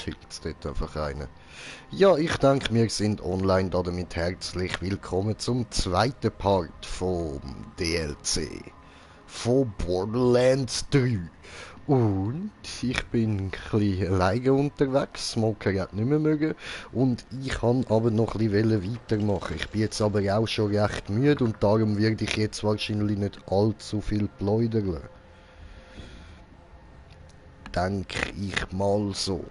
chillt dort einfach einer. Ja, ich denke, wir sind online, damit herzlich willkommen zum zweiten Part vom DLC von Borderlands 3. Und ich bin ein bisschen alleine unterwegs, Smoker hat nicht mehr mögen und ich kann aber noch ein bisschen weitermachen. Ich bin jetzt aber auch schon recht müde und darum werde ich jetzt wahrscheinlich nicht allzu viel plaudern. Denke ich mal so.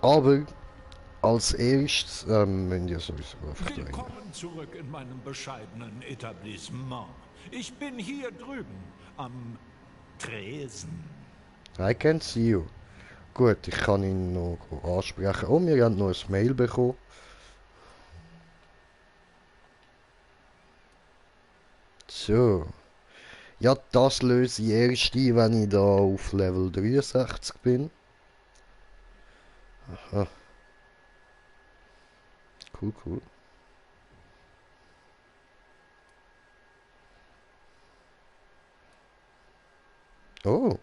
Aber als erstes müssen wir sowieso einfach rein. Willkommen zurück in meinem bescheidenen Etablissement. Ich bin hier drüben am Tresen. I can see you. Gut, ich kann ihn noch ansprechen. Oh, wir haben noch ein Mail bekommen. So. Ja, das löse ich erst ein, wenn ich da auf Level 63 bin. Aha. Cool, cool. Oh.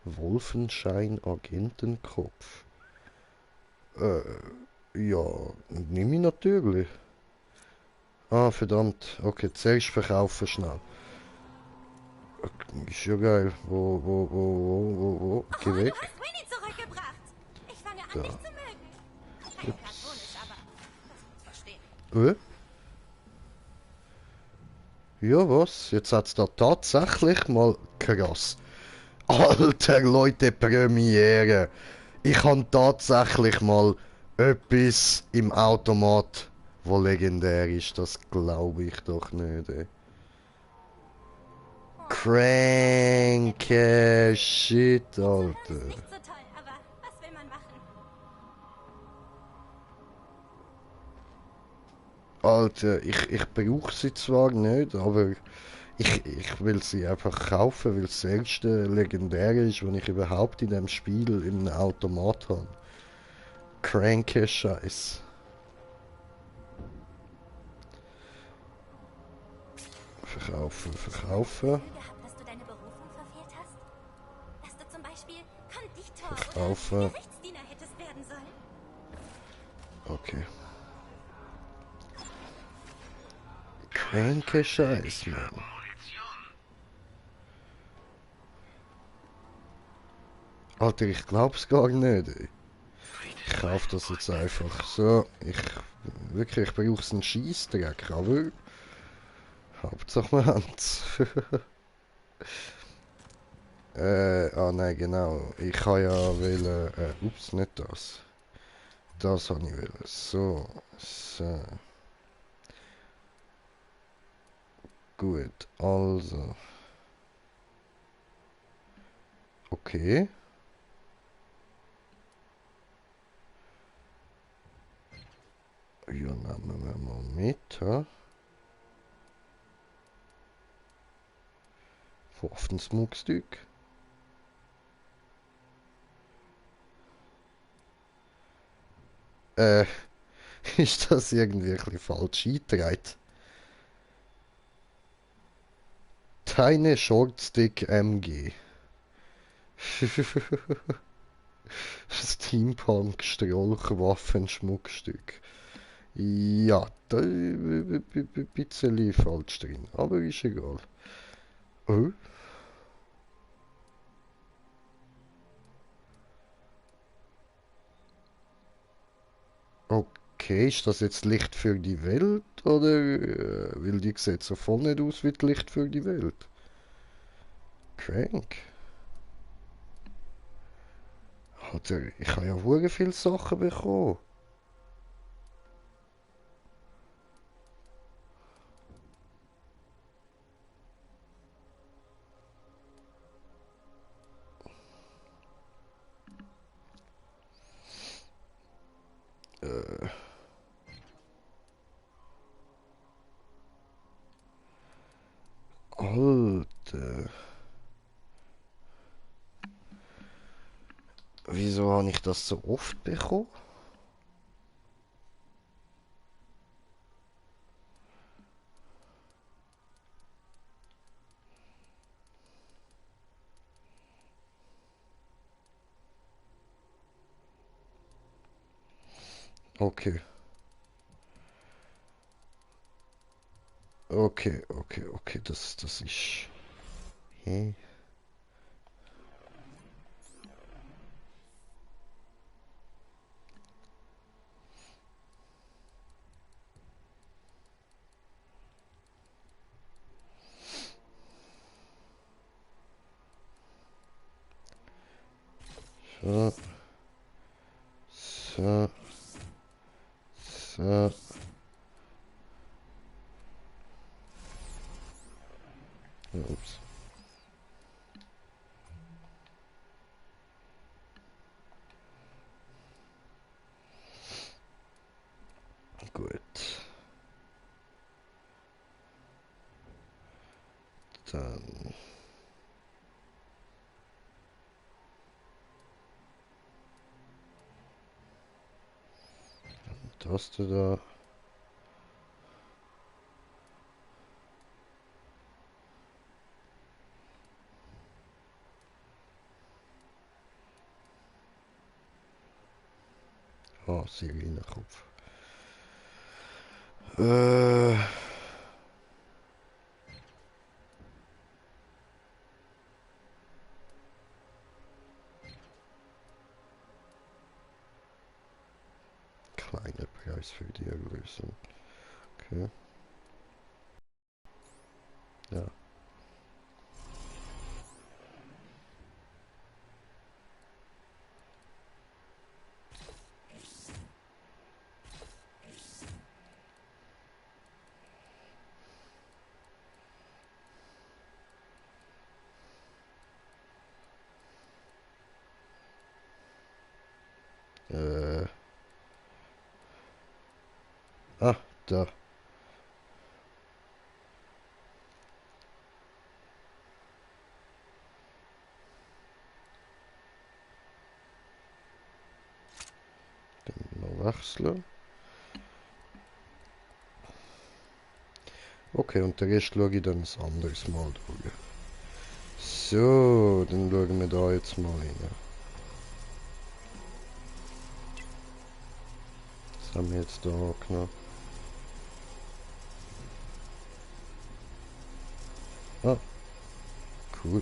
Wolfenschein Agentenkopf. Ja, nehme ich natürlich. Ah, verdammt. Okay, zuerst verkaufen schnell. Ist ja geil. Wo? Geh Oh, weg. du hast Winnie zurückgebracht. Ich fange an, Da. dich zu mögen. Kein platonisch, aber das muss verstehen. Ja, was? Jetzt hat's da tatsächlich mal krass. Alter Leute, Premiere. Ich habe tatsächlich mal etwas im Automat, wo legendär ist. Das glaube ich doch nicht. Ey. Cranke Shit, Alter. Alles nicht so toll, aber was will man machen? Alter, ich brauche sie zwar nicht, aber ich will sie einfach kaufen, weil es das erste Legendäre ist, was ich überhaupt in dem Spiel im Automat habe. Cranke Scheiß. Verkaufen, verkaufen. Gefühl gehabt, dass du deine Berufung verfehlt hast? Dass du zum Beispiel Konditor Verkaufen. oder Gerichtsdiener hättest werden sollen? Okay. Cranke Scheiß, Mann. Alter, ich glaub's gar nicht, ey. Ich kauf das jetzt einfach so. Wirklich, ich brauch's einen Scheissdreck, aber Hauptsache wir haben's. Nein, genau. Ich kann ja wählen, ups, nicht das. Das habe ich wählen. So. Gut, also. Okay. Ja, nehmen wir mal mit, hä? Waffensmuckstück. Äh, ist das irgendwie ein bisschen falsch eingetragen? Tiny Shortstick MG. Steampunk Strolchwaffenschmuckstück. Ja, da ist ein bisschen falsch drin, aber ist egal. Oh, okay, ist das jetzt Licht für die Welt oder weil die sieht so voll nicht aus wie die Licht für die Welt? Crank. Alter, ich habe ja hure viele Sachen bekommen. Äh, Alter. Wieso habe ich das so oft bekommen? Okay. Okay, okay, okay, das ist... Hä? So, so, so. Ups. Gut. Dann... Taste da. Ah, Sirene-Kopf. Äh... Kleiner Preis für die Erlösung. Okay. Ja. Äh... Ah, da. Noch wechseln. Okay, und den Rest schaue ich dann ein anderes Mal durch. So, dann schauen wir da jetzt mal rein. Was haben wir jetzt da angenommen? Ah, cool.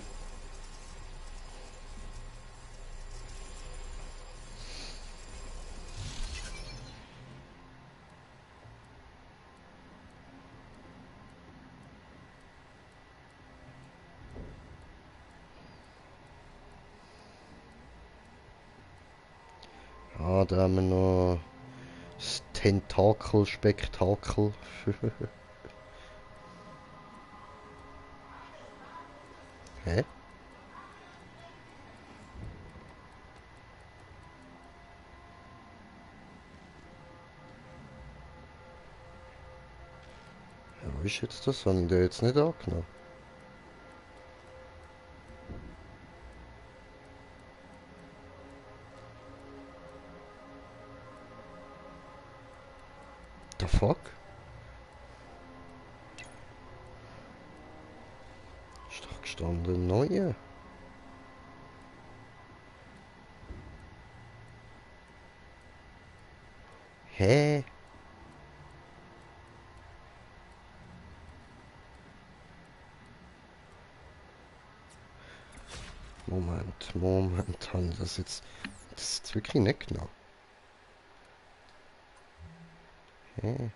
Ah, da haben wir noch das Tentakelspektakel. Hä? Ja, wo ist jetzt das? Haben die jetzt nicht angenommen? The fuck? Ist doch gestanden, neue. Hä? Moment, haben das jetzt wirklich nicht genommen? Hä?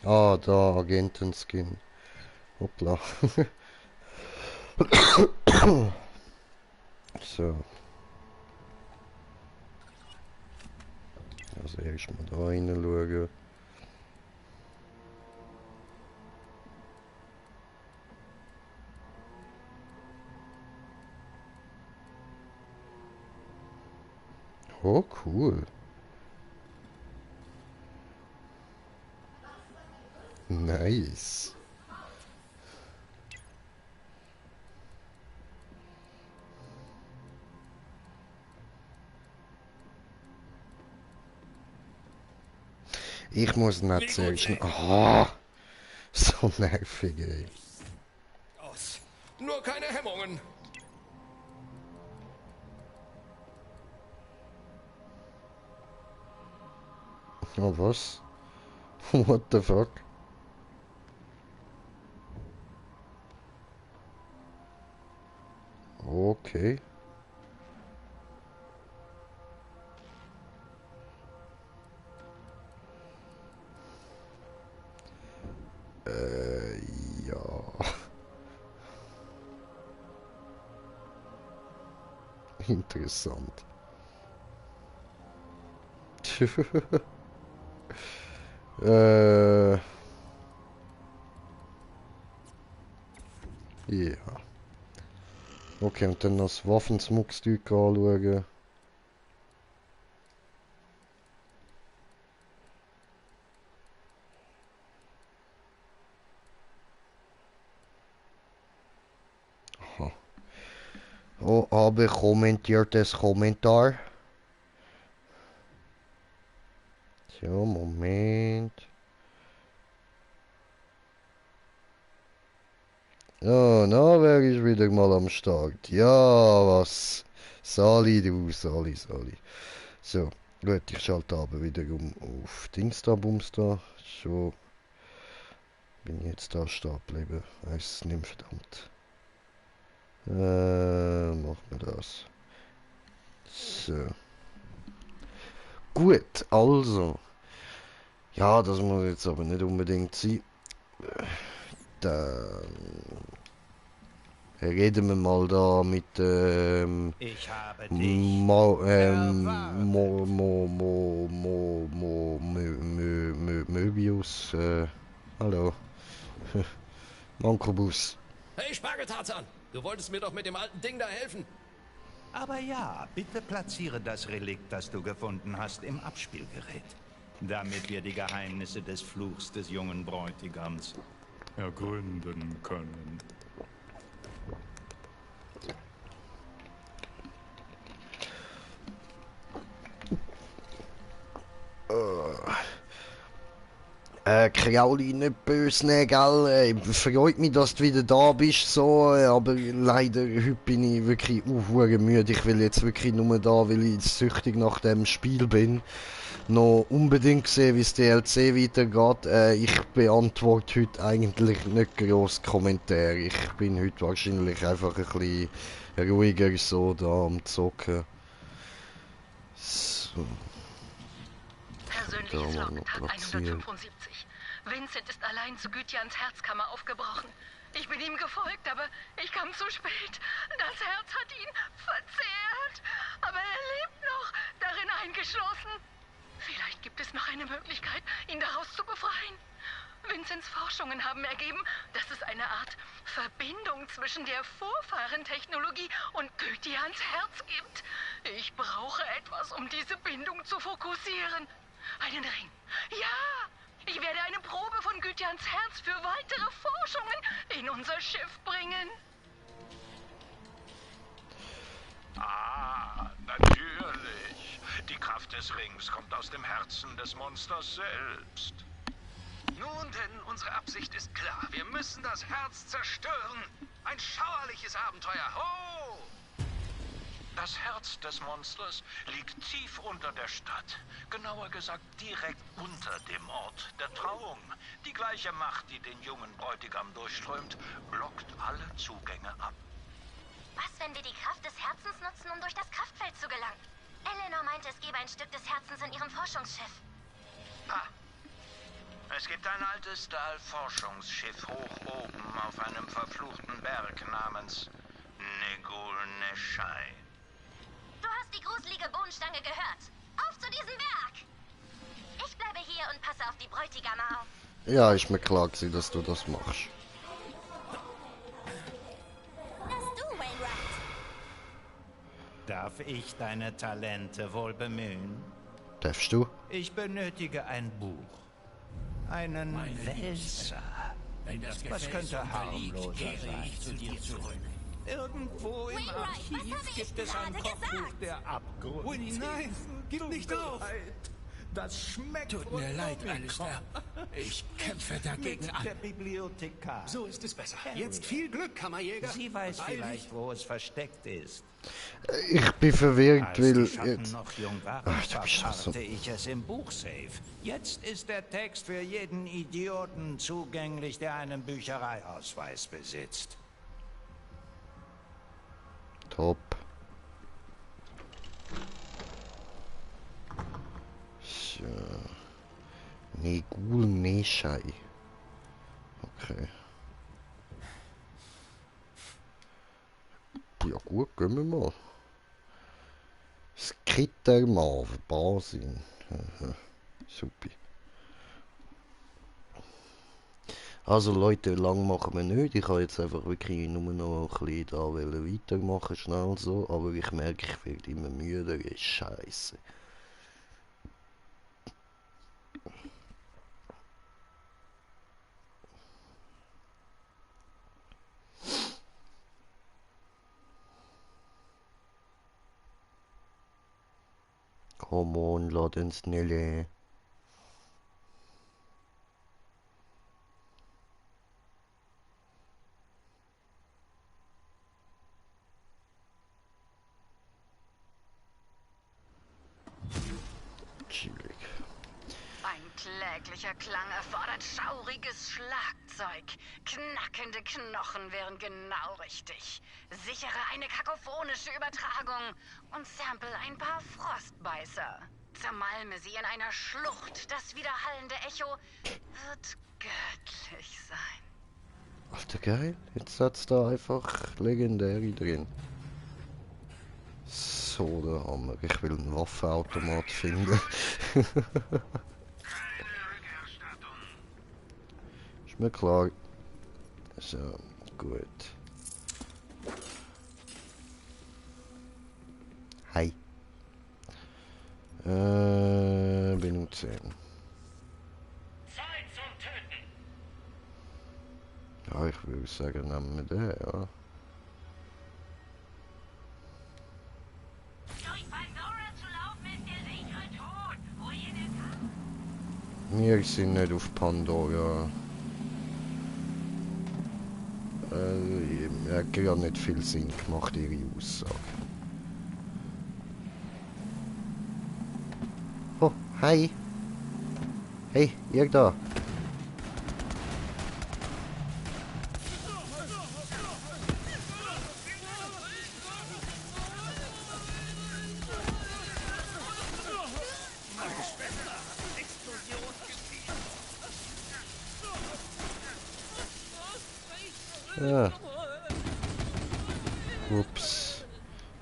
Ah, da, Agentenskin. Hoppla. So, also erstmal da rein schauen. Oh, cool. Nice. Ich muss nicht zuerst... Ah, so nervig, ey. Aus. Nur keine Erinnerungen. Oh, was? What the fuck? Okay. Ja. Interessant. Ja. Okay, und dann das Waffensmuckstück anschauen. Aha. Oh, aber kommentiertes Kommentar. So, Moment. Ja, na, wer ist wieder mal am Start? Ja, was? Sali, du, Sali, Sali. So, gut, ich schalte aber wieder auf Dingsta, Bumsta. So, bin jetzt da stehen geblieben. Weiß es nicht mehr, verdammt. Machen wir das. So. Gut, also. Ja, das muss jetzt aber nicht unbedingt sein. Dann reden wir mal da mit Ich habe dich Mo, Möbius, hallo. Mankobus. Hey, Spargeltarzan! Du wolltest mir doch mit dem alten Ding da helfen. Aber ja, bitte platziere das Relikt, das du gefunden hast, im Abspielgerät, damit wir die Geheimnisse des Fluchs des jungen Bräutigams ergründen können. Krauli, nicht böse nehmen, gell? Freut mich, dass du wieder da bist, so, aber leider, heute bin ich wirklich müde. Ich will jetzt wirklich nur da, weil ich süchtig nach dem Spiel bin, noch unbedingt sehen, wie das DLC weitergeht. Ich beantworte heute eigentlich nicht gross Kommentare. Ich bin heute wahrscheinlich einfach ein bisschen ruhiger so da am Zocken. So. Persönliches Log, Tag 175. Vincent ist allein zu Gythians Herzkammer aufgebrochen. Ich bin ihm gefolgt, aber ich kam zu spät. Das Herz hat ihn verzehrt. Aber er lebt noch, darin eingeschlossen. Vielleicht gibt es noch eine Möglichkeit, ihn daraus zu befreien. Vincents Forschungen haben ergeben, dass es eine Art Verbindung zwischen der Vorfahrentechnologie und Gythians Herz gibt. Ich brauche etwas, um diese Bindung zu fokussieren. Einen Ring. Ja! Ich werde eine Probe von Gythians Herz für weitere Forschungen in unser Schiff bringen. Ah, natürlich. Die Kraft des Rings kommt aus dem Herzen des Monsters selbst. Nun denn, unsere Absicht ist klar. Wir müssen das Herz zerstören. Ein schauerliches Abenteuer. Ho! Das Herz des Monsters liegt tief unter der Stadt. Genauer gesagt direkt unter dem Ort der Trauung. Die gleiche Macht, die den jungen Bräutigam durchströmt, blockt alle Zugänge ab. Was, wenn wir die Kraft des Herzens nutzen, um durch das Kraftfeld zu gelangen? Eleanor meinte, es gebe ein Stück des Herzens in ihrem Forschungsschiff. Ah. Es gibt ein altes Stahlforschungsschiff hoch oben auf einem verfluchten Berg namens Negul Neshai. Du hast die gruselige Bohnenstange gehört. Auf zu diesem Berg! Ich bleibe hier und passe auf die Bräutigame auf. Ja, ist mir klar gewesen, dass du das machst. Das du, Wainwright. Darf ich deine Talente wohl bemühen? Darfst du? Ich benötige ein Buch. Einen Wälzer. Was könnte harmloser sein? Irgendwo im Wainwright, was Archiv habe ich gibt es ein gerade Kochbuch gesagt? der Abgrund. Winnie, nein, gib nicht auf! Das schmeckt. Tut mir leid, Alistair. Ich kämpfe dagegen an. Der Bibliothekar. So ist es besser. Jetzt viel Glück, Kammerjäger. Sie weiß vielleicht, wo es versteckt ist. Ich bin verwirrt, Als weil die Schatten jetzt... noch jung waren, du bist schon so... verwahrte ich es im Buchsafe. Jetzt ist der Text für jeden Idioten zugänglich, der einen Büchereiausweis besitzt. Top. So. Negul Neshai. Okay. Ja gut, gehen wir mal. Skrittermann, Basin. Super. Also Leute, lang machen wir nicht. Ich habe jetzt einfach wirklich nur noch ein bisschen da weitermachen, schnell so. Aber ich merke, ich werde immer müder. Scheiße. Come on, lass uns schnell. Chillig. Ein kläglicher Klang erfordert schauriges Schlagzeug. Knackende Knochen wären genau richtig. Sichere eine kakophonische Übertragung und sample ein paar Frostbeißer. Zermalme sie in einer Schlucht. Das widerhallende Echo wird göttlich sein. Alter, geil. Jetzt hat's da einfach legendäre drin. So, der Hammer. Ich will einen Waffenautomat finden. Ist mir klar. So, gut. Hi. Benutzen. Zeit zum Töten. Ja, ich würde sagen, nehmen wir den, ja. Durch Pandora zu laufen ist der sichere Tod. Wo jede Wir sind nicht auf Pandora. Hat gar nicht viel Sinn gemacht, ihre Aussage. Oh, hi. Hey, ihr da. Ja. Ups.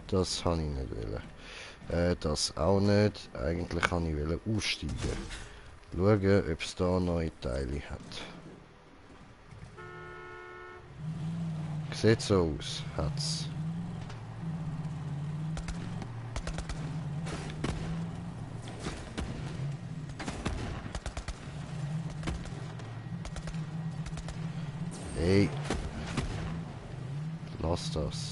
Das habe ich nicht wollen. Das auch nicht. Eigentlich kann ich wollen aussteigen. Schauen, ob es da neue Teile hat. Sieht so aus. Hat's. Hey. Lass das.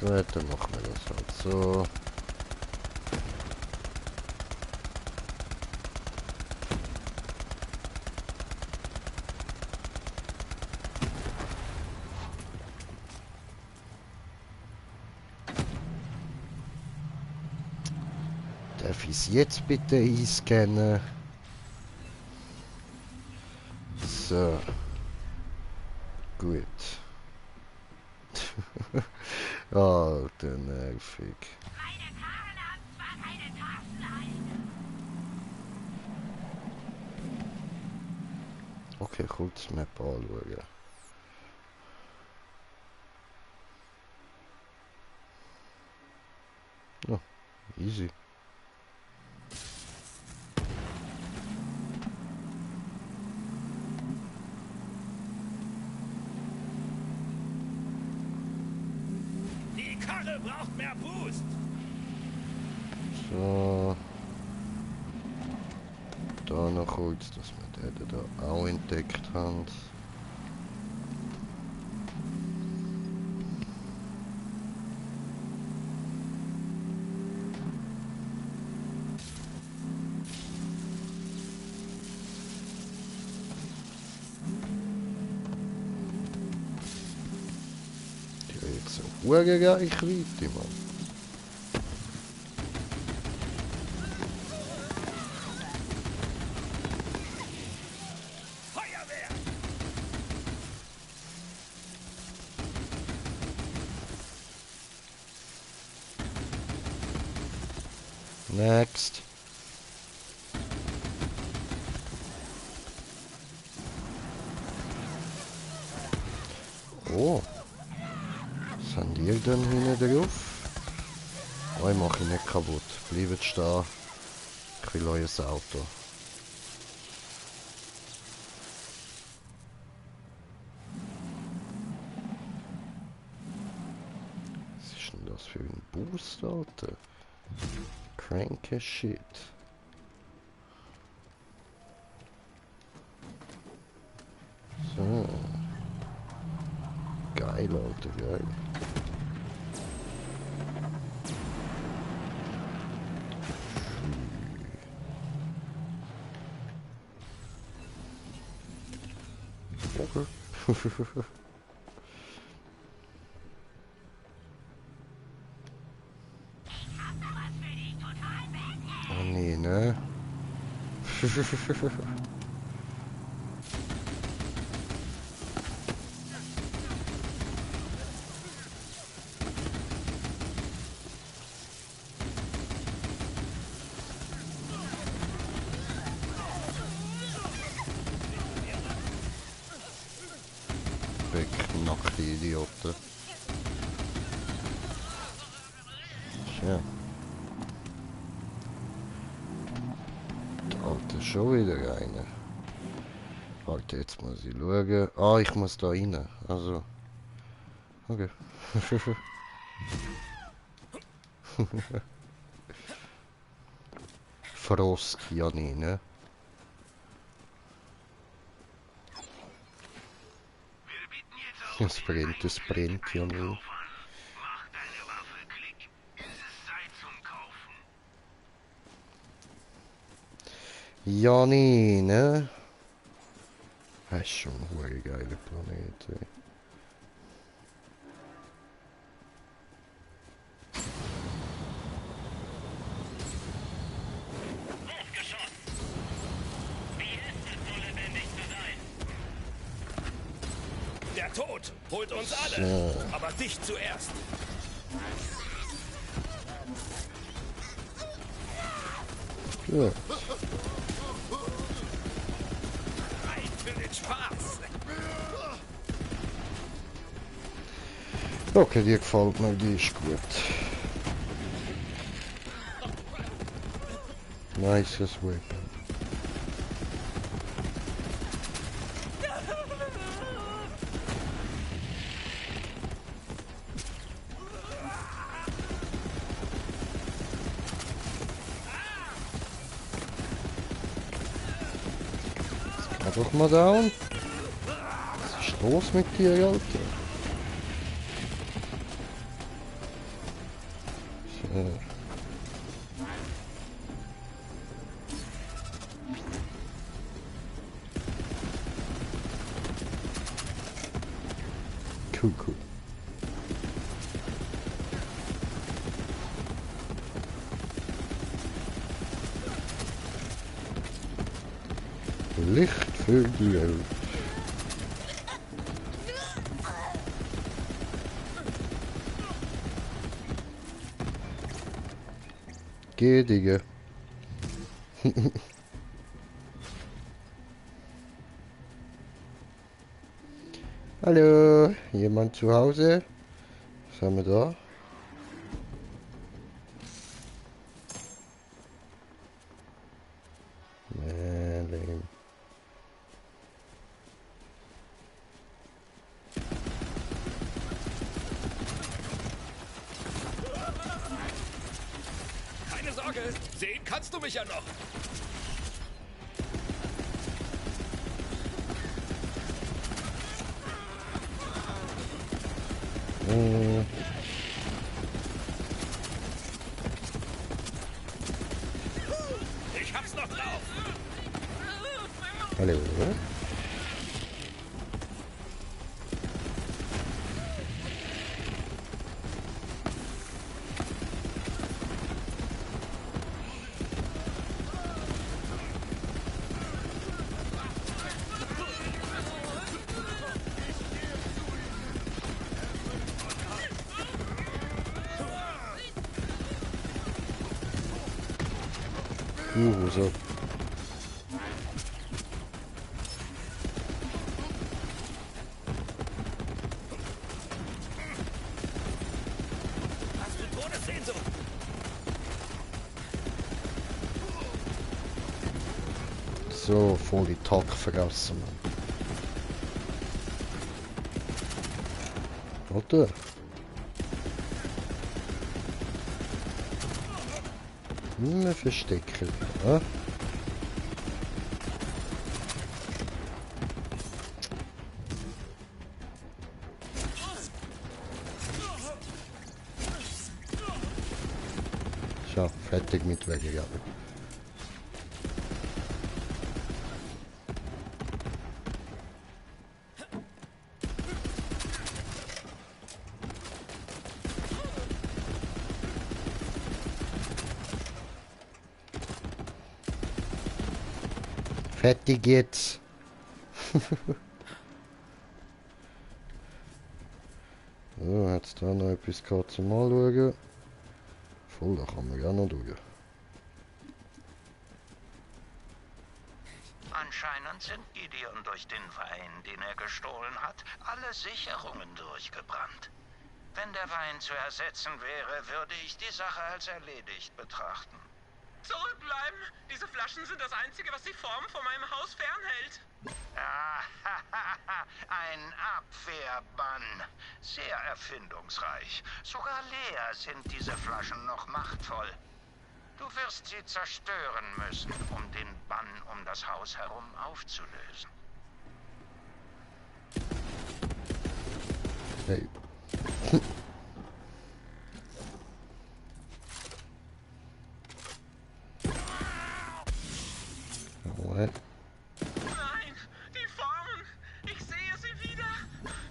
Gut, dann machen wir das halt so. Darf ich es jetzt bitte einscannen? So. Gut. Ah, der nervig. Meine Karren haben zwar keine Tastenleiste. Okay, kurz Map anschauen. Ja, easy. Die Karre braucht mehr Boost. So. Da noch kurz, dass wir den da auch entdeckt haben. Reichweite, Mann. Next. Oh. Was haben die denn hinten drauf? Oh, ich mache ihn nicht kaputt. Bleibt stehen. Ich will euer Auto. Was ist denn das für ein Boost, Alter? Cranky Shit. So. Geil, Alter, geil. Okay. Oh nee, ne? Beknackte Idioten. Tja. Alter, schon wieder einer. Warte, jetzt muss ich schauen. Ah, ich muss da rein. Also. Okay. Frosk, ja nie, ne? Das brennt ja nie. Ja nie, ne? Das ist schon ein geiler Planet, ey. Der Tod holt uns alle, so. Aber dich zuerst. Ja. Rein für den Spaß. Okay, die gefällt mir, die ist gut. Nices Weapon. Doch mal down. Was ist los mit dir, Alter? So. Cool. Licht für die Welt. Geh, Digga. Hallo, jemand zu Hause? Was haben wir da? Lame. Keine Sorge, sehen kannst du mich ja noch. Ich hab's noch drauf. Hallo. So. Hast du Todessehnsucht? So, voll die Tag vergessen, Mann. Oder? Immer verstecken, ja? So, fertig mit weggegangen. Fertig jetzt. So, jetzt da noch etwas gehabt zum Anschauen. Voll, da kann man ja noch durch. Anscheinend sind Gideon durch den Wein, den er gestohlen hat, alle Sicherungen durchgebrannt. Wenn der Wein zu ersetzen wäre, würde ich die Sache als erledigt betrachten. Zurückbleiben! Diese Flaschen sind das Einzige, was die Form von meinem Haus fernhält. Ein Abwehrbann. Sehr erfindungsreich. Sogar leer sind diese Flaschen noch machtvoll. Du wirst sie zerstören müssen, um den Bann um das Haus herum aufzulösen. Hey. Nein, die Formen! Ich sehe sie wieder!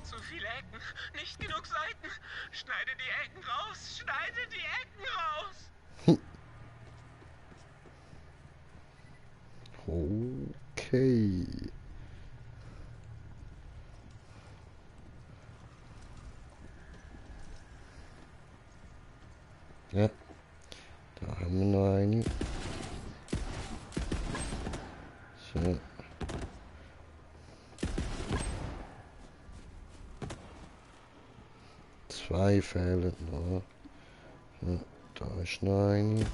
Zu viele Ecken, nicht genug Seiten. Schneide die Ecken raus! Schneide die Ecken raus! Okay. Ja, da haben wir noch eine. So. Zwei fehlen noch. So, da ist noch eine.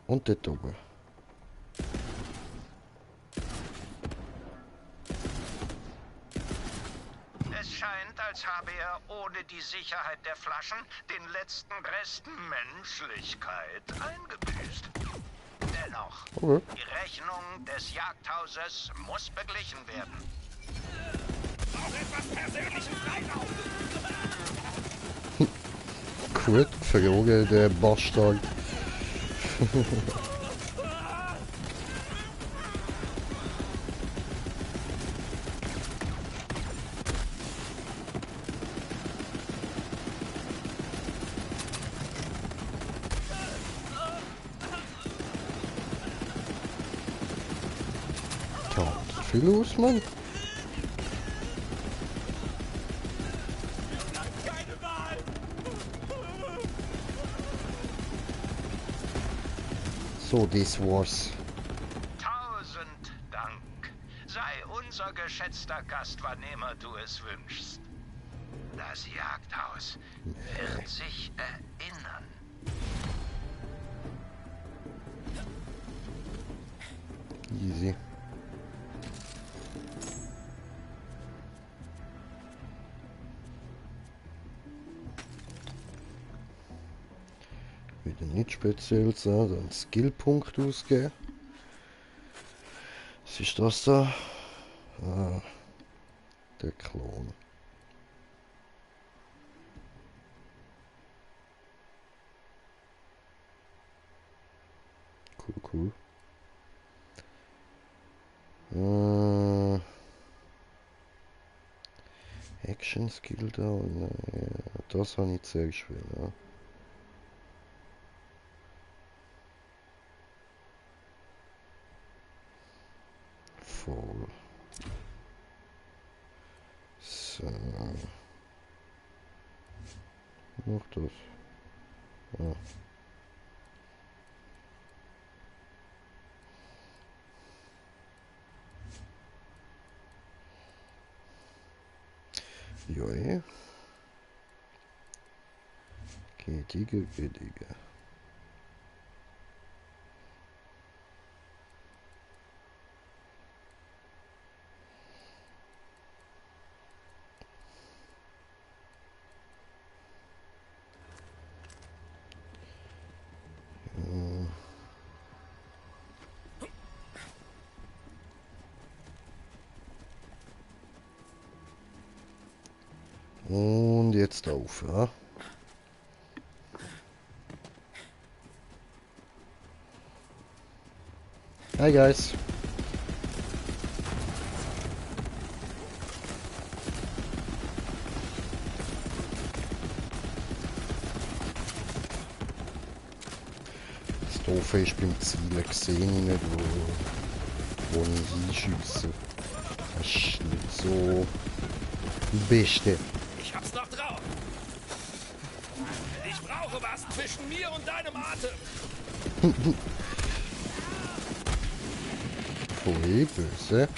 Und dort oben. Es scheint, als habe er ohne die Sicherheit der Flaschen den letzten Rest Menschlichkeit eingebüßt. Dennoch, Okay. die Rechnung des Jagdhauses muss beglichen werden. Auch etwas persönlichen Freiraum! Gut, Frage, der Bastard. Tja, viel los, Mann. Keine Wahl! So, das war's. 1000 Dank. Sei unser geschätzter Gast, wann immer du es wünschst. Das Jagdhaus wird sich erinnern. Easy. Wieder nicht speziell sein, dann Skillpunkt ausgeben. Was ist das da? Ah, der Klon. Cool, cool. Action Skill da. Nein, das habe ich zuerst will, ja. Voll. So. Noch das. Ja. Ja. Gediger, gediger. Und jetzt auf, ja. Hi guys. Das Doofe ist beim Zielen gesehen nicht, wo ich hinschiesse. Das ist nicht so das Beste. Ich hab's noch drauf. Ich brauche was zwischen mir und deinem Atem. Voll böse.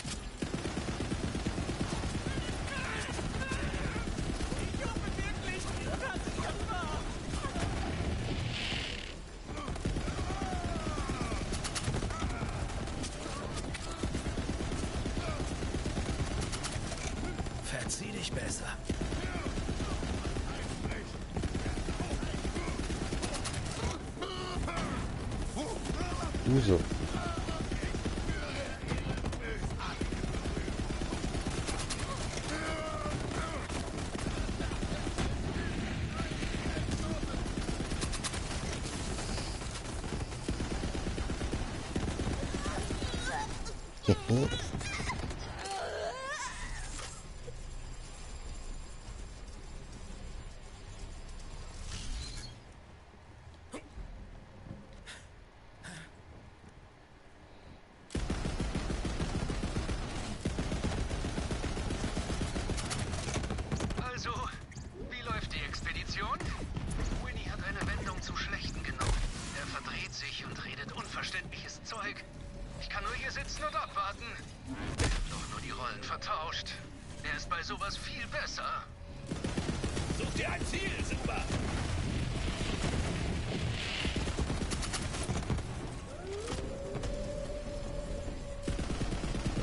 Verzieh dich besser. Du so. Also, wie läuft die Expedition? Winnie hat eine Wendung zu Schlechten genommen. Er verdreht sich und redet unverständliches Zeug. Ich kann nur hier sitzen und abwarten. Doch nur die Rollen vertauscht. Er ist bei sowas viel besser. Such dir ein Ziel, Simba.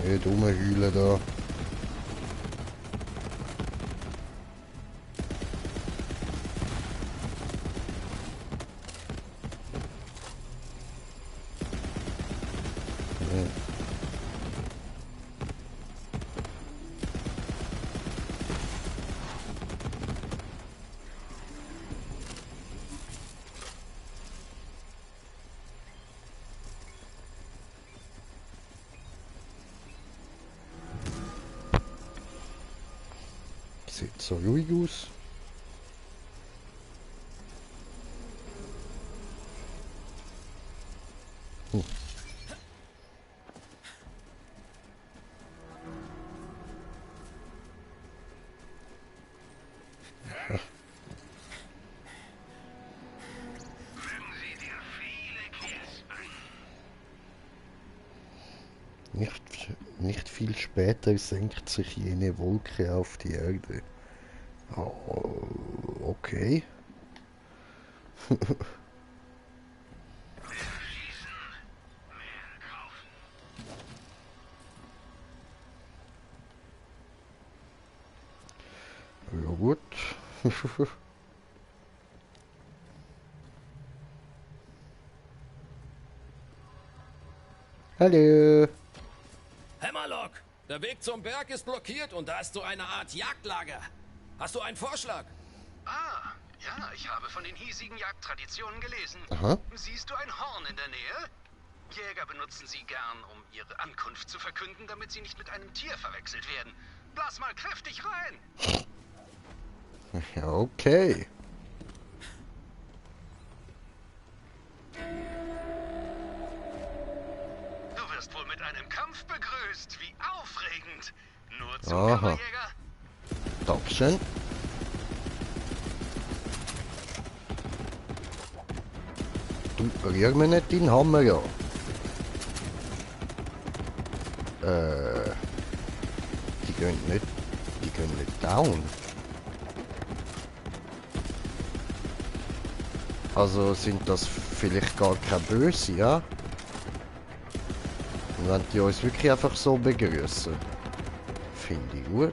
Hey, dumme Hühle da. Sieht so ruhig aus. Nicht viel später senkt sich jene Wolke auf die Erde. Oh, okay. Ja gut. Hallo. Hammerlock, der Weg zum Berg ist blockiert und da ist so eine Art Jagdlager. Hast du einen Vorschlag? Ah, ja, ich habe von den hiesigen Jagdtraditionen gelesen. Aha. Siehst du ein Horn in der Nähe? Jäger benutzen sie gern, um ihre Ankunft zu verkünden, damit sie nicht mit einem Tier verwechselt werden. Blas mal kräftig rein. Ja, okay. Du wirst wohl mit einem Kampf begrüßt. Wie aufregend. Nur zu, Kammerjäger. Dankeschön. Du, rühr mir nicht den Hammer, ja. Die gehen nicht down. Also sind das vielleicht gar keine Böse, ja? Und wenn die uns wirklich einfach so begrüßen. Finde ich gut.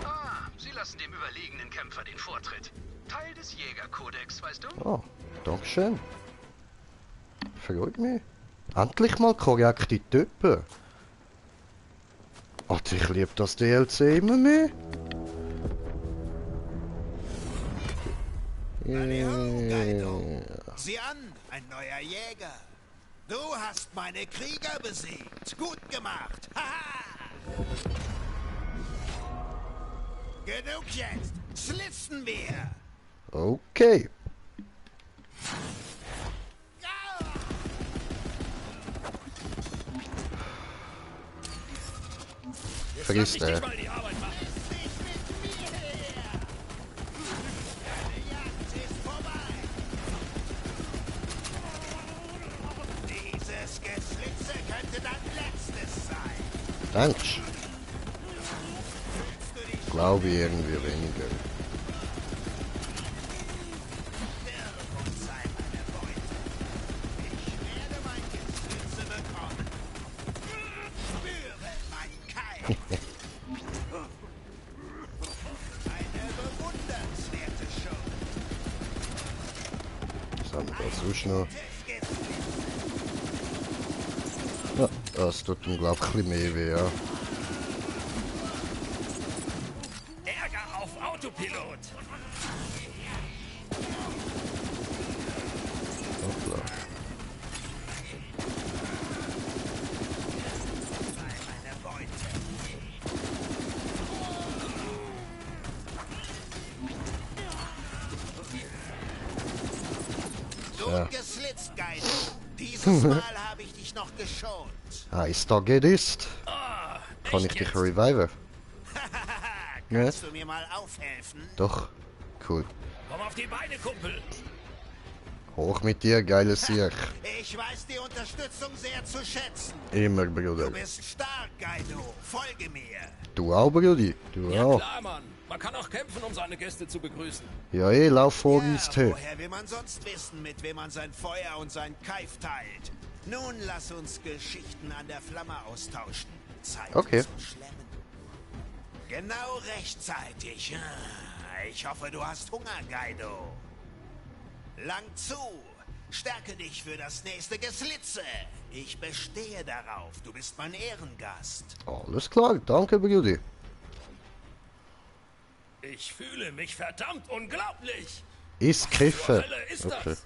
Ah, Sie lassen dem überlegenen Kämpfer den Vortritt. Teil des Jägerkodex, weißt du? Oh, dankeschön. Freut mich. Endlich mal korrekte Typen. Also ich liebe das DLC immer mehr. Sieh an, ein neuer Jäger. Du hast meine Krieger besiegt. Gut gemacht. Haha! Genug jetzt. Schlitzen wir. Okay. Vergiss der. Dieses Geschlitze könnte dein letztes sein. Danke. Glaube ich irgendwie weniger. Was haben wir da sonst noch? Ja, das tut ihm glaube ich ein bisschen mehr weh, ja. Ärger auf Autopilot. Hoppla. Ja. Geslitzt, Guido. Dieses Mal habe ich dich noch geschont. Heißt da geht ist. Kann ich dich reviven? Kannst du mir mal aufhelfen? Doch. Cool. Komm auf die Beine, Kumpel. Hoch mit dir, geiles Sieg. Ich weiß die Unterstützung sehr zu schätzen. Immer, Bruder. Du bist stark, Guido. Folge mir. Du auch, Brudi. Du Ja auch. klar, Mann. Man kann auch kämpfen, um seine Gäste zu begrüßen. Ja, lauf vor uns her. Woher will man sonst wissen, mit wem man sein Feuer und sein Keif teilt? Nun lass uns Geschichten an der Flamme austauschen. Zeit Okay. zum Schlemmen. Genau rechtzeitig. Ich hoffe, du hast Hunger, Guido. Lang zu. Stärke dich für das nächste Geslitze. Ich bestehe darauf. Du bist mein Ehrengast. Alles klar, danke, Brudi. Ich fühle mich verdammt unglaublich. Ist Kiffe. Zur Hölle ist Okay. das?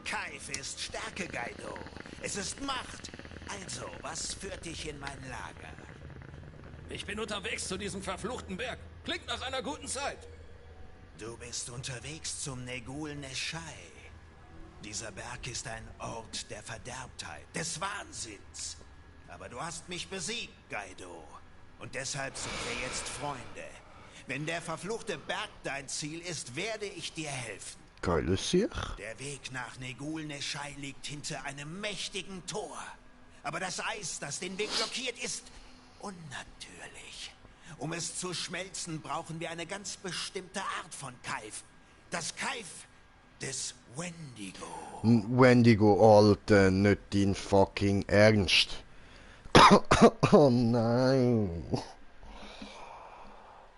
Kaif ist Stärke, Guido. Es ist Macht. Also, was führt dich in mein Lager? Ich bin unterwegs zu diesem verfluchten Berg. Klingt nach einer guten Zeit. Du bist unterwegs zum Negul Neshai. Dieser Berg ist ein Ort der Verderbtheit, des Wahnsinns. Aber du hast mich besiegt, Guido. Und deshalb sind wir jetzt Freunde. Wenn der verfluchte Berg dein Ziel ist, werde ich dir helfen. Geiles Sieg. Der Weg nach Negul Neshai liegt hinter einem mächtigen Tor. Aber das Eis, das den Weg blockiert, ist unnatürlich. Um es zu schmelzen, brauchen wir eine ganz bestimmte Art von Kaif. Das Kaif des Wendigo. Wendigo, Alter, nicht dein fucking Ernst. Oh nein.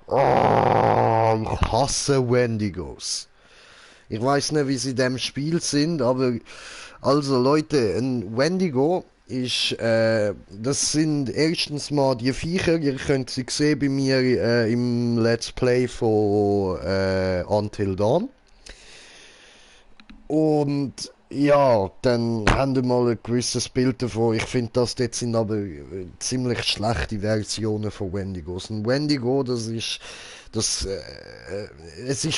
Oh, ich hasse Wendigos. Ich weiß nicht, wie sie in dem Spiel sind, aber also Leute, ein Wendigo ist, das sind erstens mal die Viecher, ihr könnt sie sehen bei mir im Let's Play von Until Dawn. Und ja, dann haben wir mal ein gewisses Bild davon. Ich finde, das dort sind aber ziemlich schlechte Versionen von Wendigos. Ein Wendigo, es ist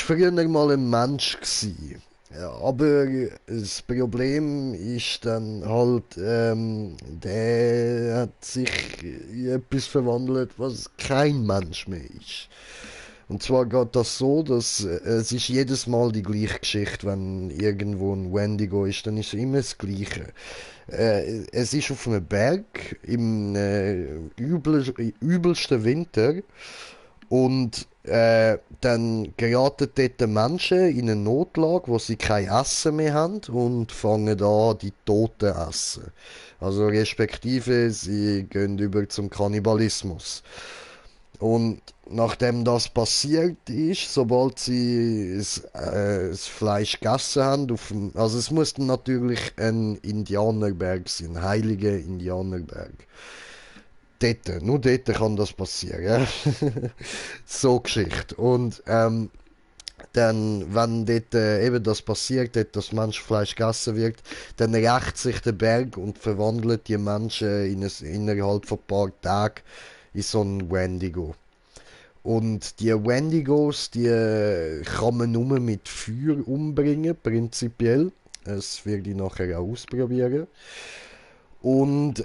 früher mal ein Mensch gewesen. Ja, aber das Problem ist dann halt, der hat sich in etwas verwandelt, was kein Mensch mehr ist. Und zwar geht das so, dass es ist jedes Mal die gleiche Geschichte, wenn irgendwo ein Wendigo ist, dann ist es immer das Gleiche. Es ist auf einem Berg im übelsten Winter Und dann geraten dort Menschen in eine Notlage, wo sie kein Essen mehr haben und fangen an, die Toten zu essen. Also respektive, sie gehen über zum Kannibalismus. Und nachdem das passiert ist, sobald sie das Fleisch gegessen haben, also es muss dann natürlich ein Indianerberg sein, ein heiliger Indianerberg. Dort, nur dort kann das passieren. Ja? So Geschichte. Und dann, wenn dort eben das passiert, dort das Menschenfleisch gegessen wird, dann rächt sich der Berg und verwandelt die Menschen innerhalb von ein paar Tagen in so einen Wendigo. Und die Wendigos, die kann man nur mit Feuer umbringen, prinzipiell. Das werde ich nachher auch ausprobieren. Und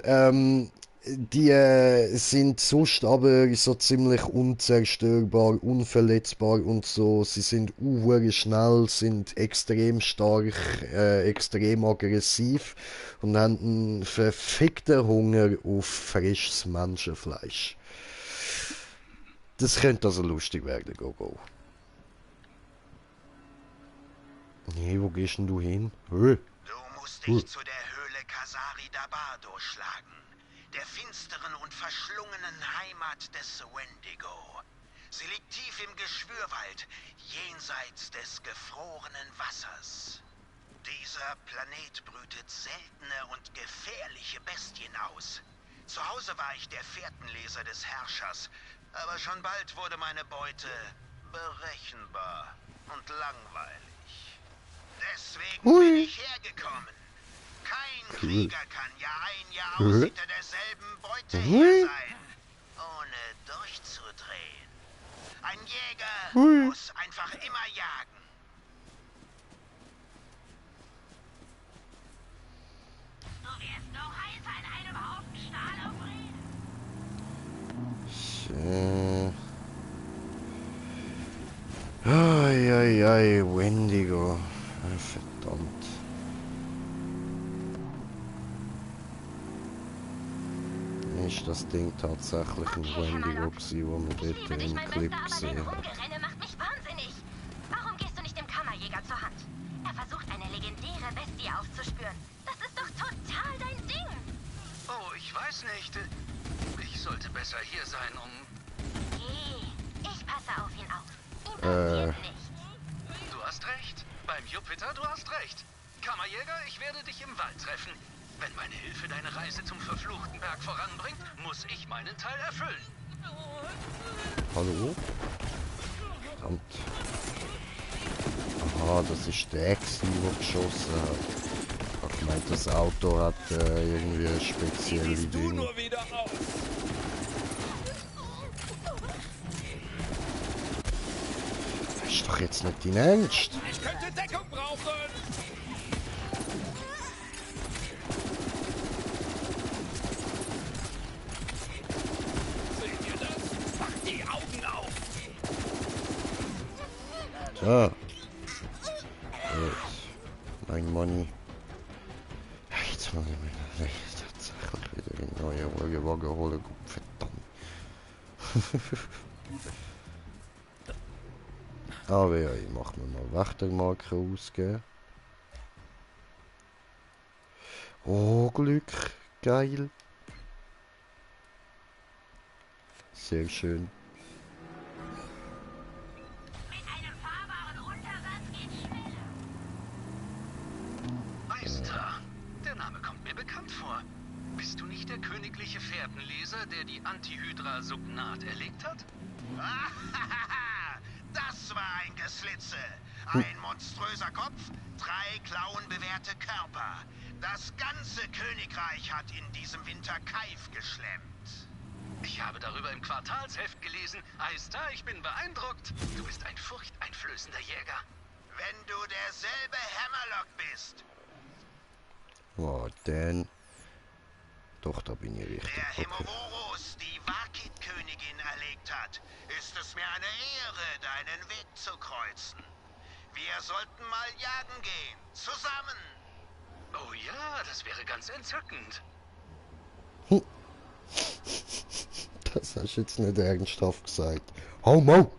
die sind sonst aber so ziemlich unzerstörbar, unverletzbar und so. Sie sind schnell, sind extrem stark, extrem aggressiv und haben einen verfickten Hunger auf frisches Menschenfleisch. Das könnte also lustig werden, go. Nee, wo gehst denn du hin? Du musst dich zu der Höhle Kasari Dabar durchschlagen. Der finsteren und verschlungenen Heimat des Wendigo. Sie liegt tief im Geschwürwald, jenseits des gefrorenen Wassers. Dieser Planet brütet seltene und gefährliche Bestien aus. Zu Hause war ich der Fährtenleser des Herrschers, aber schon bald wurde meine Beute berechenbar und langweilig. Deswegen bin ich hergekommen. Kein Krieger kann Jahr ein, Jahr aus hinter derselben Beute her sein, ohne durchzudrehen. Ein Jäger muss einfach immer jagen. Du wirst noch heißer in einem Haufen Stahl und Ai, Wendigo. Verdammt. Ist das Ding tatsächlich ein Wendigo gewesen, wo man dort im Clip gesehen hat? Rumgerenne macht mich wahnsinnig. Warum gehst du nicht dem Kammerjäger zur Hand? Er versucht, eine legendäre Bestie aufzuspüren. Das ist doch total dein Ding. Oh, ich weiß nicht. Ich sollte besser hier sein, um... Geh. Ich passe auf ihn auf. Ihm passiert nichts. Du hast recht. Beim Jupiter, du hast recht. Kammerjäger, ich werde dich im Wald treffen. Wenn meine Hilfe deine Reise zum verfluchten Berg voranbringt, muss ich meinen Teil erfüllen. Hallo? Verdammt. Aha, das ist der der geschossen hat. Ich meinte, das Auto hat irgendwie spezielle Dinge. Das ist doch jetzt nicht dein Ernst. Ich könnte Deckung brauchen. Seht ihr das? Macht die Augen auf. So. Jetzt. Mein Money. Jetzt muss ich mir tatsächlich wieder einen neuen Wagen holen. Verdammt. Aber ja, ich mach mir mal Wächtermarke ausgeben. Oh, Glück. Geil. Sehr schön. Mit einem fahrbaren Untersatz geht's schneller. Meister, der Name kommt mir bekannt vor. Bist du nicht der königliche Fährtenleser, der die Antihydra Sugnat erlegt hat? Das war ein Geslitze. Ein monströser Kopf, 3 klauenbewehrte Körper. Das ganze Königreich hat in diesem Winter Keif geschlemmt. Ich habe darüber im Quartalsheft gelesen. Aista, ich bin beeindruckt. Du bist ein furchteinflößender Jäger. Wenn du derselbe Hammerlock bist. Oh, denn. Doch, da bin ich richtig. Der Hemovorus die Vakit-Königin erlegt hat, ist es mir eine Ehre, deinen Weg zu kreuzen. Wir sollten mal jagen gehen. Zusammen. Oh ja, das wäre ganz entzückend. Das Das hast du jetzt nicht ernsthaft gesagt. Homo!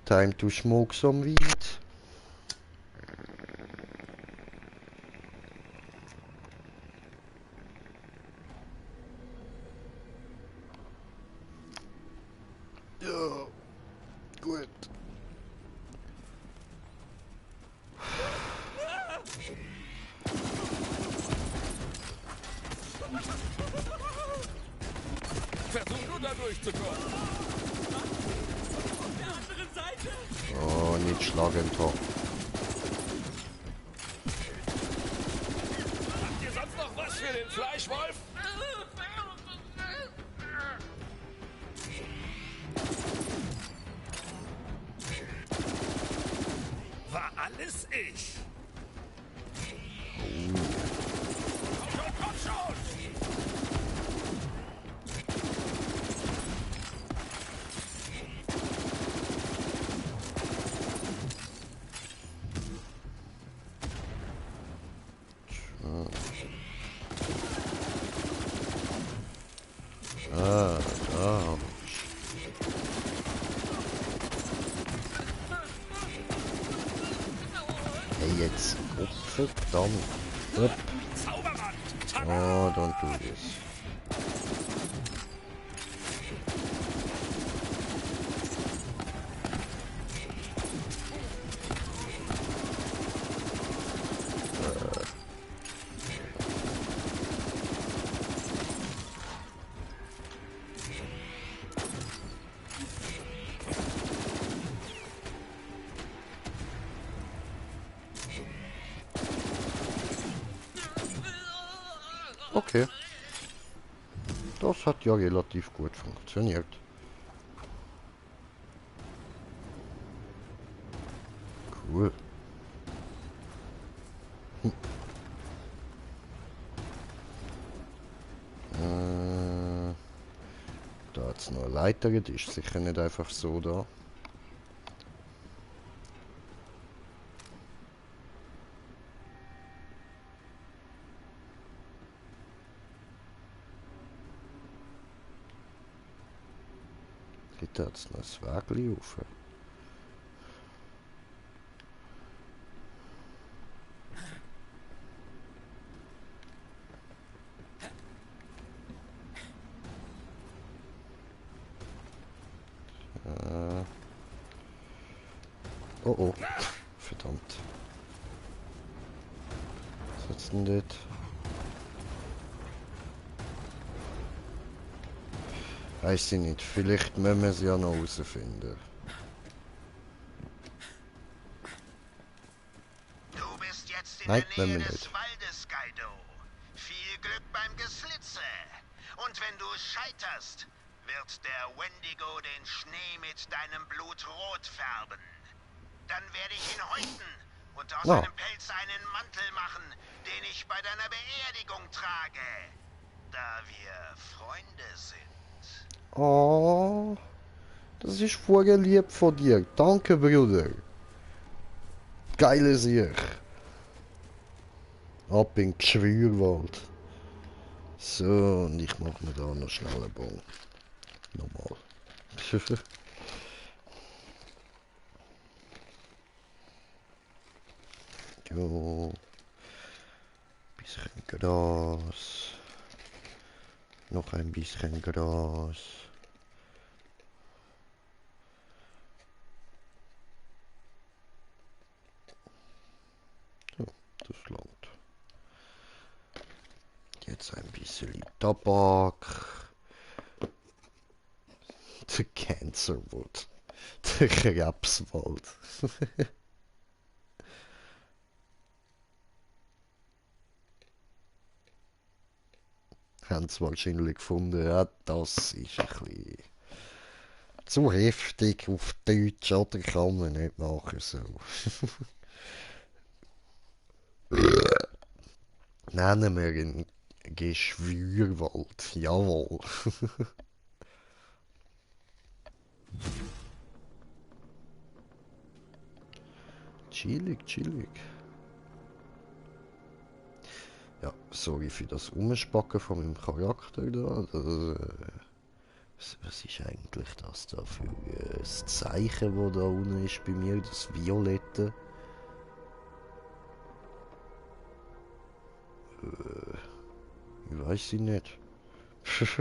Time to smoke some weed. Ja, gut. Versuch nur da durchzukommen. Oh, nicht schlagen, Tor. Habt ihr sonst noch was für den Fleischwolf? War alles ich. Komm schon! Ah, da. Hey, jetzt. Oh, verdammt. Upp. Oh, don't do this. Okay. Das hat ja relativ gut funktioniert. Cool. Da hat es noch eine Leiter, die ist sicher nicht einfach so da. Da hat es noch ein Wägli rauf. Oh oh, verdammt. Was hat's denn dort? Weiß ich nicht, vielleicht müssen wir sie ja noch herausfinden. Du bist jetzt in Nein, der müssen Nähe wir des nicht. Waldes, Kaido. Viel Glück beim Geslitze. Und wenn du scheiterst, wird der Wendigo den Schnee mit deinem Blut rot färben. Dann werde ich ihn häuten und aus seinem Pelz einen Mantel machen, den ich bei deiner Beerdigung trage. Da wir Freunde sind. Oh, das ist voll lieb von dir. Danke, Bruder. Geile Sicht. Ab in Geschwürwald. So, und ich mache mir da noch schnell einen Ball. Nochmal. Jo. Bisschen Gras. Noch ein bisschen Gras. So, das langt. Jetzt ein bisschen Tabak. Der Cancerwood. Der Krebswald. Haben sie wahrscheinlich gefunden, ja, das ist ein bisschen zu heftig auf Deutsch, oder kann man nicht machen so. Nennen wir ihn Geschwürwald, jawohl. Chillig, chillig. Ja, Sorry für das Umspacken von meinem Charakter da. Was ist eigentlich das da für ein Zeichen, das da unten ist bei mir? Das Violette. Ich weiß nicht. Ich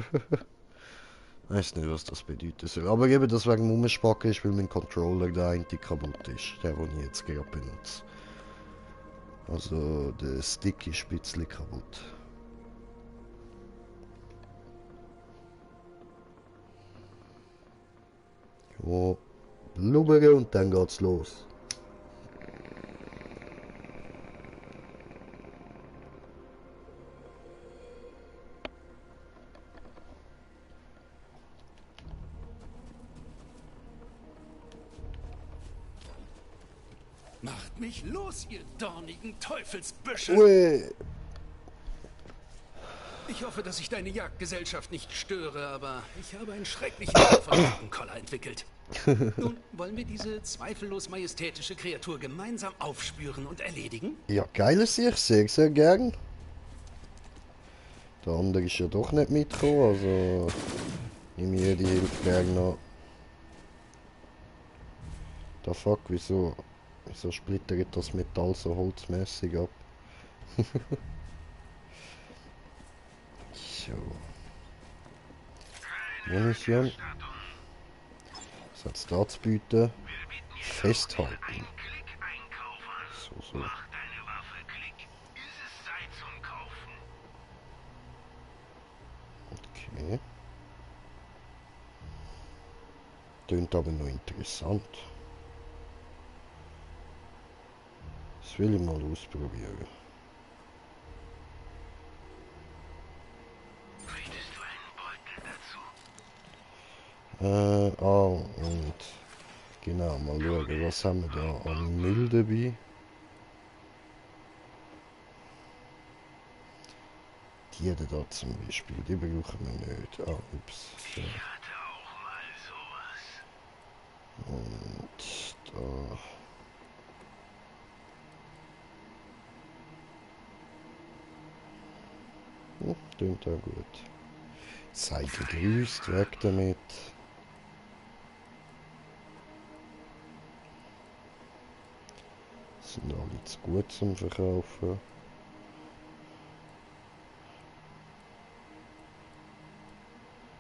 weiß nicht, was das bedeuten soll. Aber eben, das wegen dem Umspacken ist, weil mein Controller der eine kaputt ist. Der, den ich jetzt gerade benutze. Also, der Stick ist ein bisschen kaputt. Ja, blubbern und dann geht's los. Macht mich los, ihr dornigen Teufelsbüsche! Ui. Ich hoffe, dass ich deine Jagdgesellschaft nicht störe, aber ich habe einen schrecklichen Koller entwickelt. Nun, wollen wir diese zweifellos majestätische Kreatur gemeinsam aufspüren und erledigen? Ja, geil ist ich sehr, sehr gern. Der andere ist ja doch nicht mitgekommen, also nehme ich jede Hilfe gerne an. Da fuck, wieso splittert das Metall so holzmäßig ab? So. Munition. Was hat's da zu bieten? Festhalten. So. Okay. Tönt aber noch interessant. Das will ich mal ausprobieren. Und genau, mal schauen, was haben wir da an Müll dabei? Die da zum Beispiel, die brauchen wir nicht. Ups. So. Und da. Klingt auch gut. Sei gegrüßt, weg damit. Sind alle zu gut zum Verkaufen.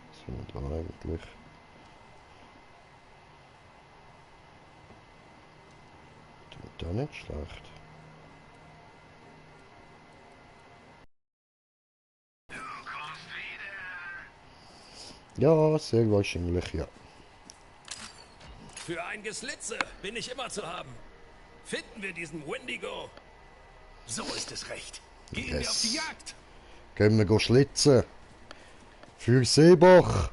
Was sind wir da eigentlich? Tut da nicht schlecht. Ja, sehr wahrscheinlich, ja. Für ein Geslitze bin ich immer zu haben. Finden wir diesen Wendigo. So ist es recht. Gehen wir auf die Jagd. Können wir schlitzen. Für Seebach.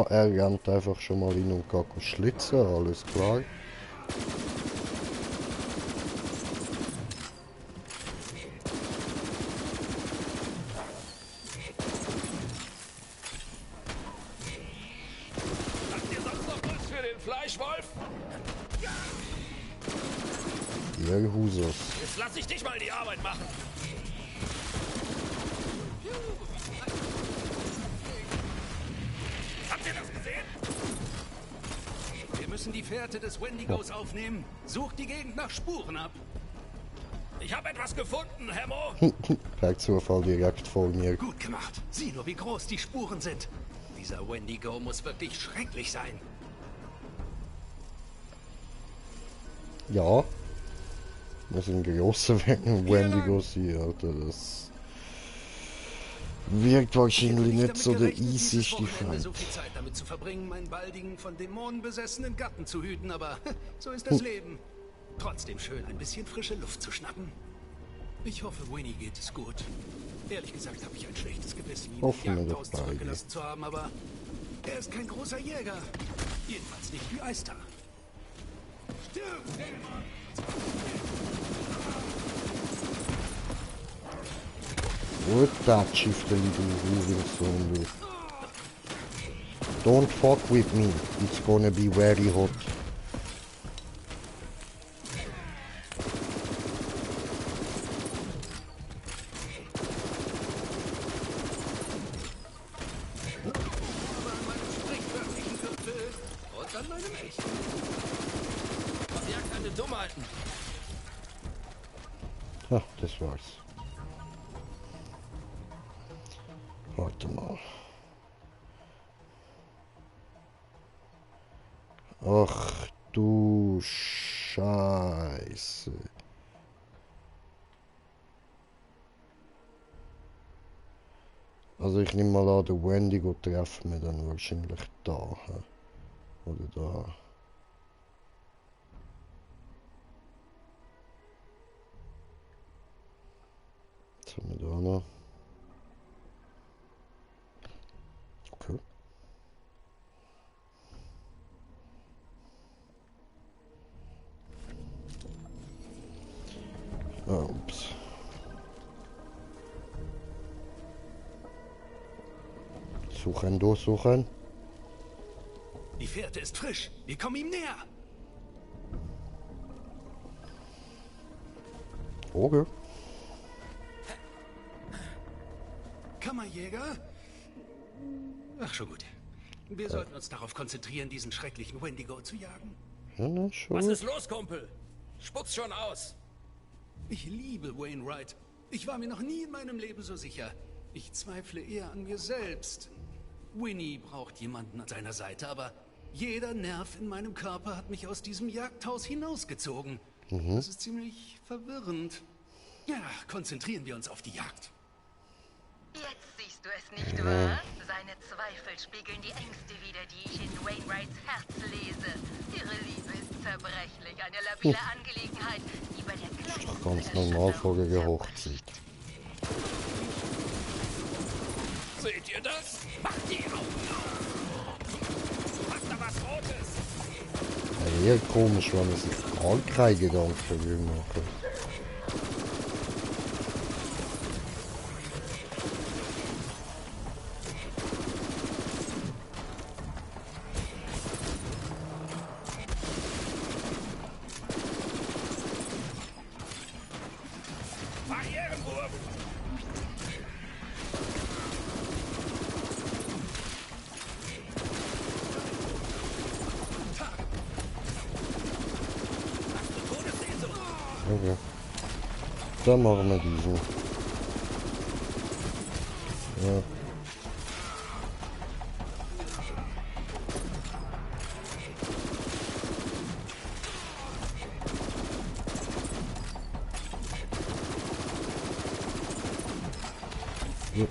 Er rennt einfach schon mal hin und geht schlitzen, alles klar. Habt ihr sonst noch was für den Fleischwolf? Ja, Husos. Jetzt lass ich dich mal die Arbeit machen. Wir müssen die Fährte des Wendigos aufnehmen. Sucht die Gegend nach Spuren ab. Ich habe etwas gefunden, Hemmo. Per Zufall direkt vor mir. Gut gemacht. Sieh nur, wie groß die Spuren sind. Dieser Wendigo muss wirklich schrecklich sein. Ja. Das sind große Wendigo hier, Alter. Das wirkt wahrscheinlich nicht so der easyste Feind. So viel Zeit damit zu verbringen, meinen baldigen, von Dämonen besessenen Gatten zu hüten, aber so ist das Leben. Trotzdem schön, ein bisschen frische Luft zu schnappen. Ich hoffe, Winnie geht es gut. Ehrlich gesagt habe ich ein schlechtes Gewissen, ihn im Jagdhaus zurückgelassen zu haben, aber er ist kein großer Jäger. Jedenfalls nicht wie Eistar. Stirb, Dämon! Gut, that Schiffeli, du Hurensohn, du. Don't fuck with me, it's gonna be very hot. Ah, das war's. Warte mal. Ach du Scheiße. Also ich nehme mal an, der Wendigo treffen wir dann wahrscheinlich da. Oder da. Was haben wir da noch? Okay. Ups. Suchen, durchsuchen. Die Fährte ist frisch. Wir kommen ihm näher. Okay. Kammerjäger? Ach, schon gut. Wir sollten uns darauf konzentrieren, diesen schrecklichen Wendigo zu jagen. Ja, na, schon. Was ist los, Kumpel? Spuck's schon aus. Ich liebe Wainwright. Ich war mir noch nie in meinem Leben so sicher. Ich zweifle eher an mir selbst. Winnie braucht jemanden an seiner Seite, aber jeder Nerv in meinem Körper hat mich aus diesem Jagdhaus hinausgezogen. Das ist ziemlich verwirrend. Ja, konzentrieren wir uns auf die Jagd. Jetzt siehst du es nicht, wahr? Seine Zweifel spiegeln die Ängste wider, die ich in Wainwrights Herz lese. Ihre Liebe ist zerbrechlich, eine labile Angelegenheit, die bei der Ist kleinsten doch ganz normal vor der Hochzeit. Seht ihr das? Macht die Augen auf! Hast da was Rotes? Ja, eher komisch, wenn man sich gar keine Gedanken will machen. Barrierenwurf! Okay. Dann machen wir diesen. Ja. Ja.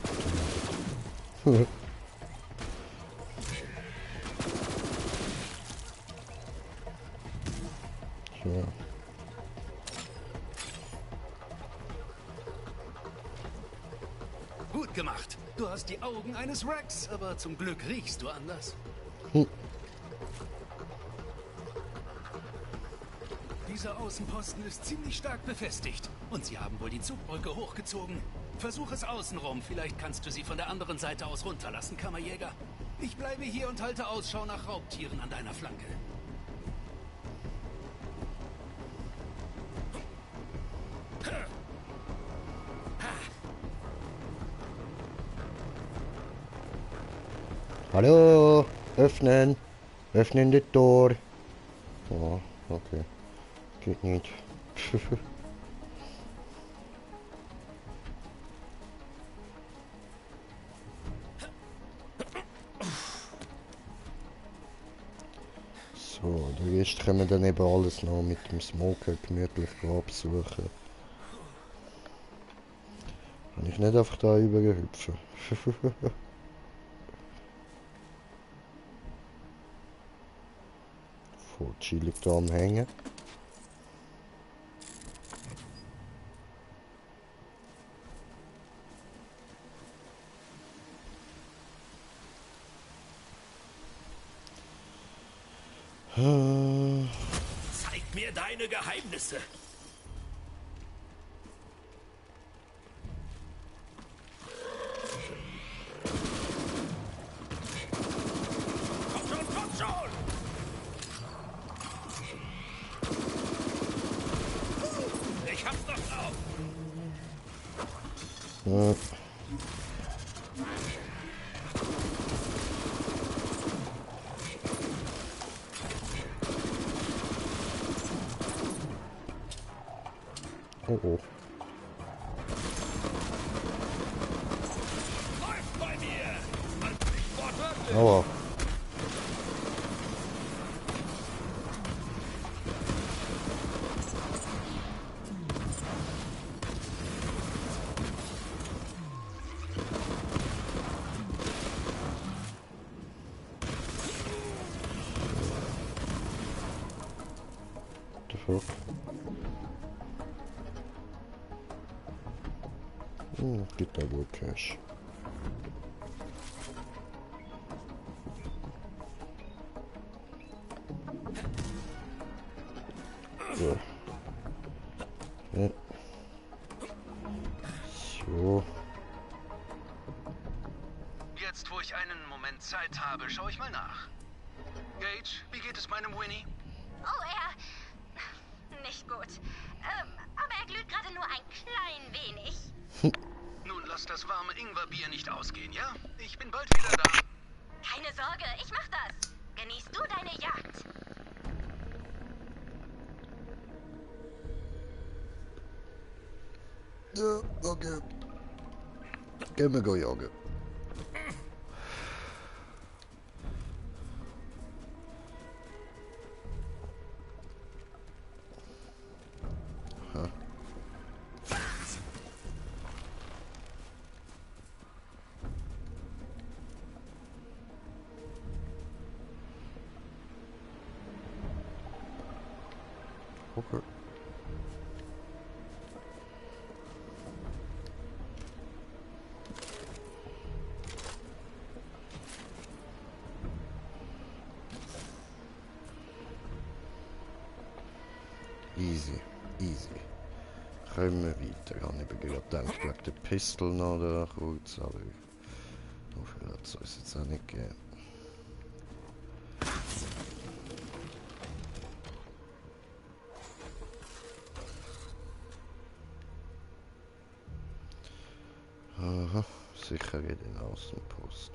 Ja. Gut gemacht. Du hast die Augen eines Rex, aber zum Glück riechst du anders. Dieser Außenposten ist ziemlich stark befestigt. Und sie haben wohl die Zugbrücke hochgezogen. Versuch es außenrum. Vielleicht kannst du sie von der anderen Seite aus runterlassen, Kammerjäger. Ich bleibe hier und halte Ausschau nach Raubtieren an deiner Flanke. Hallo, öffnen. Öffnen das Tor. Oh, okay. Geht nicht. So, der Rest können wir dann eben alles noch mit dem Smoker gemütlich absuchen. Kann ich nicht einfach da überhüpfen. Voll chillig da am Hängen. Zeig mir deine Geheimnisse. Ja. Oh oh. Aua. The fuck? Gibt da wohl Cash. So. Ja. So. Jetzt, wo ich einen Moment Zeit habe, schaue ich mal nach. Gage, wie geht es meinem Winnie? Oh, nicht gut. Aber er glüht gerade nur ein klein wenig. Nun lass das warme Ingwerbier nicht ausgehen, ja? Ich bin bald wieder da. Keine Sorge, ich mach das. Genießt du deine Jagd. Ja, okay. Gehen wir go jagen. Okay. Easy, easy. Kommen wir weiter. Ich habe eben gerade gedacht, wegen der Pistol noch da kurz, aber so viel hat es uns jetzt auch nicht gegeben. Aha, sicher wieder den Außenposten.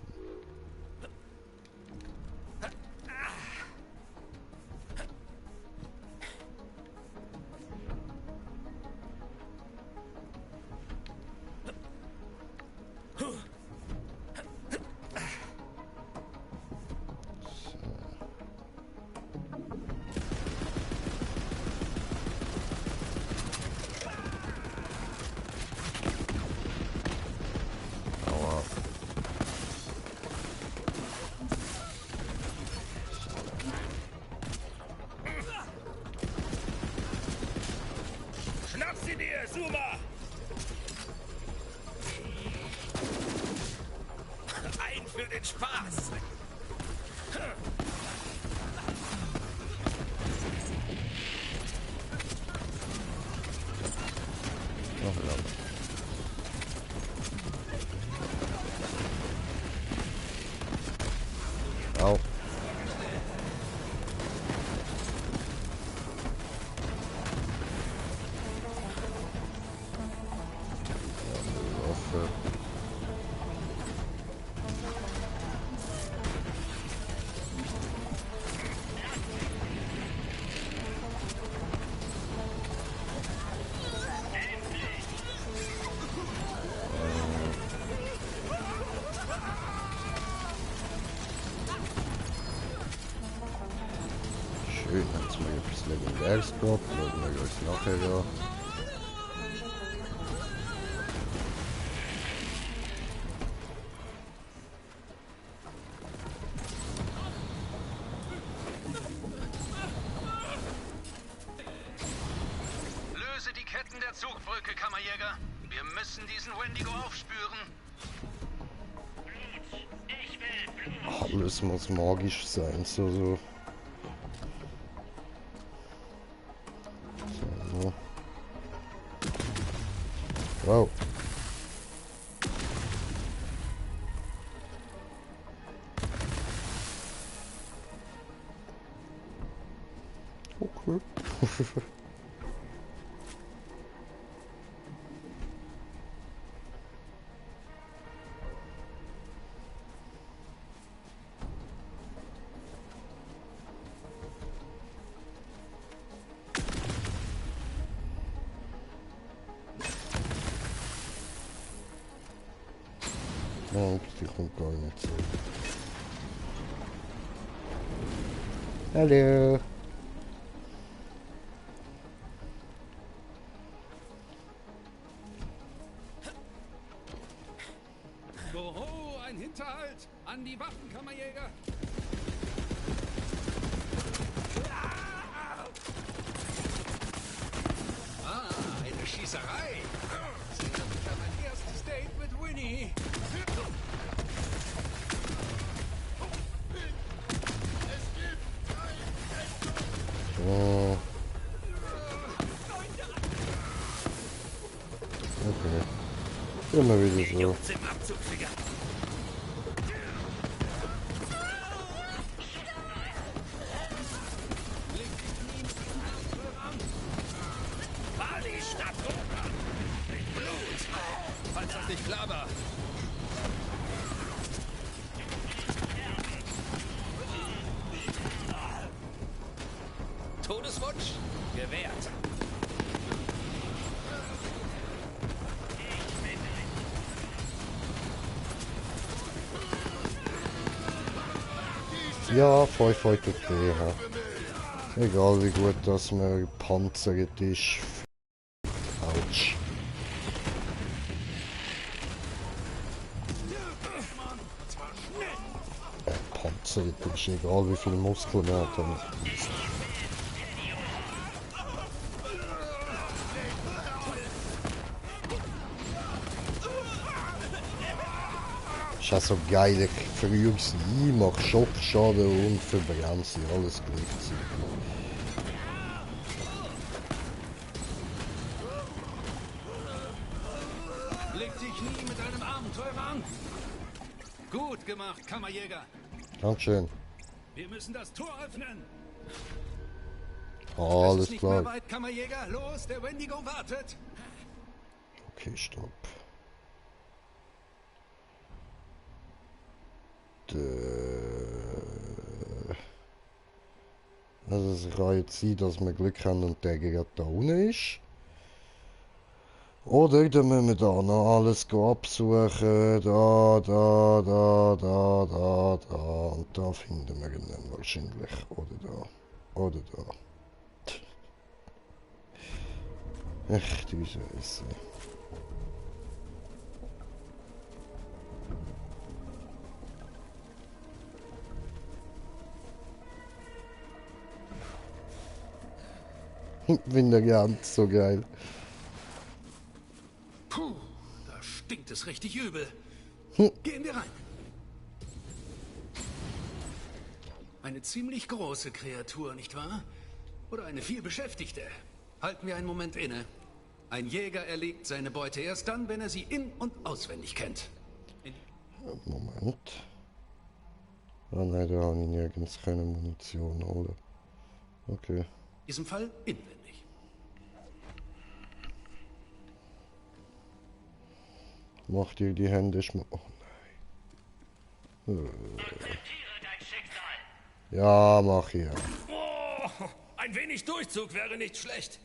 Schnapp sie dir, Zuma! Ein für den Spaß! Noch lang. Au. Waffe. Schön, jetzt mal etwas Legendäres gehabt, schauen wir uns nachher an. Löse die Ketten der Zugbrücke, Kammerjäger. Wir müssen diesen Wendigo aufspüren. Alles muss magisch sein, so. So. Wow. Okay. Und die kommt gar nicht zurück. Hallo. Oho, ein Hinterhalt! An die Waffen, Kammerjäger! Ah, eine Schießerei! Sie haben mein erstes Date mit Winnie! So. Okay. Immer wieder so. Fahr die Stadt runter! Blut! Falls das nicht klar war! Todeswunsch? Gewährt! Ja, 5 heute okay. Ja. Egal wie gut dass man panzert ist. Autsch. Panzert ist egal wie viele Muskeln man hat. Ist auch so geil, ich verrühre sie ein, mache Schockschaden und verbrenne sie, alles gleichzeitig. Leg dich nie mit einem Abenteurer an! Gut gemacht, Kammerjäger! Dankeschön. Wir müssen das Tor öffnen! Alles Es ist nicht klar. mehr weit, Kammerjäger! Los, der Wendigo wartet! Okay, stopp. Also es kann jetzt sein, dass wir Glück haben und der gerade da unten ist. Oder dann müssen wir da noch alles absuchen. Da. Und da finden wir ihn dann wahrscheinlich. Oder da. Oder da. Ach du Scheiße. Bin der ganz so geil. Puh, da stinkt es richtig übel. Gehen wir rein. Eine ziemlich große Kreatur, nicht wahr? Oder eine vielbeschäftigte? Halten wir einen Moment inne. Ein Jäger erlegt seine Beute erst dann, wenn er sie in- und auswendig kennt. Moment. Ah nein, da habe ich nirgends keine Munition holen. Okay. In diesem Fall inwendig. Mach dir die Hände schmutzig. Oh nein. Ja, mach ich. Oh, ein wenig Durchzug wäre nicht schlecht.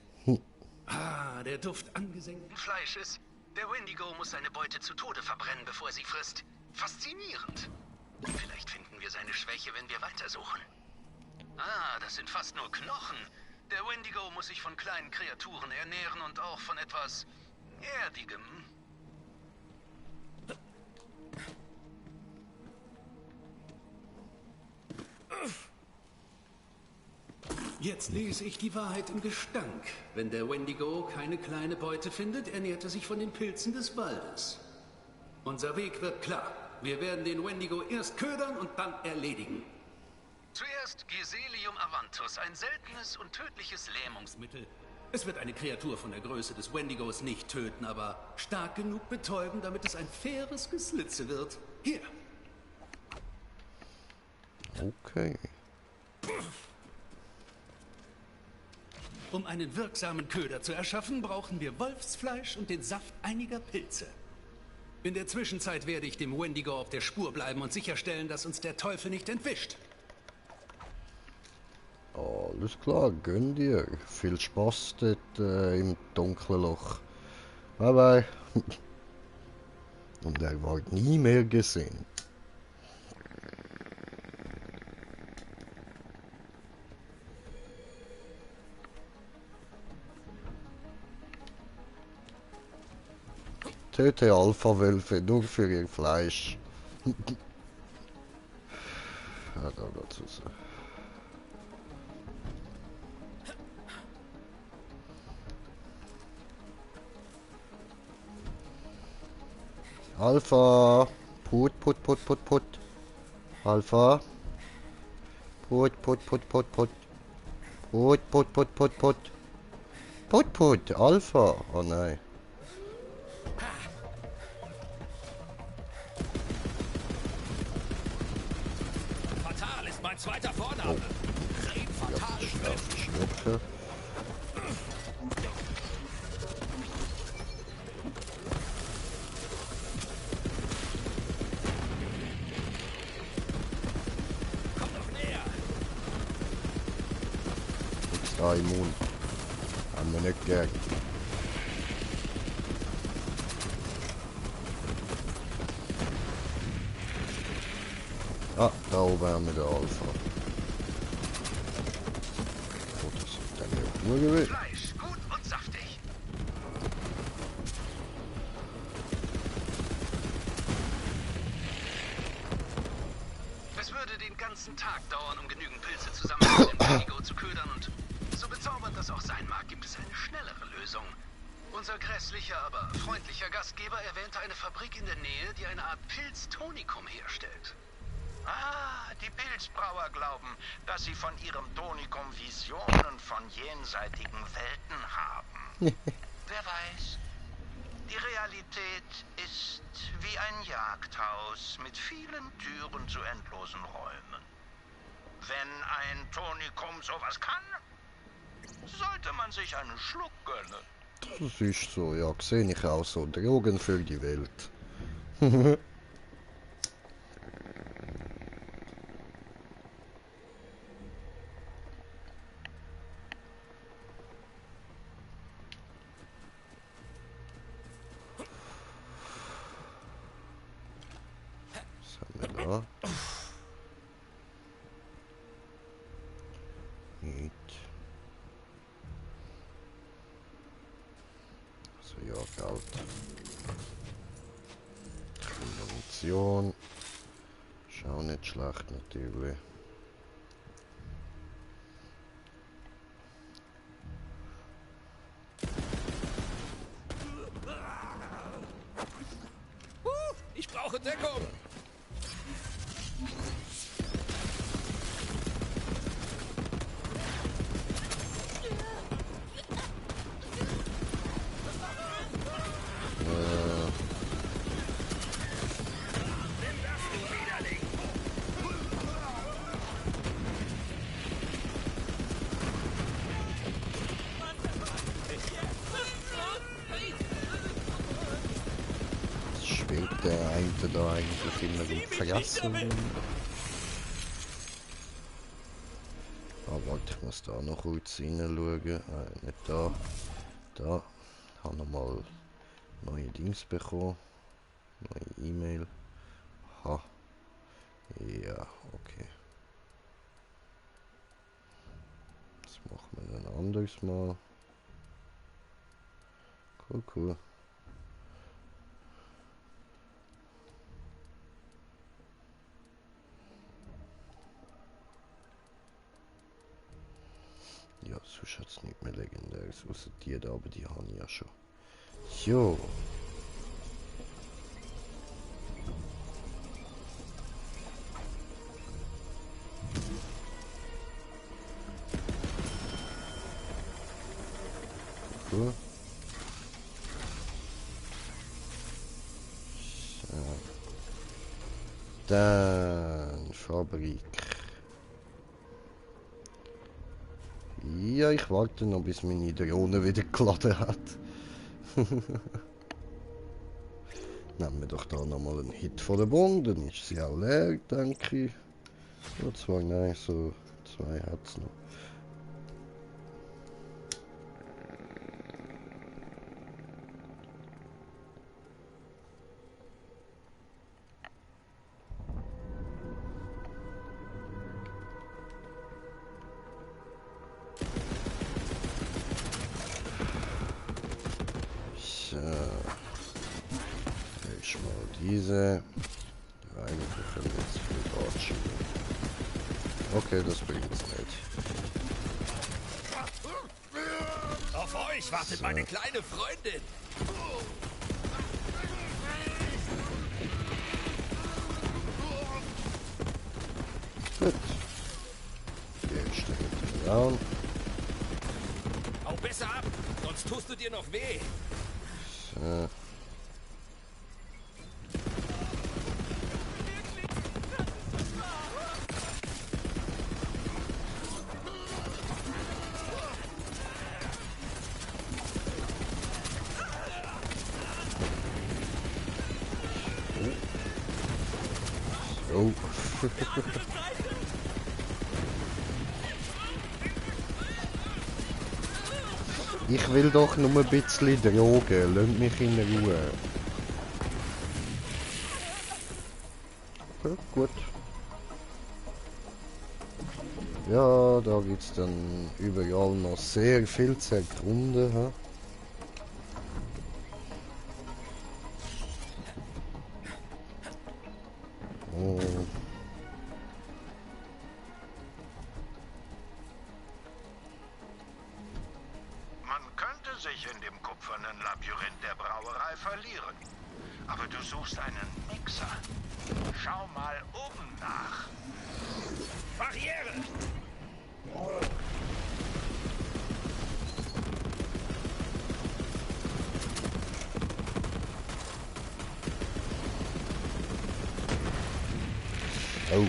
Ah, der Duft angesenkten Fleisches. Der Wendigo muss seine Beute zu Tode verbrennen, bevor er sie frisst. Faszinierend. Vielleicht finden wir seine Schwäche, wenn wir weitersuchen. Ah, das sind fast nur Knochen. Der Wendigo muss sich von kleinen Kreaturen ernähren und auch von etwas Erdigem. Jetzt lese ich die Wahrheit im Gestank. Wenn der Wendigo keine kleine Beute findet, ernährt er sich von den Pilzen des Waldes. Unser Weg wird klar. Wir werden den Wendigo erst ködern und dann erledigen. Zuerst Giselium avanthus, ein seltenes und tödliches Lähmungsmittel. Es wird eine Kreatur von der Größe des Wendigos nicht töten, aber stark genug betäuben, damit es ein faires Geslitze wird. Hier. Okay. Um einen wirksamen Köder zu erschaffen, brauchen wir Wolfsfleisch und den Saft einiger Pilze. In der Zwischenzeit werde ich dem Wendigo auf der Spur bleiben und sicherstellen, dass uns der Teufel nicht entwischt. Alles klar, gönn dir. Viel Spaß dort im dunklen Loch. Bye bye. Und er war nie mehr gesehen. Töte Alpha-Wölfe nur für ihr Fleisch. Ja, da dazu so. Alpha. Put. Alpha. Put. Put. Alpha. Oh nein. Fatal ist mein zweiter Vorname. Fatal. Schnecke. Immun. Haben wir nicht gern. Ah, da oben haben wir den Alpha. Oh, das ist dann ja nur gewesen. Fleisch, gut und saftig. Es würde den ganzen Tag dauern, um genügend Pilze zusammen mit dem Wendigo zu ködern und so bezaubernd das auch sein mag, gibt es eine schnellere Lösung. Unser grässlicher, aber freundlicher Gastgeber erwähnte eine Fabrik in der Nähe, die eine Art Pilztonikum herstellt. Ah, die Pilzbrauer glauben, dass sie von ihrem Tonikum Visionen von jenseitigen Welten haben. Wer weiß. Die Realität ist wie ein Jagdhaus mit vielen Türen zu endlosen Räumen. Wenn ein Tonikum sowas kann, sollte man sich einen Schluck gönnen. Das ist so, ja, sehe ich auch so. Drogen für die Welt. Was haben wir da? Nicht. Also ja, Geld. Munition. Ist auch nicht schlecht natürlich. Ich brauche Deckung. Der eine da eigentlich immer im Vergessen. Ah, warte, ich muss da noch kurz reinschauen. Nicht da. Da. Ich habe nochmal neue Dings bekommen. Neue E-Mail. Aha. Ja, okay. Das machen wir dann anders mal. Cool. Ja, sonst hat es nicht mehr legendäres, außer die da, aber die habe ich ja schon. Jo. Cool. So. Dann Fabrik. Ja, ich warte noch, bis meine Drohne wieder geladen hat. Nehmen wir doch da nochmal einen Hit von der Bombe, dann ist sie auch leer, denke ich. So, zwar, nein, so 2 hat es noch. ich mal diese. Eigentlich können wir jetzt viel dort schieben. Okay, das bringt es nicht. Auf euch wartet meine kleine Freundin. Gut. Hier steht down. Hau besser ab, sonst tust du dir noch weh. So. Oh. Ich will doch nur ein bisschen Drogen. Lasst mich in Ruhe. Okay, gut. Ja, da gibt es dann überall noch sehr viel zu erkunden. He? Oh. Man könnte sich in dem kupfernen Labyrinth der Brauerei verlieren. Aber du suchst einen Mixer. Schau mal oben nach. Barriere! Oh.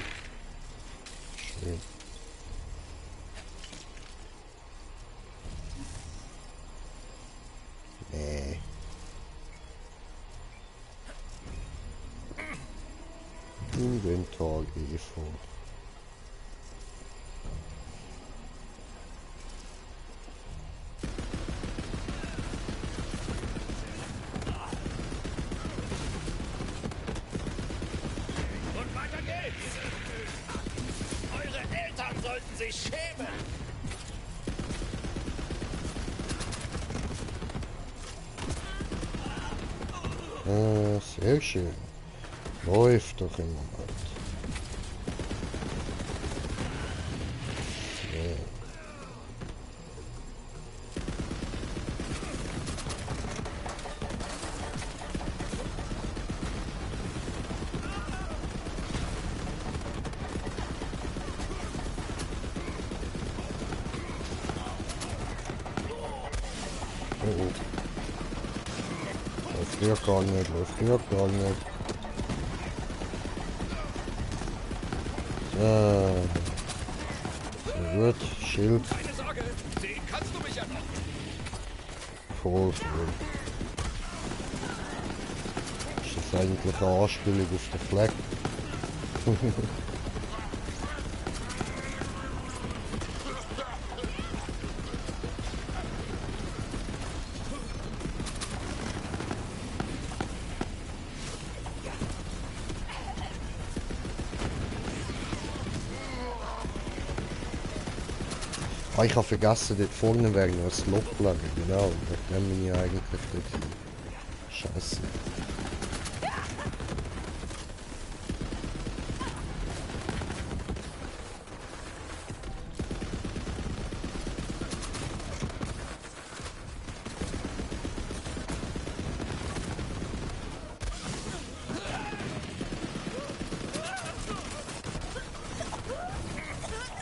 Schön. Nee. Inventar gehe Und weiter geht's! Eure Eltern sollten sich schämen! Ah, sehr schön. Läuft doch im Moment. So. Oh, oh. Läuft hier gar nicht, läuft hier gar nicht. So. Gut, Schild. Keine Sorge, sehen kannst du mich ja noch. Voll. Ist das eigentlich eine Anspielung auf den Fleck? Ah, ich habe vergessen, dort vorne wäre noch ein Loch gelegen, genau. Da bin ich eigentlich dort hin. Scheiße.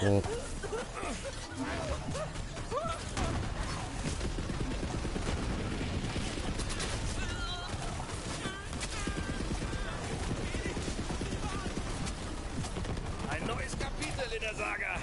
Ja. Ein neues Kapitel in der Saga.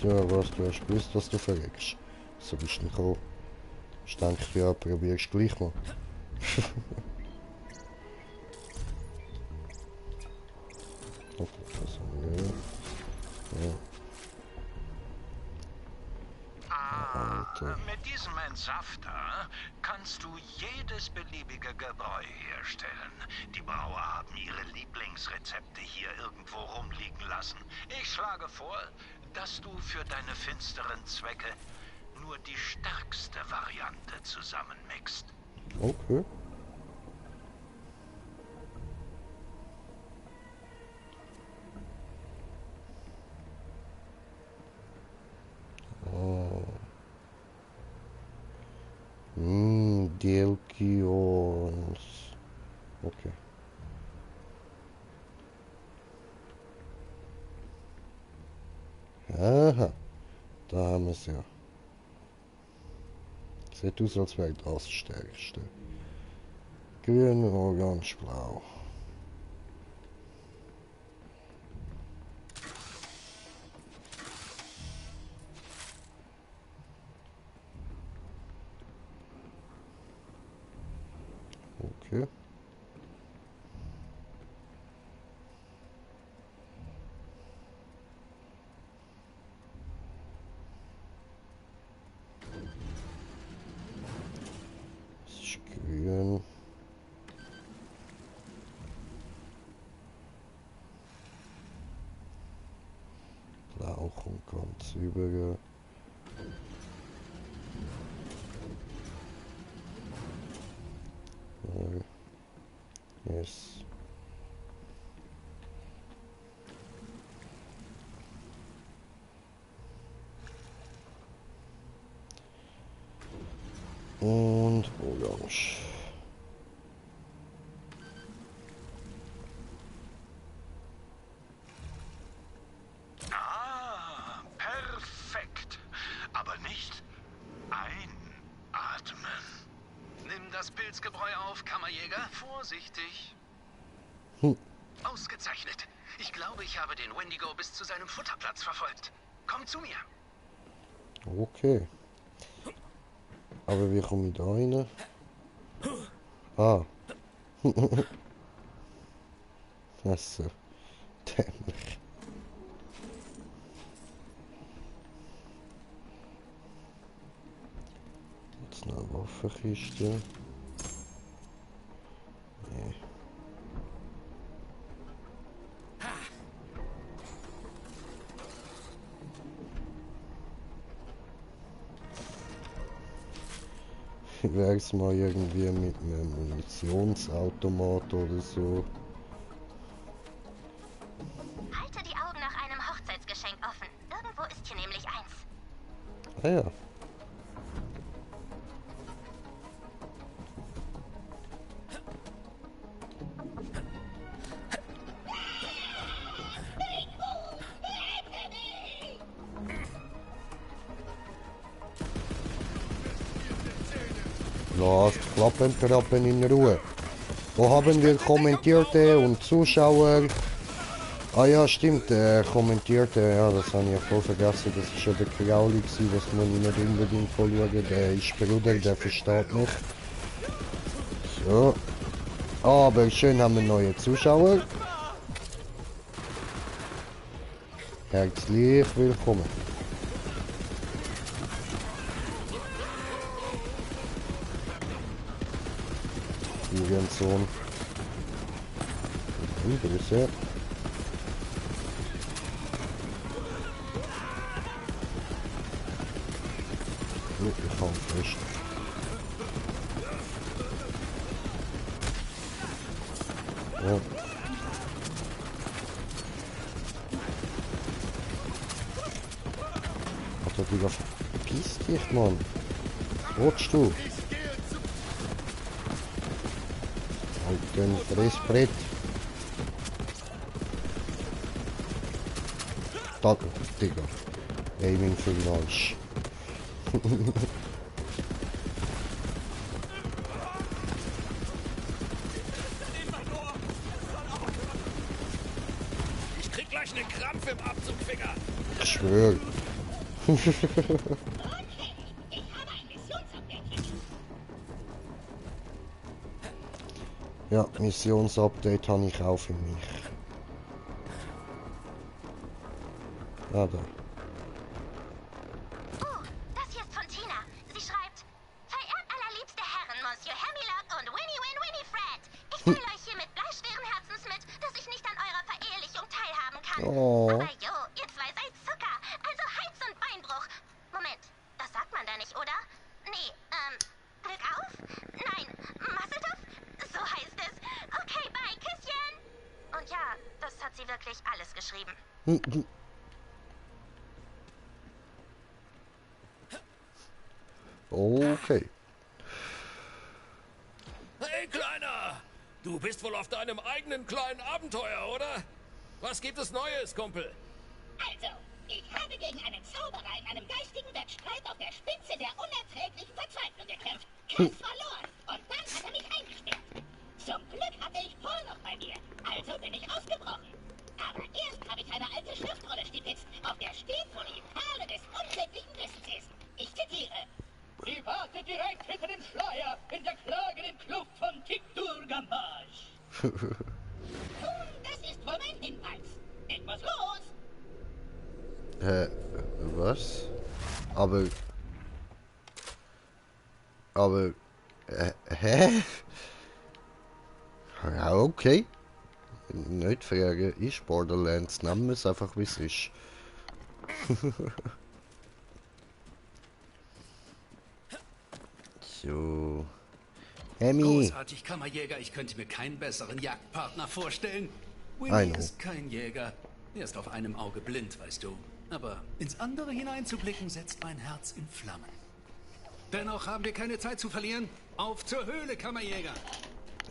So, was, du hast gewusst, dass du verreckst. So bist du gekommen. Ich denke, ja, probierst gleich mal. Okay, das haben wir. Ja. Mit diesem Entsafter kannst du jede jedes beliebige Gebräu herstellen. Die Brauer haben ihre Lieblingsrezepte hier irgendwo rumliegen lassen. Ich schlage vor, dass du für deine finsteren Zwecke nur die stärkste Variante zusammenmixt. Okay. Oh. Delkions. Okay. Aha. Da haben wir es ja. Sieht aus, als wäre das stärkste. Grün, orange, blau. Okay. Das ist grün. Blau kommt ganz über. Yes. Und orange. Ah, perfekt. Aber nicht einatmen. Nimm das Pilzgebräu auf, Kammerjäger. Vorsichtig. Ausgezeichnet. Ich glaube, ich habe den Wendigo bis zu seinem Futterplatz verfolgt. Komm zu mir. Okay. Aber wie komme ich da rein? Ah. Das ist dämlich. Jetzt noch eine Waffenkiste. Nee. Wie wär's mal irgendwie mit einem Munitionsautomat oder so? Halte die Augen nach einem Hochzeitsgeschenk offen. Irgendwo ist hier nämlich eins. Ah ja. Lasst Klappentrappen in Ruhe. Wo haben wir Kommentierte und Zuschauer? Ah ja, stimmt, Kommentierte, ja, das habe ich ja voll vergessen, das ist ja der Krauli gewesen, das muss ich nicht unbedingt voll schauen, der ist Bruder, der versteht mich. So. Aber schön haben wir neue Zuschauer. Herzlich willkommen. Sohn. Böse. Ich kann fest. Ja. Alter, Digga, verpiss dich, Mann. Was willst du? Den Fressbrett. Da, Digga. Aiming für den Arsch. Ich krieg gleich einen Krampf im Abzugfinger. Ich schwöre. Ja, Missionsupdate habe ich auch für mich. Ja, da. Das hier ist von Tina. Sie schreibt: Verehrt allerliebste Herren, Monsieur Hermilord Oh. Aber jo, ihr zwei seid Zucker. Also Hals- und Beinbruch. Moment, das sagt man da nicht, oder? Nee, Glück auf? Nein, Masseltoff? So heißt es. Okay, bye, Küsschen. Und ja, das hat sie wirklich alles geschrieben. Okay. Hey, Kleiner! Du bist wohl auf deinem eigenen kleinen Abenteuer, oder? Was gibt es Neues, Kumpel? Also, ich habe gegen einen Zauberer in einem geistigen Wettstreit auf der Spitze der unerträglichen Verzweiflung gekämpft. Krass verloren. Und dann hat er mich eingesperrt. Zum Glück hatte ich Paul noch bei mir. Also bin ich ausgebrochen. Aber erst habe ich eine alte Schriftrolle stibitzt, auf der steht, wo die Perle des unsäglichen Wissens ist. Ich zitiere. Sie wartet direkt hinter dem Schleier in der klagenden Kluft von Tiktur-Gambage. Das ist wohl mein Hinweis. Ich muss los. Was? Hä? Ja, okay. Nicht fragen, ist Borderlands, nehmen wir es einfach wie es ist. So. Emmy. Großartig, Kammerjäger. Ich könnte mir keinen besseren Jagdpartner vorstellen. Winnie ist kein Jäger. Er ist auf einem Auge blind, weißt du. Aber ins andere hineinzublicken, setzt mein Herz in Flammen. Dennoch haben wir keine Zeit zu verlieren. Auf zur Höhle, Kammerjäger.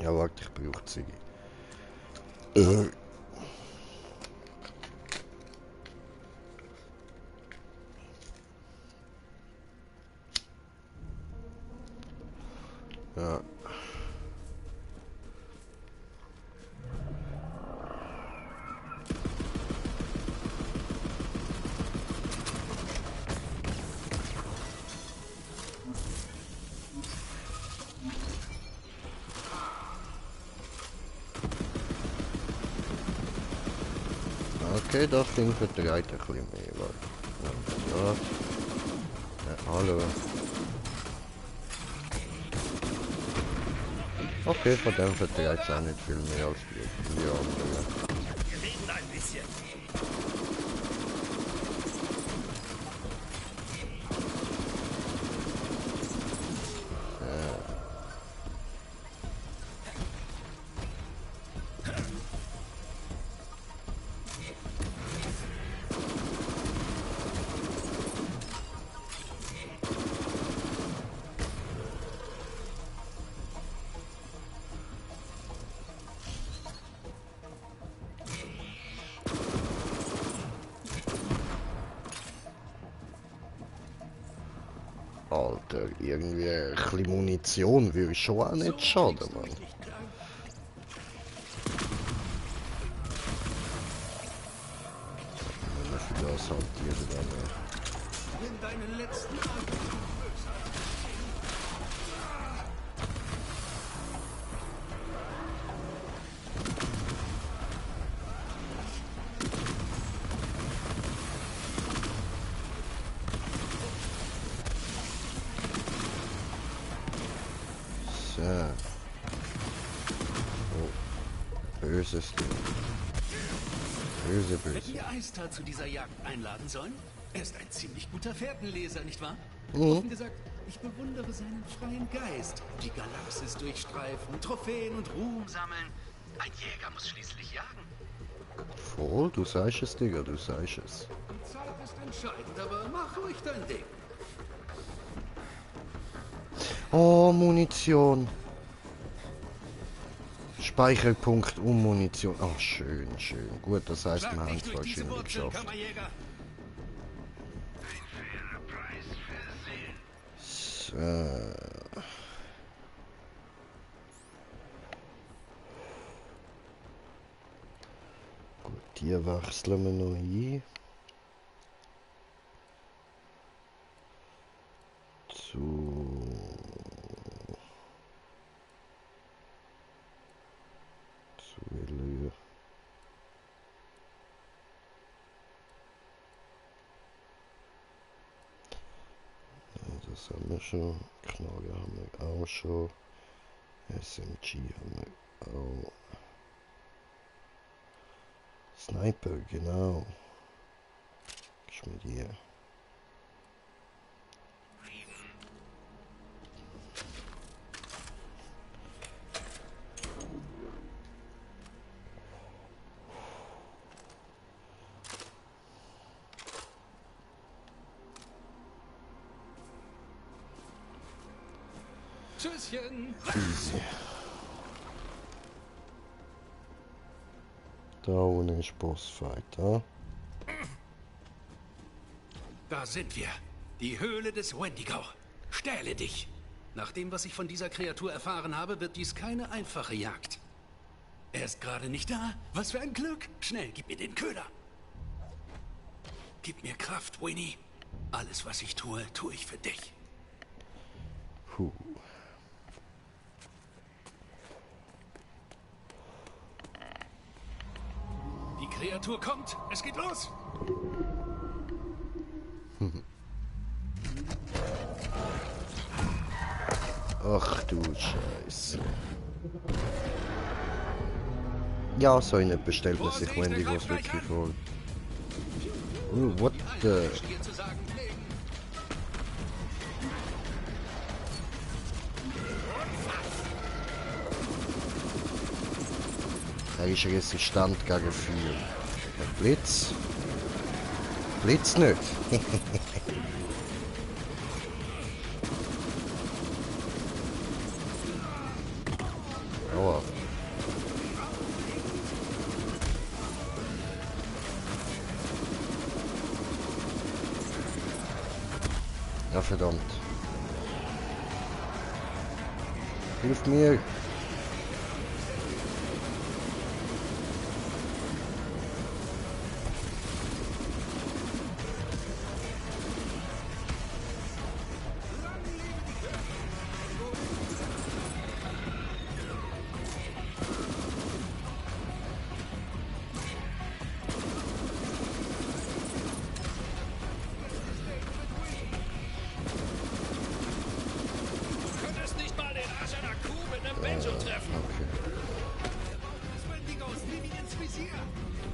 Ja, warte, ich brauche sie. Ja. Okay, das Ding vertreibt ein bisschen mehr. Ja. Hallo. Okay, von dem vertreibt es auch nicht viel mehr als die anderen. Wir reden ein bisschen. Alter, irgendwie ein bisschen Munition würde schon auch nicht schaden, Mann. Für das halt jeder dann. In deinen letzten Atem. So. Oh. Böses Ding. Böse, böse. Hätten wir Eistar zu dieser Jagd einladen sollen? Er ist ein ziemlich guter Fährtenleser, nicht wahr? Mhm. Offen gesagt, ich bewundere seinen freien Geist. Die Galaxis durchstreifen, Trophäen und Ruhm sammeln. Ein Jäger muss schließlich jagen. Voll, du sagst es, Digga, du sagst es. Die Zeit ist entscheidend, aber mach ruhig dein Ding. Oh, Munition. Speicherpunkt und Munition. Ach, schön, schön. Gut, das heißt, wir haben es wahrscheinlich geschafft. So. Gut, die wechseln wir noch ein. Das haben wir schon. Knarre haben wir auch schon. SMG haben wir auch. Sniper, genau. Ich mit dir. Tschüsschen. Easy. Da unten ist Bossfight, ja? Da sind wir. Die Höhle des Wendigo. Stähle dich. Nach dem, was ich von dieser Kreatur erfahren habe, wird dies keine einfache Jagd. Er ist gerade nicht da. Was für ein Glück. Schnell, gib mir den Köder. Gib mir Kraft, Winnie. Alles, was ich tue, tue ich für dich. Puh. Die Kreatur kommt. Es geht los. Ach du Scheiße. Ja, so eine bestellt man sich Wendigos wirklich vor. What the... Er ist resistent gegen Feuer. Blitz? Blitz nicht. Aua. Ja, verdammt. Hilf mir!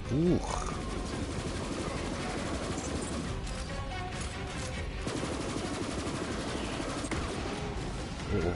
Huch. Oh.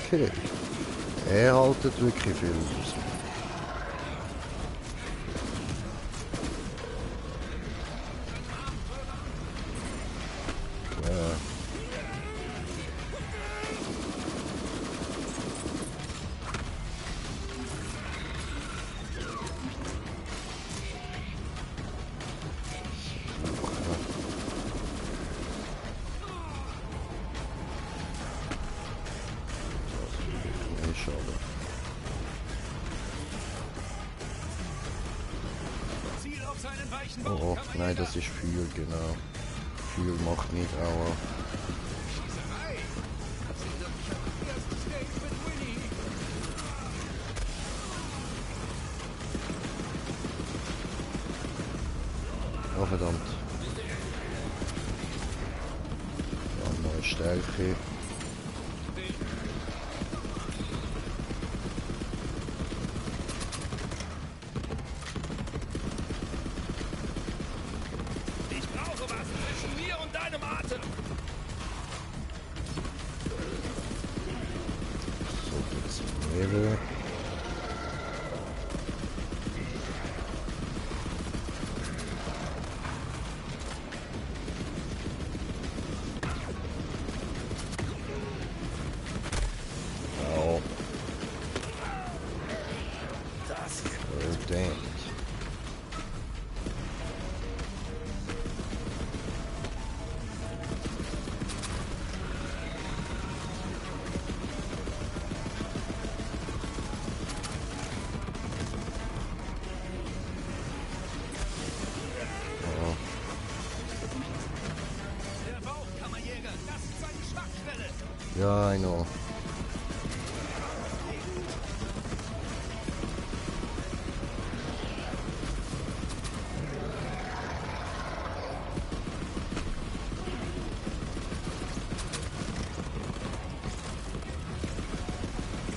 Okay. Er haltet wirklich viel aus. Ja. Oh, nein, das ist Feuer, genau. Feuer macht nicht Aua. Oh, verdammt. Ja, neue Stärke. wieder einer.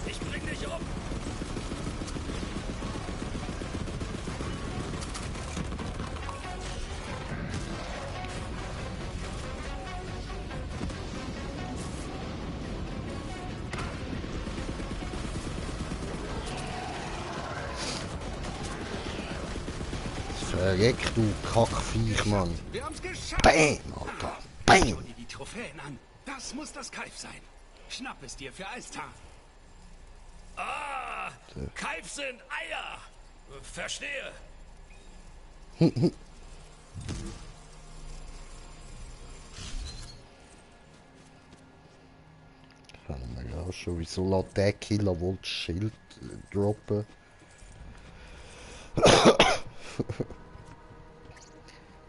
Ich bring dich um! Verreck, du Kackviech, Mann. Wir haben's geschafft! Bam, Alter. Bam! Schau dir die Trophäen an. Das muss das Kalb sein. Schnapp es dir für Eistag. Ah! Kalb sind Eier! Verstehe. Kann man ja auch schon. Wieso lässt der Killer wohl das Schild droppen?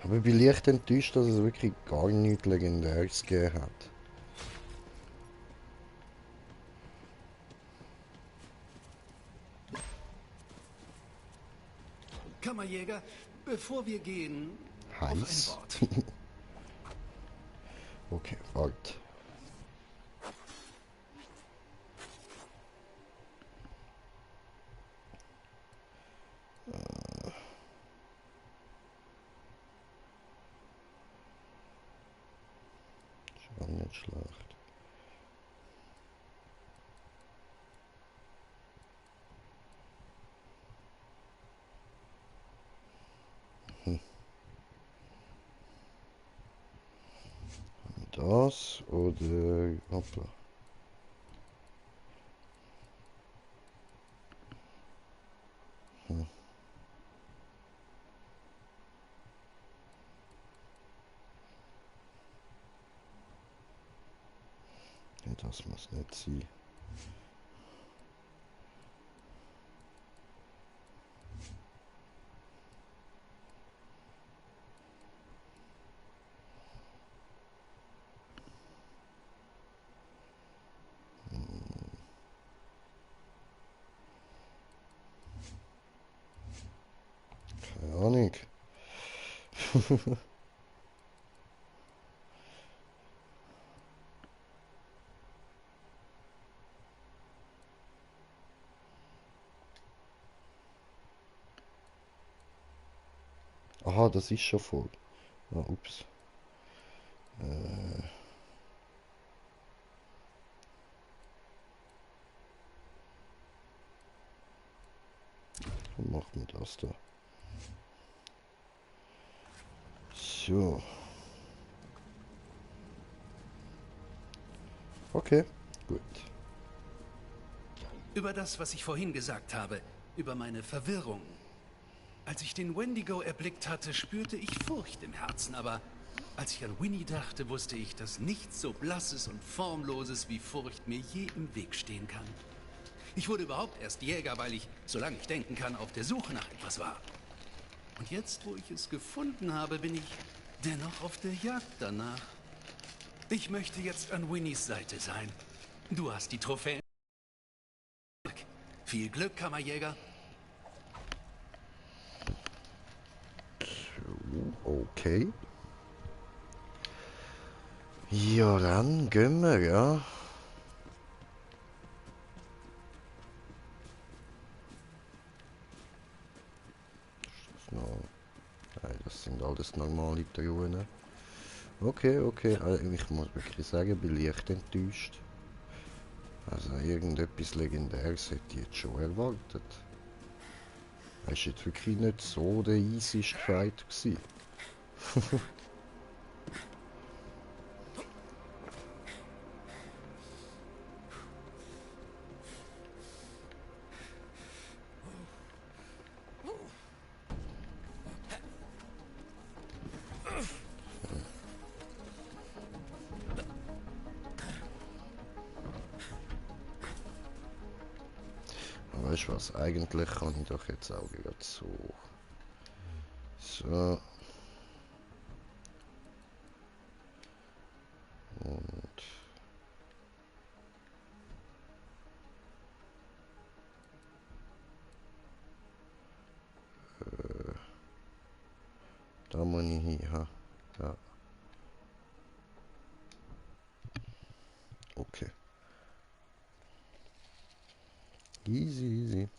Aber ich bin leicht enttäuscht, dass es wirklich gar nichts Legendäres gegeben hat. Kammerjäger, bevor wir gehen, Heiß. auf ein Wort. Okay, warte. Schon nicht schlecht. Das oder hoppla. Ja, das muss nicht sein. Keine Ahnung. Aha, das ist schon voll. Ah, ups. Dann machen wir das da. So. Okay, gut. Über das, was ich vorhin gesagt habe, über meine Verwirrung. Als ich den Wendigo erblickt hatte, spürte ich Furcht im Herzen, aber als ich an Winnie dachte, wusste ich, dass nichts so Blasses und Formloses wie Furcht mir je im Weg stehen kann. Ich wurde überhaupt erst Jäger, weil ich, solange ich denken kann, auf der Suche nach etwas war. Und jetzt, wo ich es gefunden habe, bin ich dennoch auf der Jagd danach. Ich möchte jetzt an Winnies Seite sein. Du hast die Trophäen. Viel Glück, Kammerjäger. Okay. Ja, dann gehen wir, ja. Ist das noch... Nein, das sind alles normale Drohnen. Okay, okay. Also ich muss wirklich sagen, bin leicht enttäuscht. Also irgendetwas Legendäres hätte ich jetzt schon erwartet. Es war jetzt wirklich nicht so der easiest Fight gewesen. Weißt du was, eigentlich kann ich doch jetzt auch wieder so. So. Und ich hier habe. Ja. Okay. Easy, easy.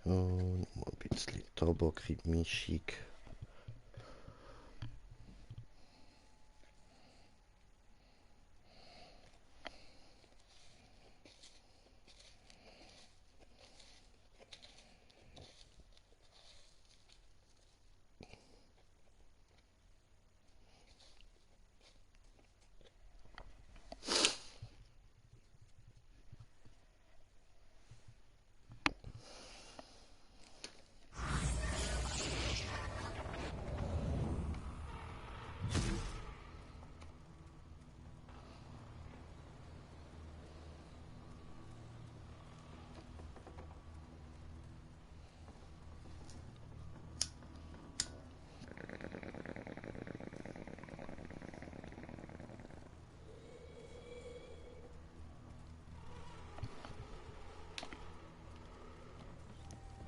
Und mal ein bisschen Tabak in die Mischung.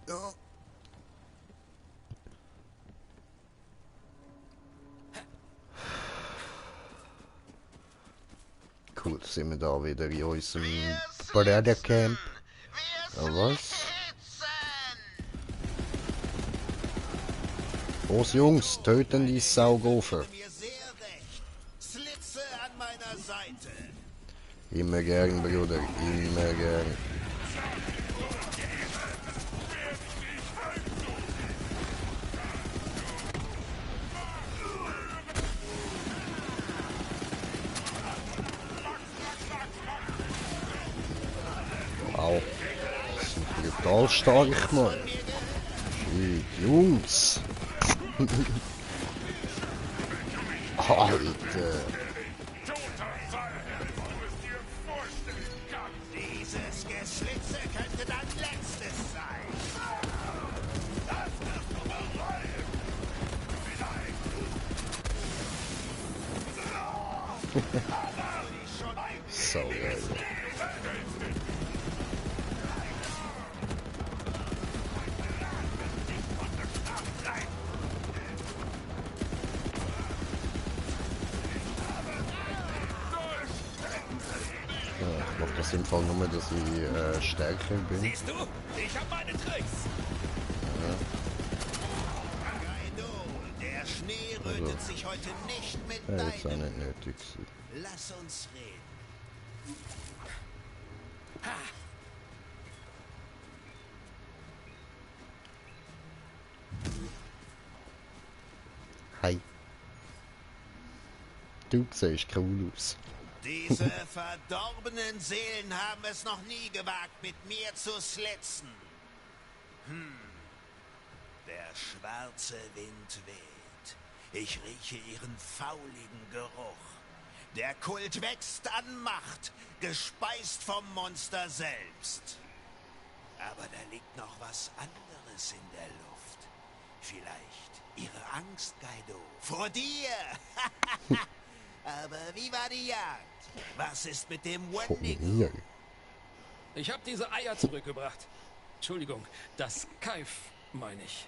Ja. Cool, sind wir da wieder in unserem Brothercamp. Ja, was? Los Jungs, töten die Saugofer. Immer gern, Bruder, immer gern. Wow, das sind brutal stark, Mann. Shit, Jungs. Alter. Dieses Geschlitze könnte dein letztes sein. Das wirst du bereuen. Vielleicht. So geil. Ich mache das im Fall nur, dass ich stärker bin. Siehst du? Ich habe meine Tricks. Kaido, der Schnee rötet sich heute nicht mit Ja, ist auch deinem. nicht nötig gewesen. Lass uns reden. Hi. Du siehst cool aus. Diese verdorbenen Seelen haben es noch nie gewagt, mit mir zu slitzen. Der schwarze Wind weht. Ich rieche ihren fauligen Geruch. Der Kult wächst an Macht, gespeist vom Monster selbst. Aber da liegt noch was anderes in der Luft. Vielleicht ihre Angst, Kaido, vor dir. Aber wie war die Jagd? Was ist mit dem Wendigo? Ich habe diese Eier zurückgebracht. Entschuldigung, das Kaif, meine ich.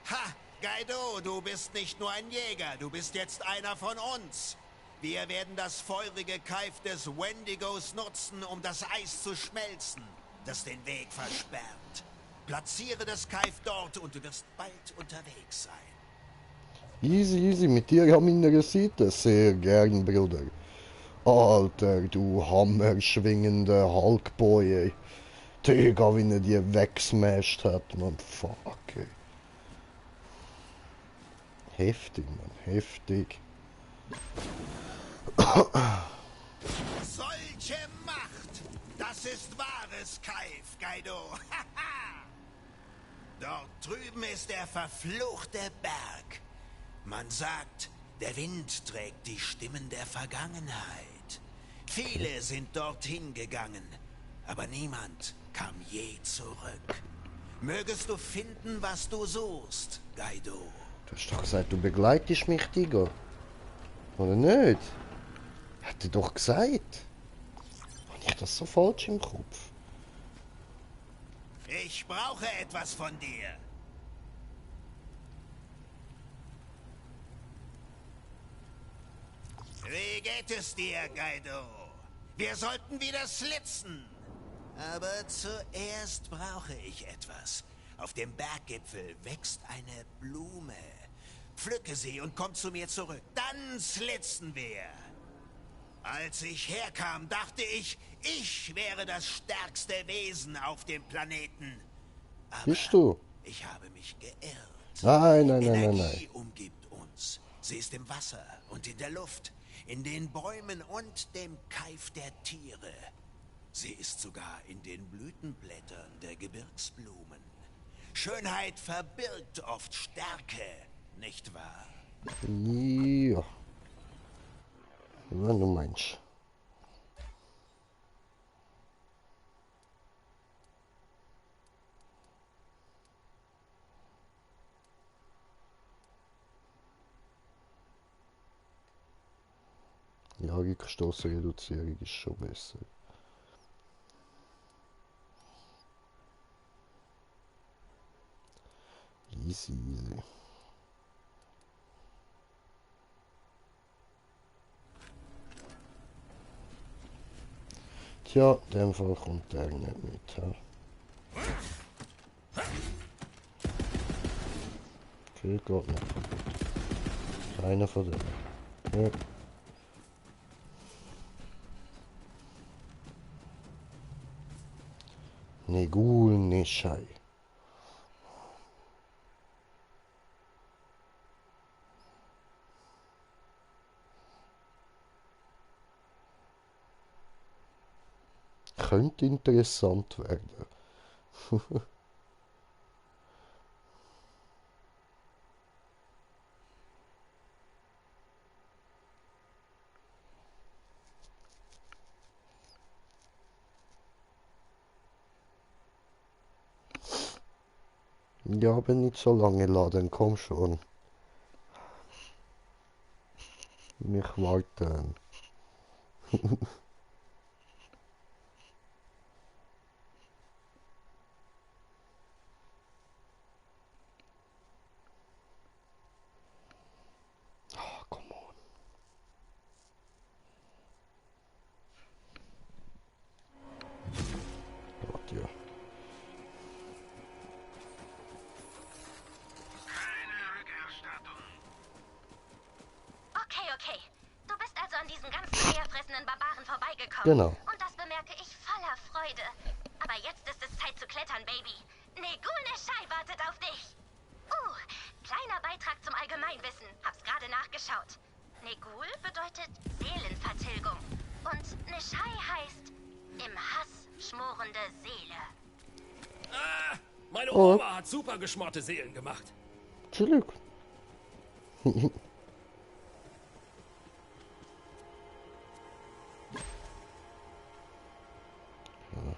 Ha, Kaido, du bist nicht nur ein Jäger, du bist jetzt einer von uns. Wir werden das feurige Kaif des Wendigos nutzen, um das Eis zu schmelzen, das den Weg versperrt. Platziere das Kaif dort und du wirst bald unterwegs sein. Easy, easy, mit dir an meiner Seite. Sehr gern, Bruder. Alter, du hammerschwingende Hulkboy, ey. Digga, wie er die weggesmashed hat, man. Fuck, ey. Heftig, man. Heftig. Solche Macht! Das ist wahres Kaif, Kaido. Dort drüben ist der verfluchte Berg. Man sagt, der Wind trägt die Stimmen der Vergangenheit. Viele sind dorthin gegangen, aber niemand kam je zurück. Mögest du finden, was du suchst, Kaido. Du hast doch gesagt, du begleitest mich, Tiger. Oder nicht? Hat er doch gesagt. Habe ich das so falsch im Kopf? Ich brauche etwas von dir. Wie geht es dir, Guido? Wir sollten wieder slitzen. Aber zuerst brauche ich etwas. Auf dem Berggipfel wächst eine Blume. Pflücke sie und komm zu mir zurück. Dann slitzen wir. Als ich herkam, dachte ich, ich wäre das stärkste Wesen auf dem Planeten. Aber bist du? Ich habe mich geirrt. Nein, nein, nein, nein, Energie nein. umgibt uns. Sie ist im Wasser und in der Luft, in den Bäumen und dem Keif der Tiere. Sie ist sogar in den Blütenblättern der Gebirgsblumen. Schönheit verbirgt oft Stärke, nicht wahr? Ja. Wenn du meinst. Ja, Rückstoßreduzierung ist schon besser. Easy, easy. Tja, in dem Fall kommt der nicht mit. Ja. Okay, geht nicht kaputt. Keiner von denen. Ja. Negul Neshai. Könnte interessant werden. Ja, aber nicht so lange laden, komm schon. Mich warten. Oh, come on. Gott, ja. Okay. Du bist also an diesen ganzen eierfressenden Barbaren vorbeigekommen. Genau. Und das bemerke ich voller Freude. Aber jetzt ist es Zeit zu klettern, Baby. Negul Neshai wartet auf dich. Kleiner Beitrag zum Allgemeinwissen. Hab's gerade nachgeschaut. Negul bedeutet Seelenvertilgung. Und Neshai heißt im Hass schmorende Seele. Ah, meine Oma hat super geschmorte Seelen gemacht. Zurück.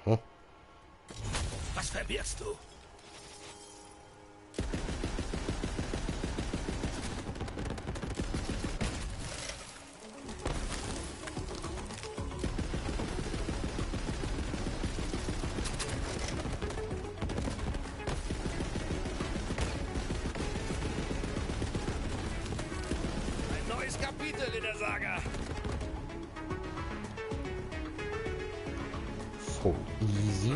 Aha. Was verbirgst du? Ein neues Kapitel in der Saga. Voll easy.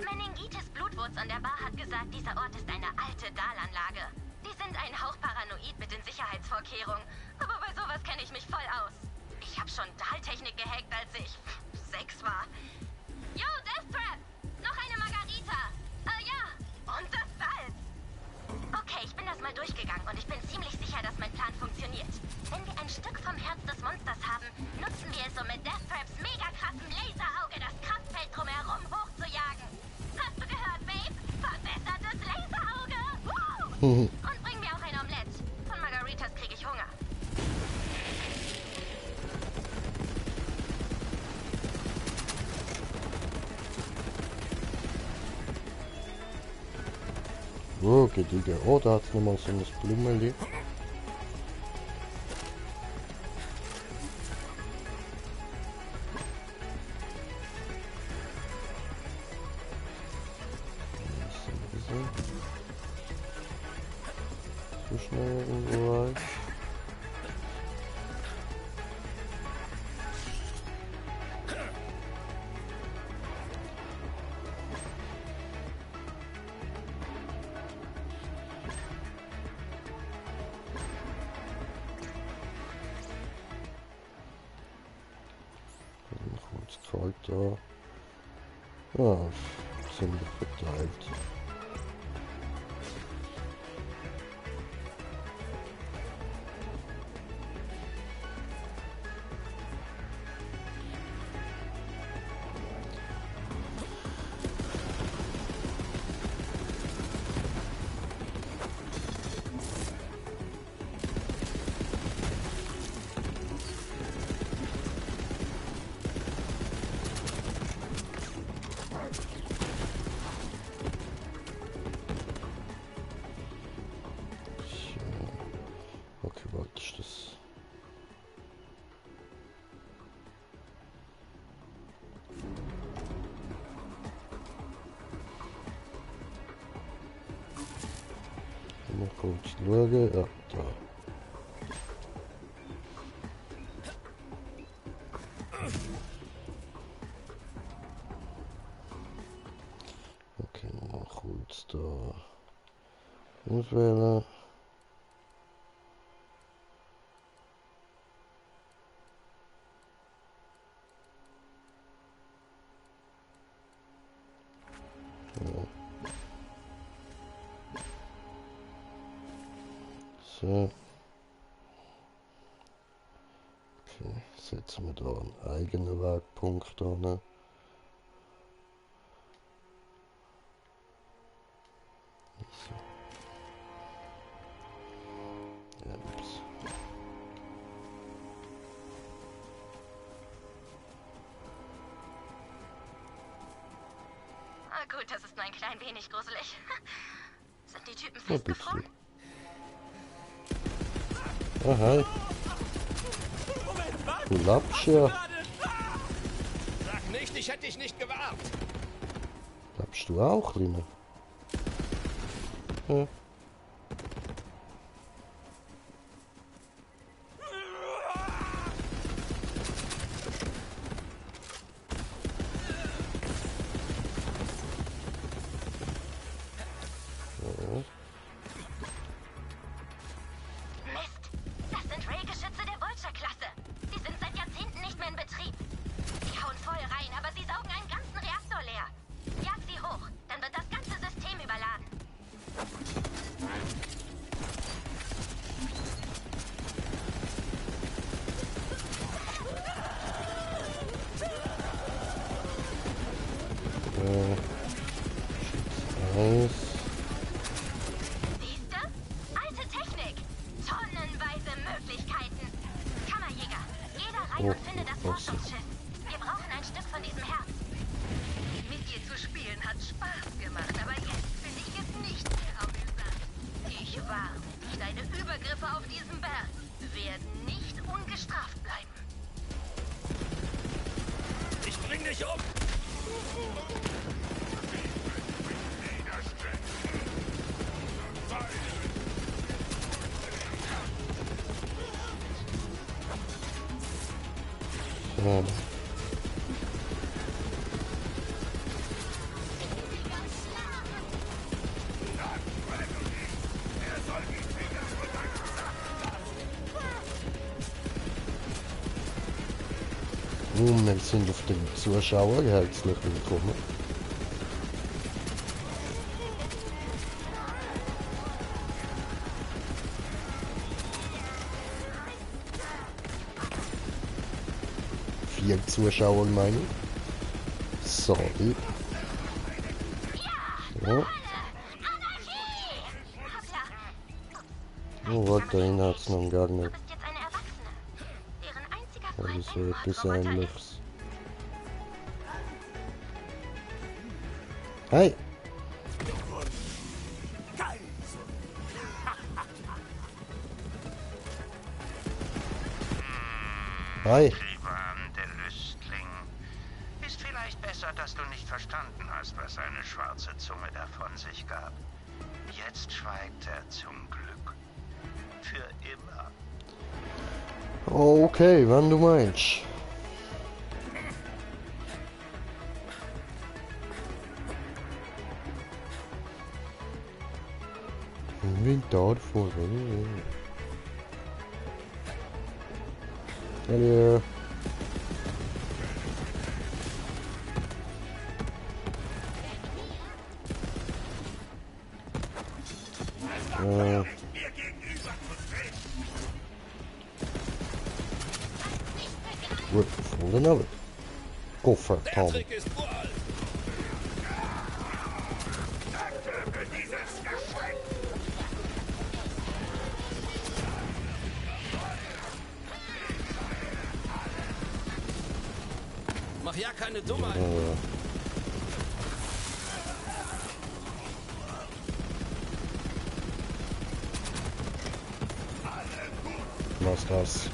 Meningitis Blutwurz an der Bar hat gesagt, dieser Ort ist eine alte Dahlanlage. Die sind ein Hauch paranoid mit den Sicherheitsvorkehrungen. Aber bei sowas kenne ich mich voll aus. Ich habe schon Dahltechnik gehackt, als ich 6 war. Yo, Death Trap! Noch eine Margarita! Ja, und das Salz! Okay, ich bin das mal durchgegangen und ich bin ziemlich sicher, dass mein Plan funktioniert. Wenn wir ein Stück vom Herz des Monsters haben, nutzen wir es, um mit Death Traps mega krassem Laserauge das Kraftfeld drumherum hochzujagen. Hast du gehört, Babe? Verbessertes Laserauge! Woo! Und bring mir auch ein Omelette. Von Margaritas kriege ich Hunger. Oh, gediegen. Oh, da hat es nochmal so ein Blümeli. So schnell irgendwo rein. Da. Ja, ziemlich verteilt. Mal kurz schauen. Ja, da. Okay, mal kurz da auswählen. So. Okay, setzen wir da einen eigenen Wegpunkt an. So. Ja, ups. Ah, gut, das ist nur ein klein wenig gruselig. Sind die Typen festgefroren? Ah, hi. Du lappst ja. Sag nicht, ich hätte dich nicht gewarnt. Lappst du auch, Lina? Ja. Siehste? Alte Technik. Tonnenweise Möglichkeiten. Kammerjäger, geh da rein und finde das Forschungsschiff. Wir brauchen ein Stück von diesem Herz. Mit dir zu spielen hat Spaß gemacht, aber jetzt finde ich es nicht mehr amüsant. Ich warne dich, deine Übergriffe auf diesem Berg werden nicht ungestraft bleiben. Ich bring dich um! Ja. Wir sind auf den Zuschauer herzlich willkommen. Vier Zuschauer meine ich. Sorry. So. Oh, warte, da hinten hat es noch einen Gärtner. Das ist so etwas Ähnliches. Hey! Hi. Trivan, der Lüstling. Ist vielleicht besser, dass du nicht verstanden hast, was seine schwarze Zunge davon sich gab. Jetzt schweigt er zum Glück. Für immer. Okay, wenn du meinst. Inventar vor. Hallo. Gut gefunden, aber Koffer, Tom. Mach ja keine Dummheit. Was das?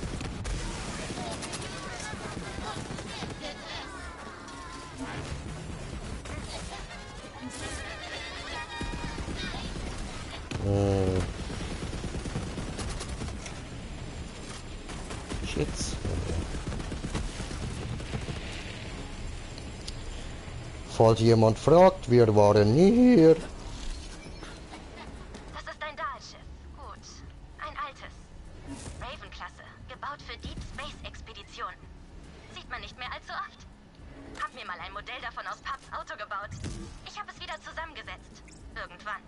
Shit. Falls jemand fragt, wir waren nie hier. Das ist ein Dahl-Schiff. Gut. Ein altes. Raven-Klasse. Gebaut für Deep Space-Expeditionen. Sieht man nicht mehr allzu oft. Hab mir mal ein Modell davon aus Paps Auto gebaut. Ich habe es wieder zusammengesetzt. Irgendwann.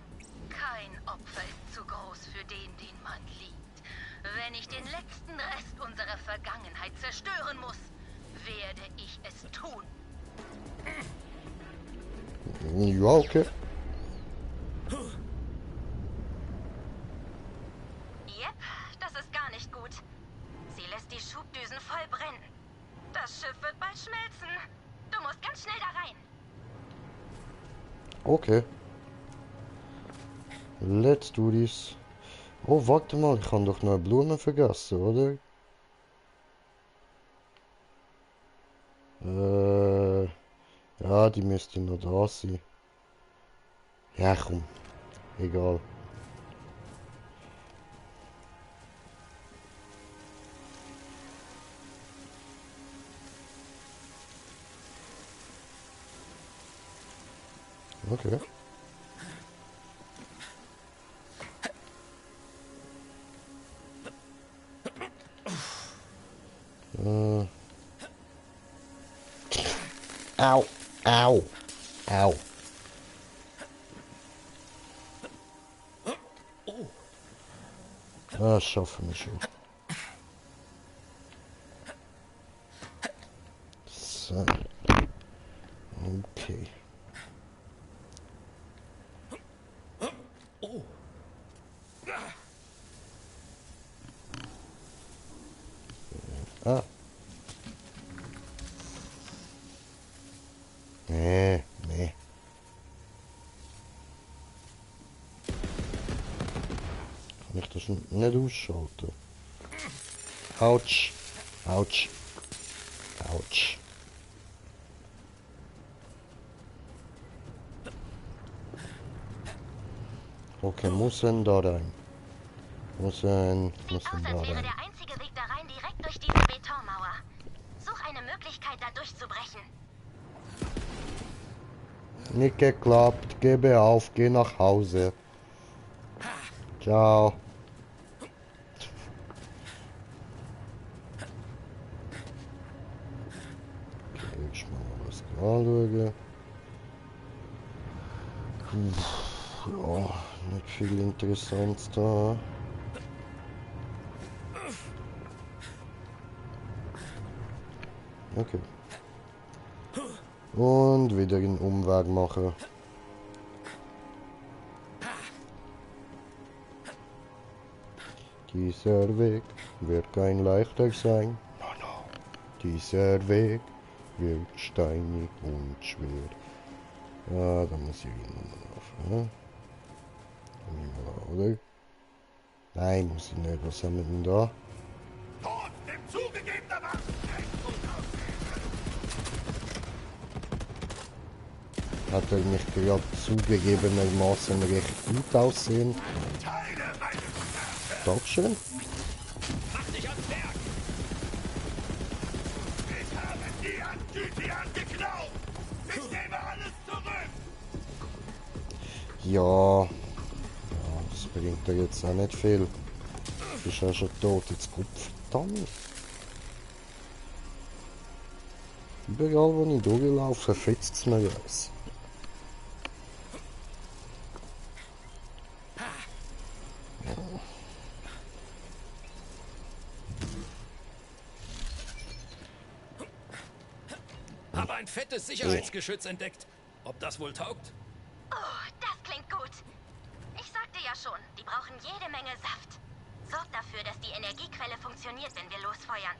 Kein Opfer ist zu groß für den, den man liebt. Wenn ich den letzten Rest unserer Vergangenheit zerstören muss, werde ich es tun. Ja, okay. Yep, das ist gar nicht gut. Sie lässt die Schubdüsen voll brennen. Das Schiff wird bald schmelzen. Du musst ganz schnell da rein. Okay. Let's do this. Oh, warte mal, ich habe doch noch Blumen vergessen, oder? Ja, die müsste noch da sein. Ja, komm. Egal. Okay. Au, au, au. Ah, schaffen wir schon. So. Okay. Ah. Nee. Kann ich das nicht ausschalten? Autsch. Autsch. Autsch. Okay, muss da rein. Muss Sieht aus, da als wäre rein. der einzige Weg da rein direkt durch diese Betonmauer. Such eine Möglichkeit, da durchzubrechen. Nicht geklappt. Gebe auf, geh nach Hause. Ciao. Okay, ich mal was anschauen. Ja, nicht viel Interessantes da. Okay. Und wieder einen Umweg machen. Dieser Weg wird kein leichter sein. Dieser Weg wird steinig und schwer. Ja, da muss ich nochmal laufen, ne? Oder? Nein, muss ich nicht. Was haben wir denn da? Tot im zugegebener Waffe! hat er mich gerade zugegebenermaßen recht gut aussehen. Dankeschön. Mach dich ans Werk! Ich habe die an Gytian geklaut! Ich nehme alles zurück! Ja, das bringt er jetzt auch nicht viel. Ist ja schon tot, jetzt Kopf. Verdammt. Überall, wo ich durchlaufe, fetzt es mir alles. Habe ein fettes Sicherheitsgeschütz entdeckt. Ob das wohl taugt? Oh, das klingt gut. Ich sagte ja schon, die brauchen jede Menge Saft. Sorgt dafür, dass die Energiequelle funktioniert, wenn wir losfeuern.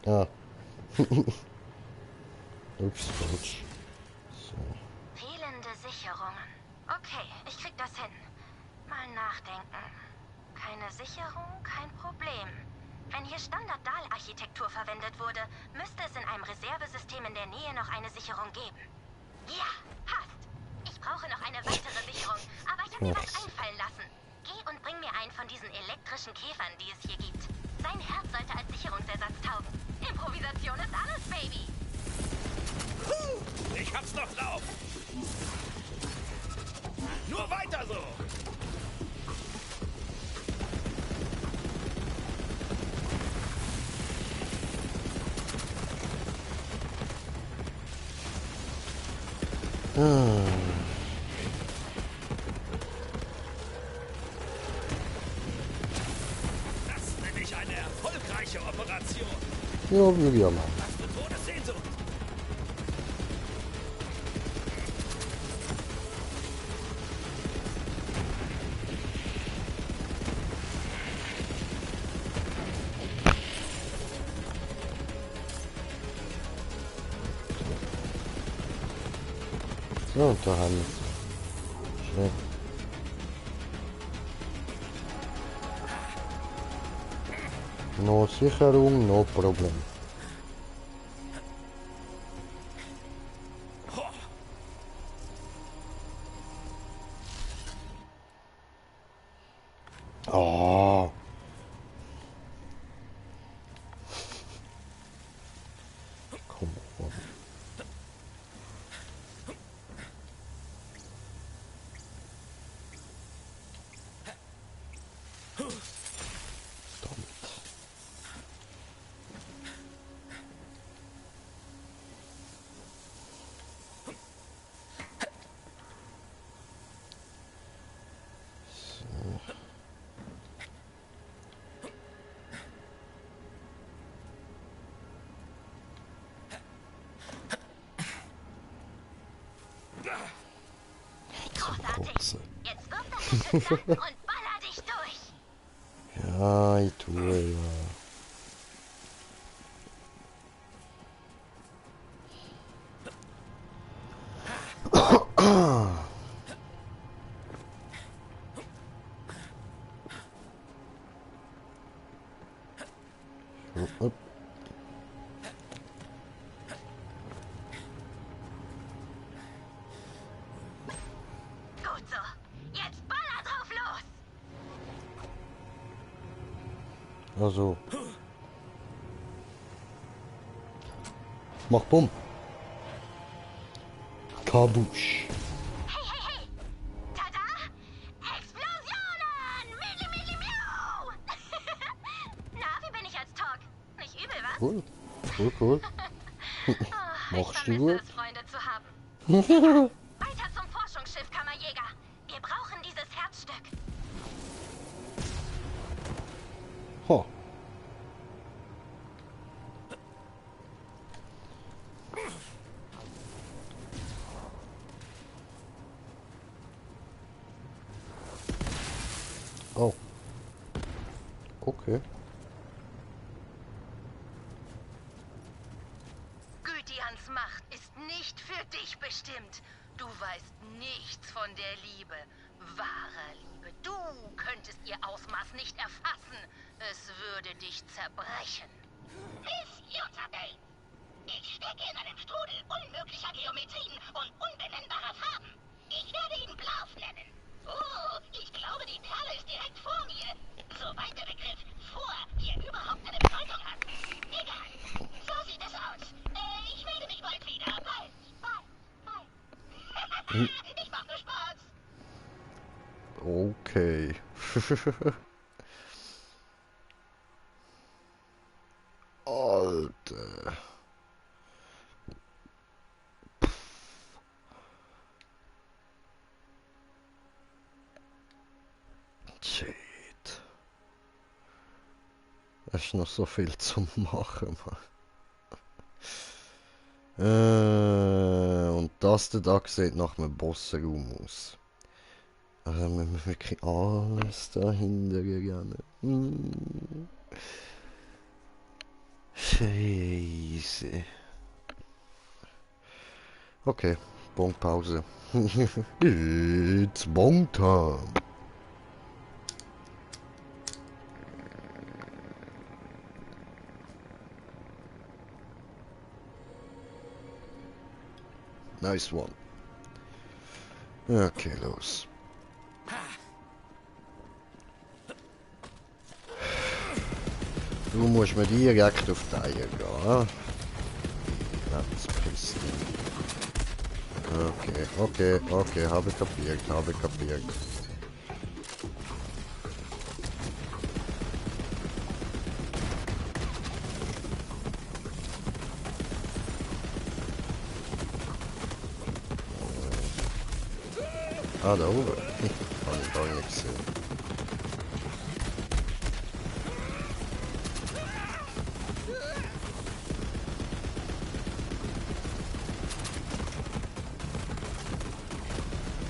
Ah. Ups, falsch. So. Fehlende Sicherungen. Okay, ich krieg das hin. Mal nachdenken. Keine Sicherung, kein Problem. Wenn hier Standard-Dahl-Architektur verwendet wurde, müsste es in einem Reservesystem in der Nähe noch eine Sicherung geben. Ja, passt. Ich brauche noch eine weitere Sicherung, aber ich habe mir was einfallen lassen. Geh und bring mir einen von diesen elektrischen Käfern, die es hier gibt. Sein Herz sollte als Sicherungsersatz taugen. Improvisation ist alles, Baby. Ich hab's noch drauf. Nur weiter so. Das nenne ich eine erfolgreiche Operation. Ja, würde ich auch machen. Was für Todessehnsucht. So, und da haben wir es. Schön. No Sicherung, no Problem. Oh. Komm on. Großartig. Jetzt wirf das Geschütz ab und baller dich durch. Ja, ich tue ja. Gut so. Jetzt baller drauf los. Also. Mach Bumm. Kabusch. Hey, hey, hey. Tada! Explosionen! Milli, milli, miau! Na, wie bin ich als Talk? Nicht übel, was? Cool. Cool, cool. Oh, Machst du ich gut? vermisse es, Freunde zu haben. Weiter zum Forschungsschiff, Kammerjäger. Wir brauchen dieses Herzstück. Ho. Oh. Okay. Gytians Macht ist nicht für dich bestimmt. Du weißt nichts von der Liebe. Wahre Liebe. Du könntest ihr Ausmaß nicht erfassen. Es würde dich zerbrechen. Miss Jutterday, ich stecke in einem Strudel unmöglicher Geometrien und unbenennbarer Farben. Ich werde ihn Blauf nennen. Oh, ich glaube, die Perle ist direkt vor mir. Soweit der Begriff vor hier überhaupt eine Bedeutung hat. Egal. So sieht es aus. Ich melde mich bald wieder. Bald. Ich mach nur Spaß. Okay. Alter. Shit. Es ist noch so viel zu machen, Mann. Und das da sieht nach einem Bossraum aus. Also wir müssen wirklich alles dahinter rennen. Scheiße. Okay, Bonpause. It's Bon Time. Nice one. Okay, los. Du musst mir direkt auf die Eier gehen. Okay, habe kapiert. Ah, da oben. Habe ich gar nicht gesehen.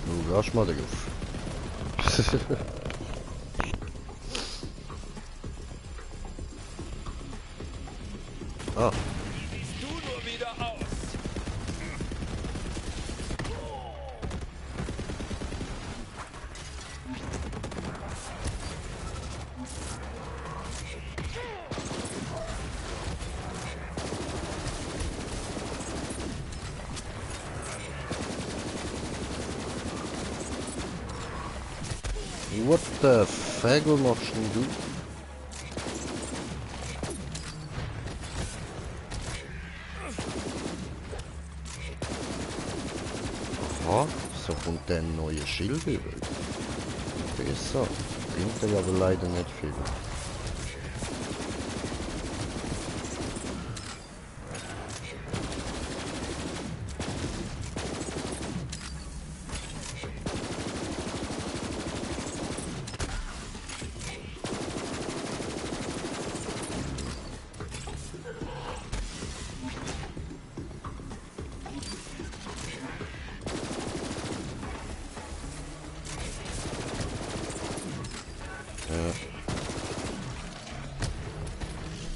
Du gehst mal drauf. Ah. Du nur wieder aus. What the fuck machst denn du? Aha, so kommt der neue Schild über. Besser. Bringt er aber leider nicht viel.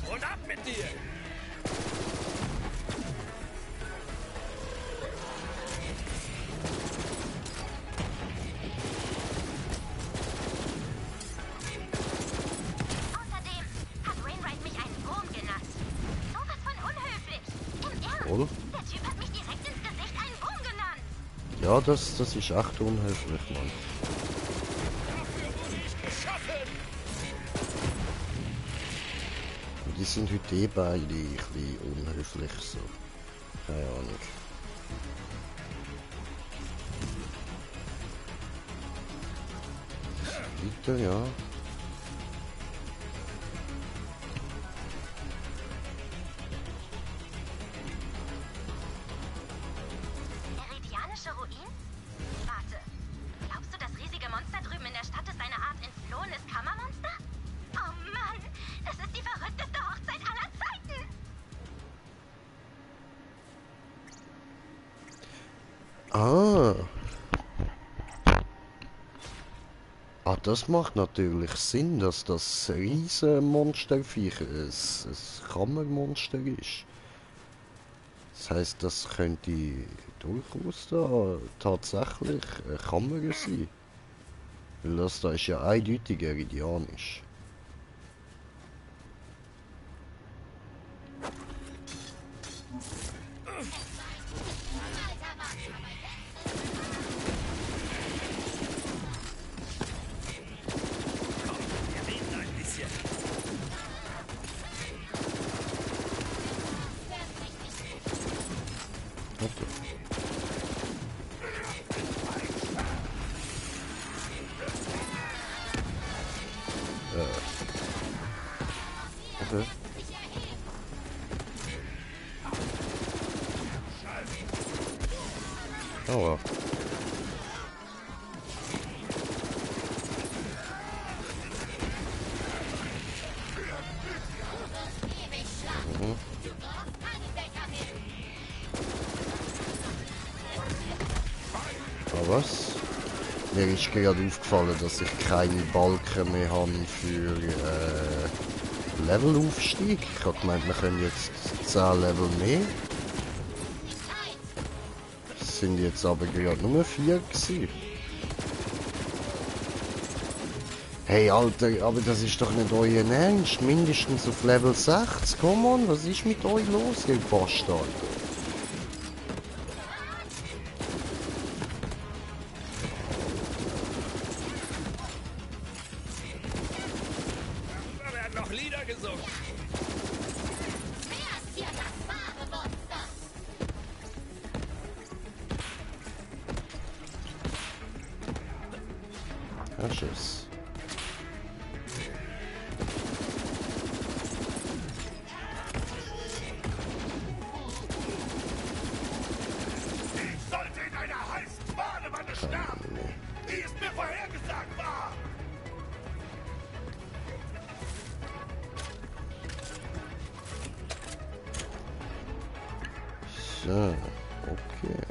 Und ab mit dir! Außerdem hat Wainwright mich einen Wurm genannt. Sowas von unhöflich. Im Ernst. Oder? Der Typ hat mich direkt ins Gesicht einen Wurm genannt. Ja, das ist echt unhöflich, Mann. Dafür wurde ich geschaffen! Die sind heute eh beide ein bisschen unhöflich so. Keine Ahnung. Bitte, ja. Meridianische Ruinen? Warte. Glaubst du, das riesige Monster drüben in der Stadt ist eine Art entflohenes Kammermonster? Oh Mann, das ist die verrückteste Hochzeit aller Zeiten! Ah. Ah, das macht natürlich Sinn, dass das Riesenmonsterviech ein Kammermonster ist. Das heisst, das könnte durchaus da tatsächlich eine Kammer sein. Weil das da ist ja eindeutig eridianisch. Okay. Oh. Was? Mir ist gerade aufgefallen, dass ich keine Balken mehr habe für Levelaufstieg. Ich habe gemeint, wir können jetzt 10 Level mehr. Es sind jetzt aber gerade nur 4 gewesen. Hey Alter, aber das ist doch nicht euer Ernst. Mindestens auf Level 60. Come on, was ist mit euch los, ihr Bastard? Ja, tschüss. Ich sollte in einer heißen Badewanne sterben! Wie es mir vorhergesagt war! So, okay.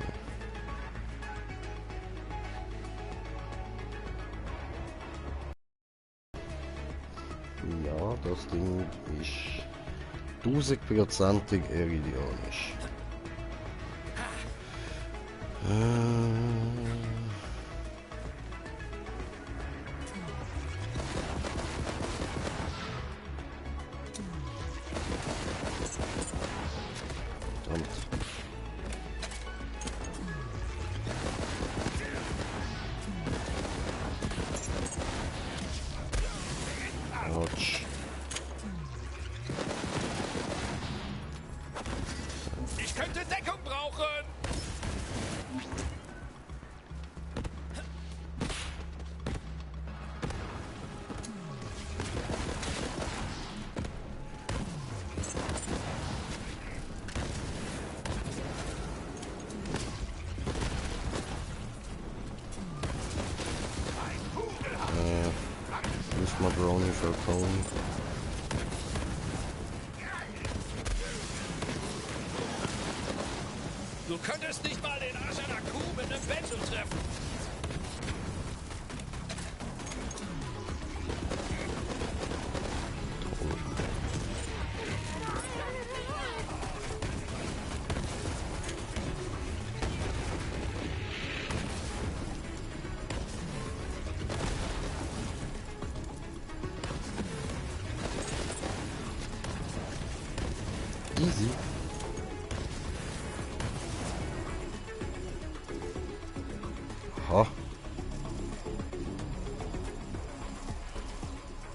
Ja, das Ding ist 1000%ig iridianisch. Verdammt. Autsch. Ich könnte Deckung brauchen! Nicht mal Brownie verkaufen. Du könntest nicht mal den Arsch einer Kuh mit einem Benzin treffen. Easy. Aha.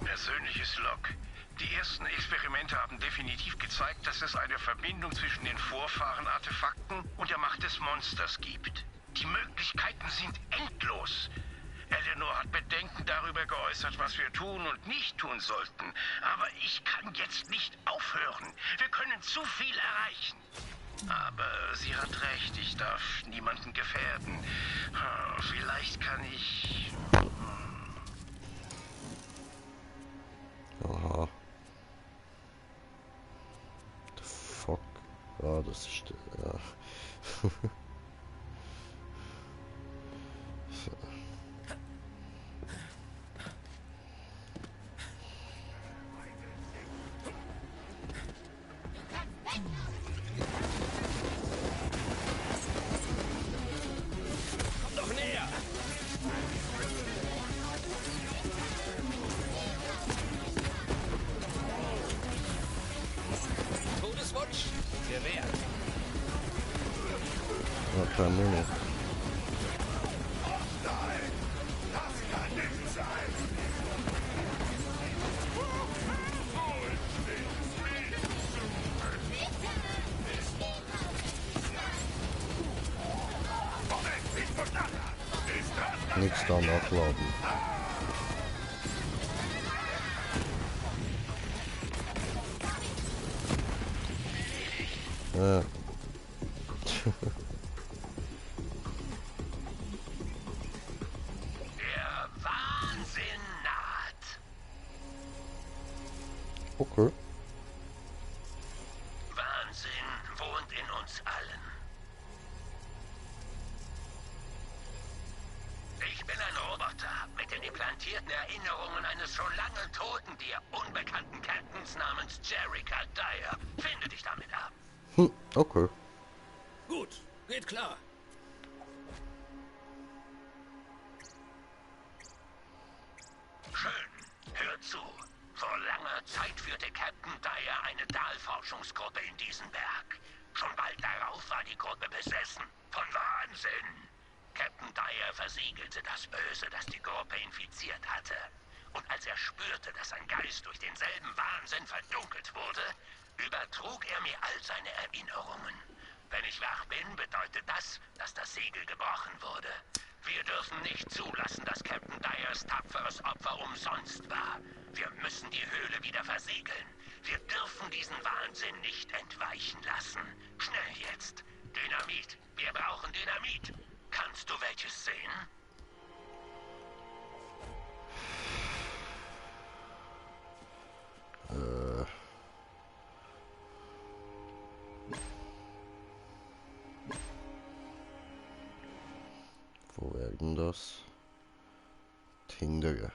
Persönliches Log. Die ersten Experimente haben definitiv gezeigt, dass es eine Verbindung zwischen den Vorfahren-Artefakten und der Macht des Monsters gibt. Die Möglichkeiten sind endlos. Eleanor hat Bedenken darüber geäußert, was wir tun und nicht tun sollten. Aber ich kann jetzt nicht aufhören. Wir können zu viel erreichen. Aber sie hat recht, ich darf niemanden gefährden. Vielleicht kann ich... Aha. The fuck? Ah, das ist der... Ja. Komm doch näher! Todeswunsch? Gewährt. Ja, kein Minute. Nichts da nachladen. Der Wahnsinn naht. Okay. Wahnsinn wohnt in uns allen. Ich bin ein Roboter mit den implantierten Erinnerungen eines schon lange toten, dir unbekannten Captains namens Jerica Dyer. Finde dich damit ab. Okay. Gut, geht klar. Schön, hör zu. Vor langer Zeit führte Captain Dyer eine Dahlforschungsgruppe in diesen Berg. Schon bald darauf war die Gruppe besessen von Wahnsinn. Captain Dyer versiegelte das Böse, das die Gruppe infiziert hatte. Und als er spürte, dass sein Geist durch denselben Wahnsinn verdunkelt wurde, übertrug er mir all seine Erinnerungen. Wenn ich wach bin, bedeutet das, dass das Siegel gebrochen wurde. Wir dürfen nicht zulassen, dass Captain Dyers tapferes Opfer umsonst war. Wir müssen die Höhle wieder versiegeln. Wir dürfen diesen Wahnsinn nicht entweichen lassen. Schnell jetzt. Dynamit. Wir brauchen Dynamit. Kannst du welches sehen? Wo wäre denn das? Tinder.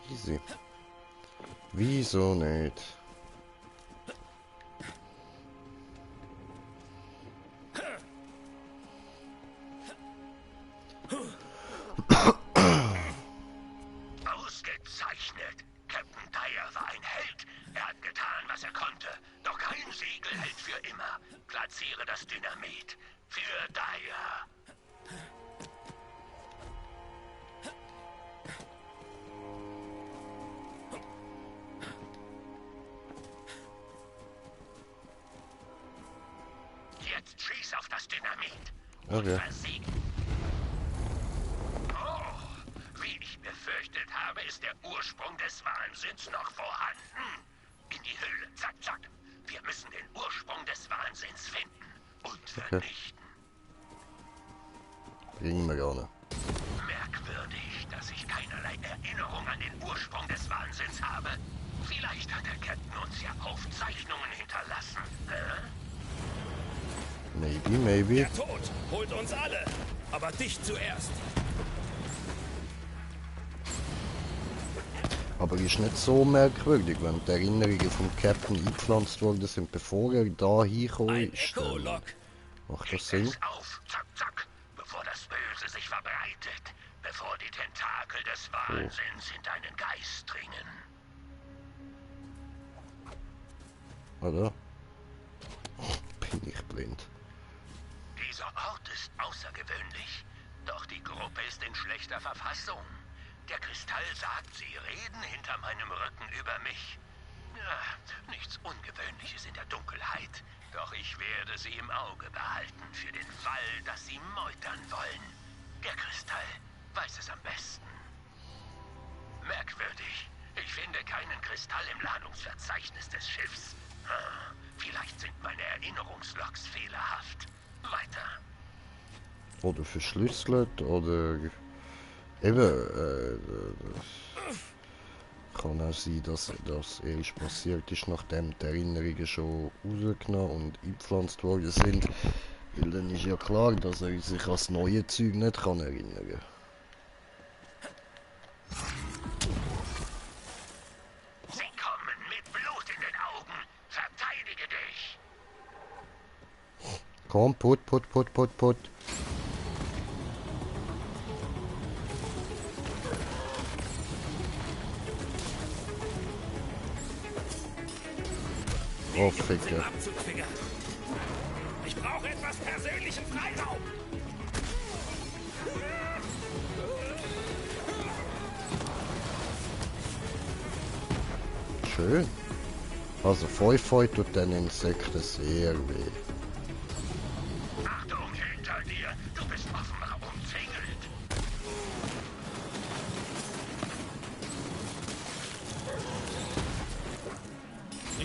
Easy. Wieso nicht? Ausgezeichnet. Captain Dyer war ein Held. Er hat getan, was er konnte. Doch kein Siegel hält für immer. Platziere das Dynamit. Für Dyer. Jetzt schieß auf das Dynamit. Okay. Oh, wie ich befürchtet habe, ist der Ursprung des Wahnsinns noch vorhanden. In die Höhle, zack, zack. Wir müssen den Ursprung des Wahnsinns finden und vernichten. Bringen wir gar nicht. Merkwürdig, dass ich keinerlei Erinnerung an den Ursprung des Wahnsinns habe. Vielleicht hat der Captain uns ja Aufzeichnungen hinterlassen. Maybe. Der Tod holt uns alle, aber dich zuerst. Aber ist nicht so merkwürdig, wenn die Erinnerungen vom Captain eingepflanzt worden sind, bevor er da hingekommen ist. Macht das Sinn? Auf, zack, zack, bevor das Böse sich verbreitet, bevor die Tentakel des Wahnsinns in deinen Geist dringen. Oder? Bin ich blind. Dieser Ort ist außergewöhnlich, doch die Gruppe ist in schlechter Verfassung. Der Kristall sagt, sie reden hinter meinem Rücken über mich. Ja, nichts Ungewöhnliches in der Dunkelheit, doch ich werde sie im Auge behalten für den Fall, dass sie meutern wollen. Der Kristall weiß es am besten. Merkwürdig. Ich finde keinen Kristall im Ladungsverzeichnis des Schiffs. Vielleicht sind meine Erinnerungslogs fehlerhaft. Weiter. Oder verschlüsselt, oder... Eben, kann auch sein, dass erst passiert ist, nachdem die Erinnerungen schon rausgenommen und eingepflanzt worden sind. Weil dann ist ja klar, dass er sich an das neue Zeug nicht kann erinnern. Sie kommen mit Blut in den Augen. Verteidige dich. Komm, put. Oh, Ficke. Ich brauche etwas persönlichen Freiraum. Schön. Also Feu tut den Insekten sehr weh. Achtung hinter dir. Du bist offenbar umzingelt.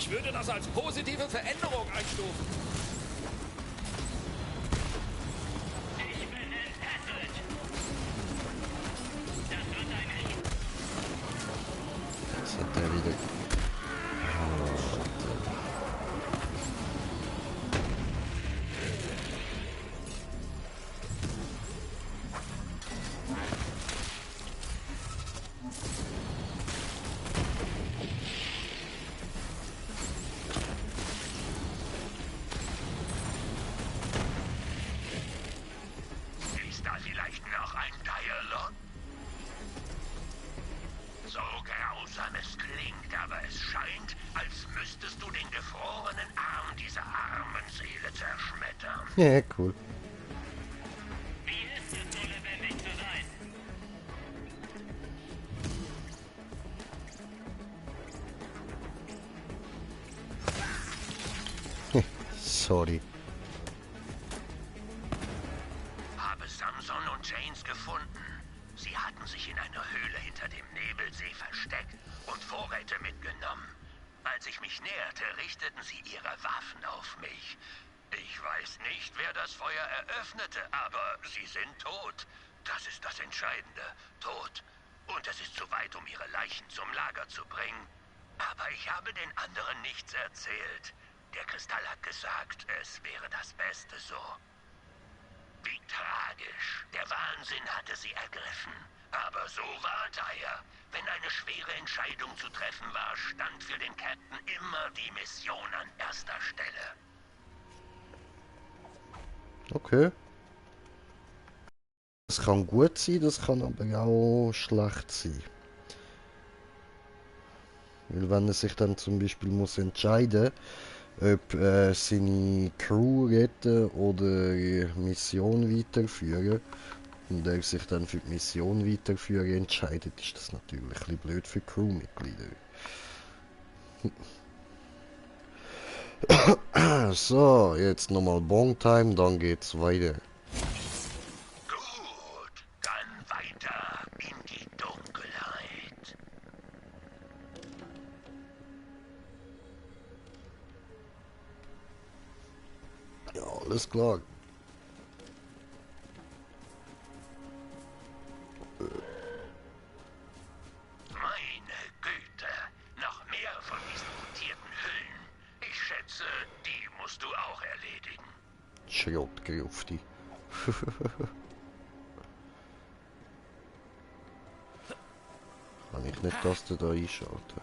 Ich würde das als positive Veränderung einstufen. Ich bin entfesselt. Das wird ein... Was hat der wieder... Ist da vielleicht noch ein Dialog? So grausam es klingt, aber es scheint, als müsstest du den gefrorenen Arm dieser armen Seele zerschmettern. Ja, cool. Wie ist es, so lebendig zu sein? Sorry. Habe Samson und Janes gefunden. Sie hatten sich in einer Höhle hinter dem Nebelsee versteckt und Vorräte mitgenommen. Als ich mich näherte, richteten sie ihre Waffen auf mich. Ich weiß nicht, wer das Feuer eröffnete, aber sie sind tot. Das ist das Entscheidende. Tot. Und es ist zu weit, um ihre Leichen zum Lager zu bringen. Aber ich habe den anderen nichts erzählt. Der Kristall hat gesagt, es wäre das Beste so. Wie tragisch. Der Wahnsinn hatte sie ergriffen. Aber so war Dyer. Wenn eine schwere Entscheidung zu treffen war, stand für den Captain immer die Mission an erster Stelle. Okay. Das kann gut sein, das kann aber auch schlecht sein. Weil wenn er sich dann zum Beispiel muss entscheiden, ob seine Crew retten oder die Mission weiterführen, und er sich dann für die Mission weiterführen entscheidet, ist das natürlich ein bisschen blöd für die Crewmitglieder. So, jetzt nochmal Bong-Time, dann geht's weiter. Gut, dann weiter in die Dunkelheit. Ja, alles klar. Meine Güte, noch mehr von diesen mutierten Hüllen. Ich schätze, die musst du auch erledigen. Schrottgrufti. Kann ich nicht das da einschalten?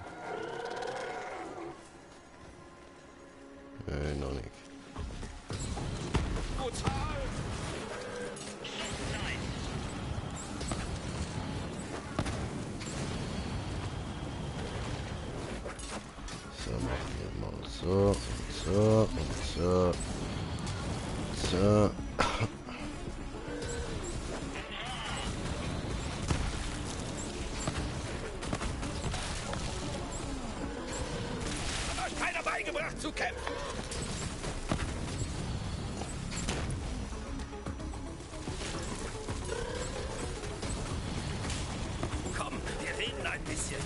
Noch nicht. So, machen wir mal so und so und so. So. Hat euch keiner beigebracht zu kämpfen? Komm, wir reden ein bisschen.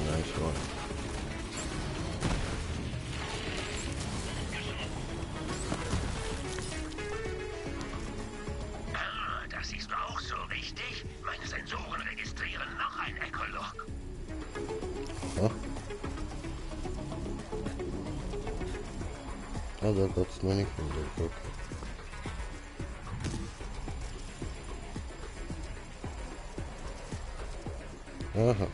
Nice one. Ah, das siehst du auch so richtig. Meine Sensoren registrieren noch ein Echolog. Ja. Ah, da geht's noch nicht runter. Okay. Aha.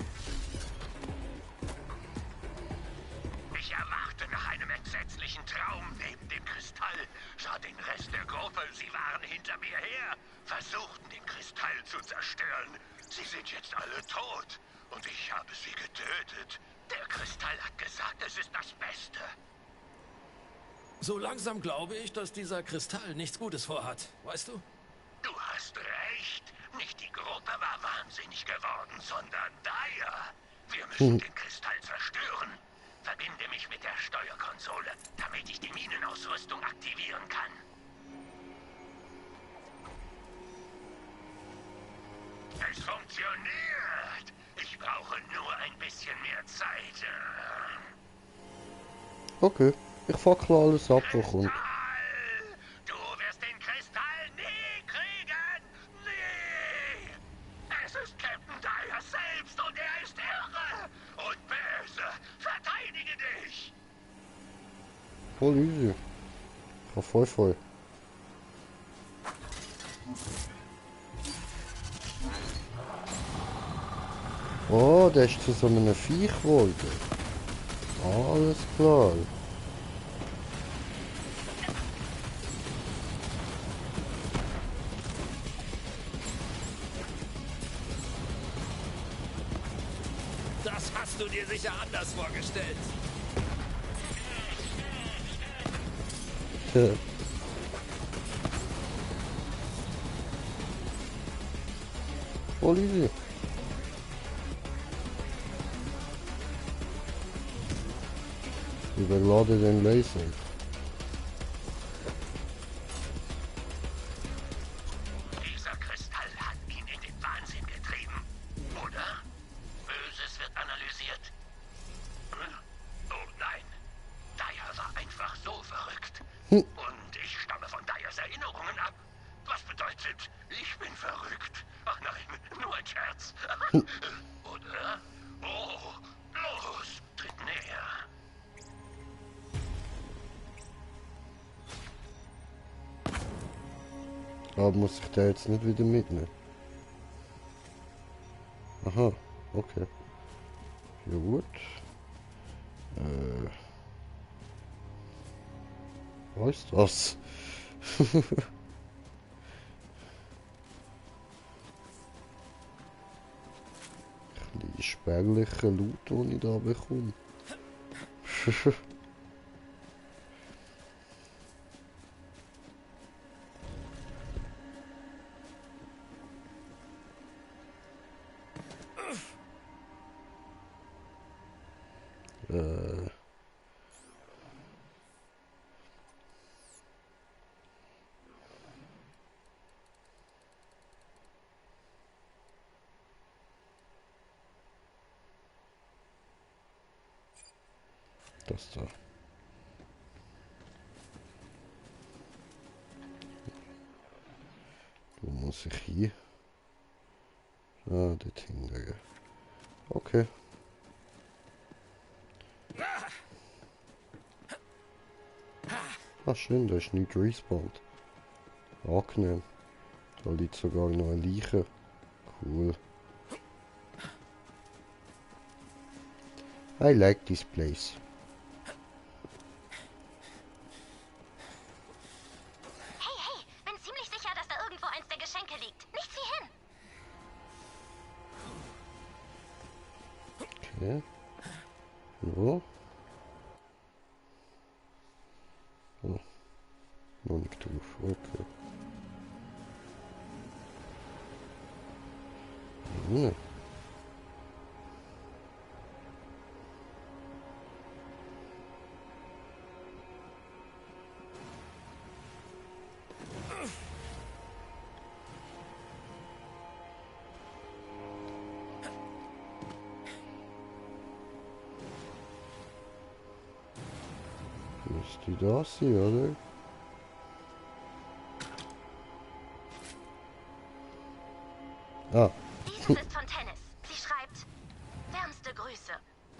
Ich erwachte nach einem entsetzlichen Traum neben dem Kristall, sah den Rest der Gruppe, sie waren hinter mir her, versuchten den Kristall zu zerstören. Sie sind jetzt alle tot und ich habe sie getötet. Der Kristall hat gesagt, es ist das Beste. So langsam glaube ich, dass dieser Kristall nichts Gutes vorhat. Weißt du? Du hast recht. Nicht die Gruppe war wahnsinnig geworden, sondern Dyer. Wir müssen den Kristall zerstören. Verbinde mich mit der Steuerkonsole, damit ich die Minenausrüstung aktivieren kann. Es funktioniert. Ich brauche nur Zeit. Okay, ich fackle alles ab, was kommt. Du wirst den Kristall nie kriegen! Nie! Es ist Captain Dyer selbst und er ist irre und böse. Verteidige dich! Voll easy. Ja, voll. Oh, der ist zu so einem Viech geworden. Alles klar. Das hast du dir sicher anders vorgestellt. Voll easy. Überlade den Laser. Dieser Kristall hat ihn in den Wahnsinn getrieben, oder? Böses wird analysiert. Oh nein, Dyer war einfach so verrückt. Und ich stamme von Dyers Erinnerungen ab. Was bedeutet, ich bin verrückt? Ach nein, nur ein Scherz. Oder? Oh, los, tritt näher. Aber muss ich da jetzt nicht wieder mitnehmen? Aha, okay. Ja gut. Was ist das? Die spärliche Loot, die ich da bekomme. Das da. Wo muss ich hier? Ah, dort hinten. Okay. Ah, schön, da ist nicht respawned. Angenehm. Da liegt sogar noch eine Leiche. Cool. I like this place. Hey, bin ziemlich sicher, dass da irgendwo eins der Geschenke liegt. Nicht sieh hin. Okay. So. Oh. Noch nicht drauf. Okay. Ja. Müsste das sein, oder? Ah. Dieses ist von Tennis. Sie schreibt, wärmste Grüße.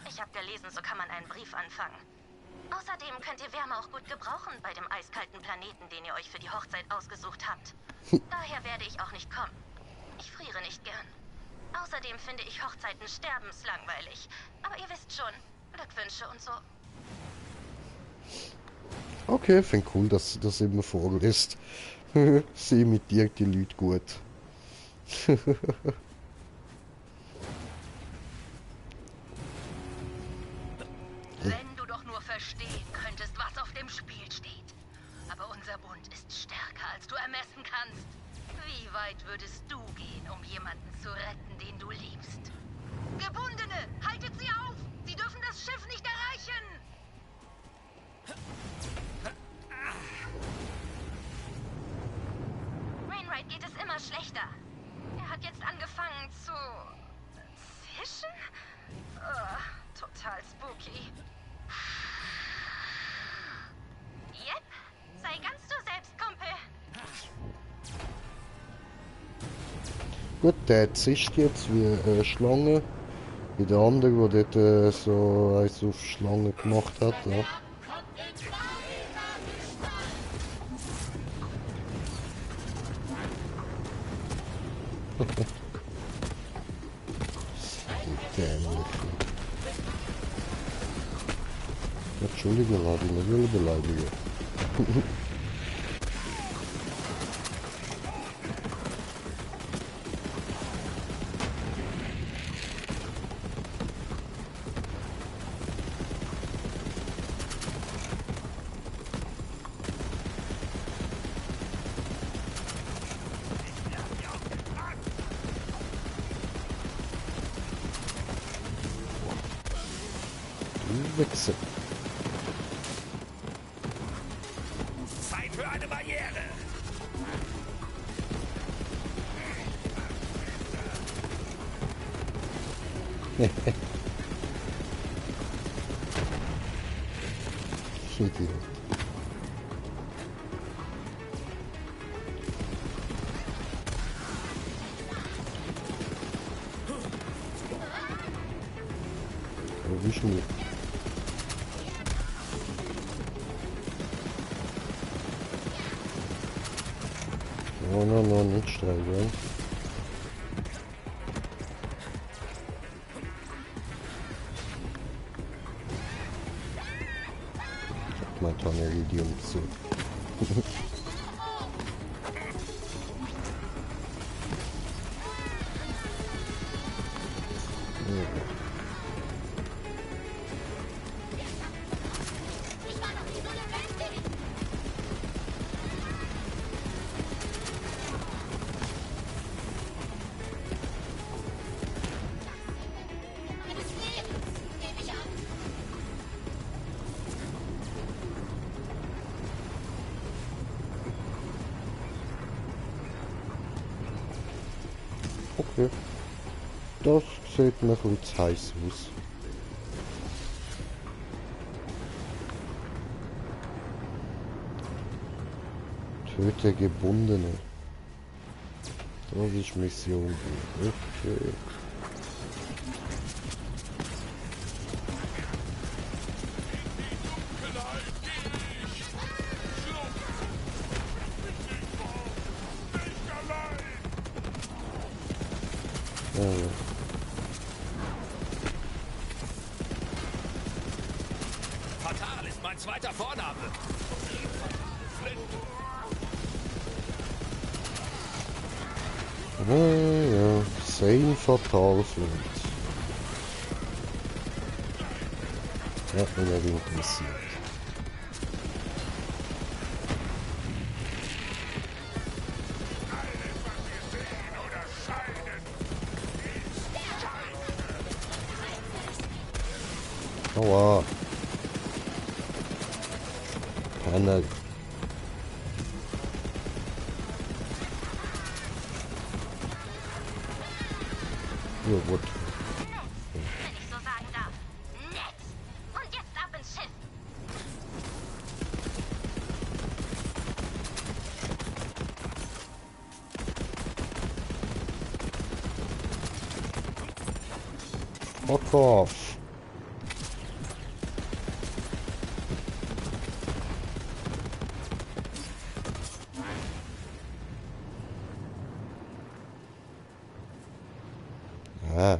Ich habe gelesen, so kann man einen Brief anfangen. Außerdem könnt ihr Wärme auch gut gebrauchen bei dem eiskalten Planeten, den ihr euch für die Hochzeit ausgesucht habt. Daher werde ich auch nicht kommen. Ich friere nicht gern. Außerdem finde ich Hochzeiten sterbenslangweilig. Aber ihr wisst schon, Glückwünsche und so. Okay, finde cool, dass sie das immer vorliest. Sie imitiert die Leute gut. Wenn du doch nur verstehen könntest, was auf dem Spiel steht. Aber unser Bund ist stärker, als du ermessen kannst. Wie weit würdest du gehen, um jemanden zu retten, den du liebst? Gebundene, haltet sie auf! Sie dürfen das Schiff nicht erreichen! Wainwright geht es immer schlechter. Er hat jetzt angefangen zu... zischen? total spooky. Yep, sei ganz du selbst, Kumpel. Gut, der zischt jetzt wie eine Schlange. Wie der andere, der dort so eins auf Schlange gemacht hat. Ja. Die dämliche. Entschuldigung, habe ich nicht beleidigen. Wechsel. Zeit für eine Barriere. Idiot. Erwisch mich. No, nicht streicheln. Mein Toneridium zu. Okay. Das sieht mir ein bisschen heiß aus. Töte Gebundene. Das ist Mission. Okay. Fatal ist mein zweiter Vorname. Ja, Sein Fatal Flint. Hat mich nicht interessiert. Aua. Panel. Ja, gut. Wenn ich so sagen darf. Nett. Und jetzt ab ins Schiff. Fuck off. Ah.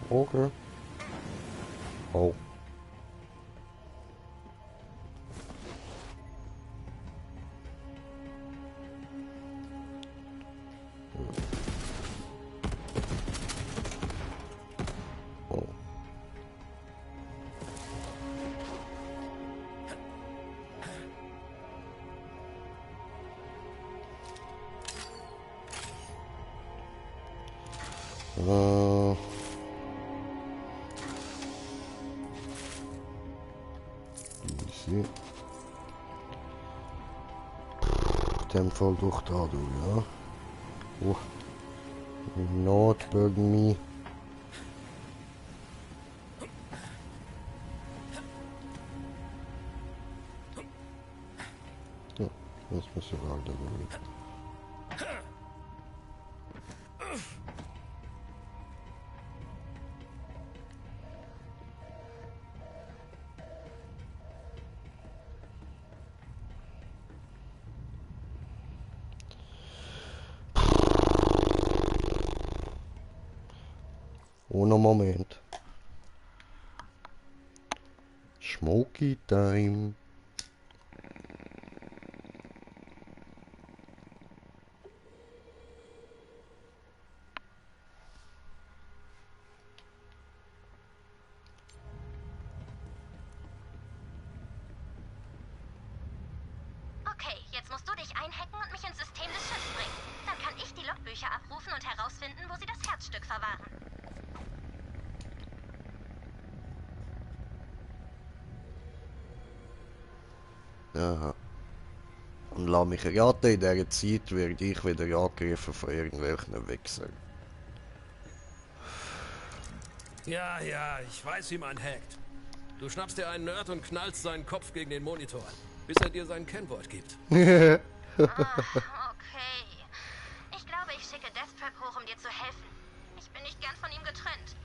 Okay. Oh. Easy. In dem Fall durch da, du, ja. Oh. Not burden me. Ja, das muss ja weiter durch. Ohne Moment. Smoky Time. Okay, jetzt musst du dich einhacken und mich ins System des Schiffs bringen. Dann kann ich die Logbücher abrufen und herausfinden, wo sie das Herzstück verwahren. Aha. Und lass mich raten, in dieser Zeit werde ich wieder angegriffen von irgendwelchen Wechseln. Ja, ich weiß, wie man hackt. Du schnappst dir einen Nerd und knallst seinen Kopf gegen den Monitor, bis er dir sein Kennwort gibt. Okay. Ich glaube, ich schicke Deathtrap hoch, um dir zu helfen. Ich bin nicht gern von ihm getrennt.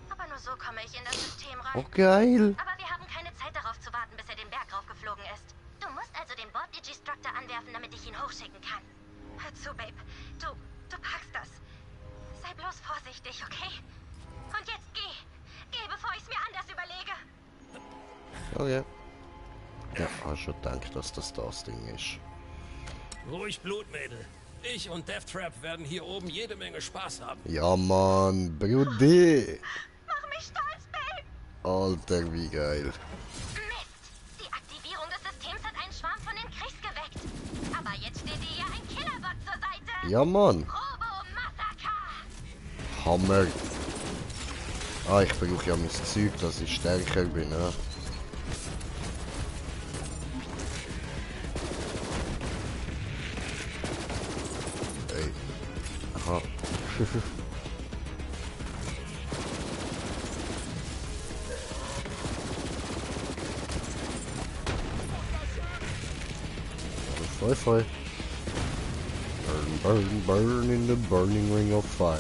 Aber nur so komme ich in das System rein. Oh, geil. Aber wir haben keine Zeit darauf zu warten, bis er den Berg raufgeflogen ist. Du musst also den Bord-Digistructor anwerfen, damit ich ihn hochschicken kann. Hör zu, Babe. Du packst das. Sei bloß vorsichtig, okay? Und jetzt geh. Geh, bevor ich es mir anders überlege. Okay. Ja, hast schon gedacht, dass das Ding ist. Ruhig Blut, Mädel. Ich und Deathtrap werden hier oben jede Menge Spaß haben. Ja, Mann, Brudi. Mach mich stolz, Babe. Alter, wie geil. Mist. Die Aktivierung des Systems hat einen Schwarm von den Kriechs geweckt. Aber jetzt steht dir ja ein Killerbot zur Seite. Ja, Mann. Robo-Massaker. Hammer. Ah, ich brauche ja mein Zeug, dass ich stärker bin, ja. Ey. Aha. Voll. Burn in the burning ring of fire.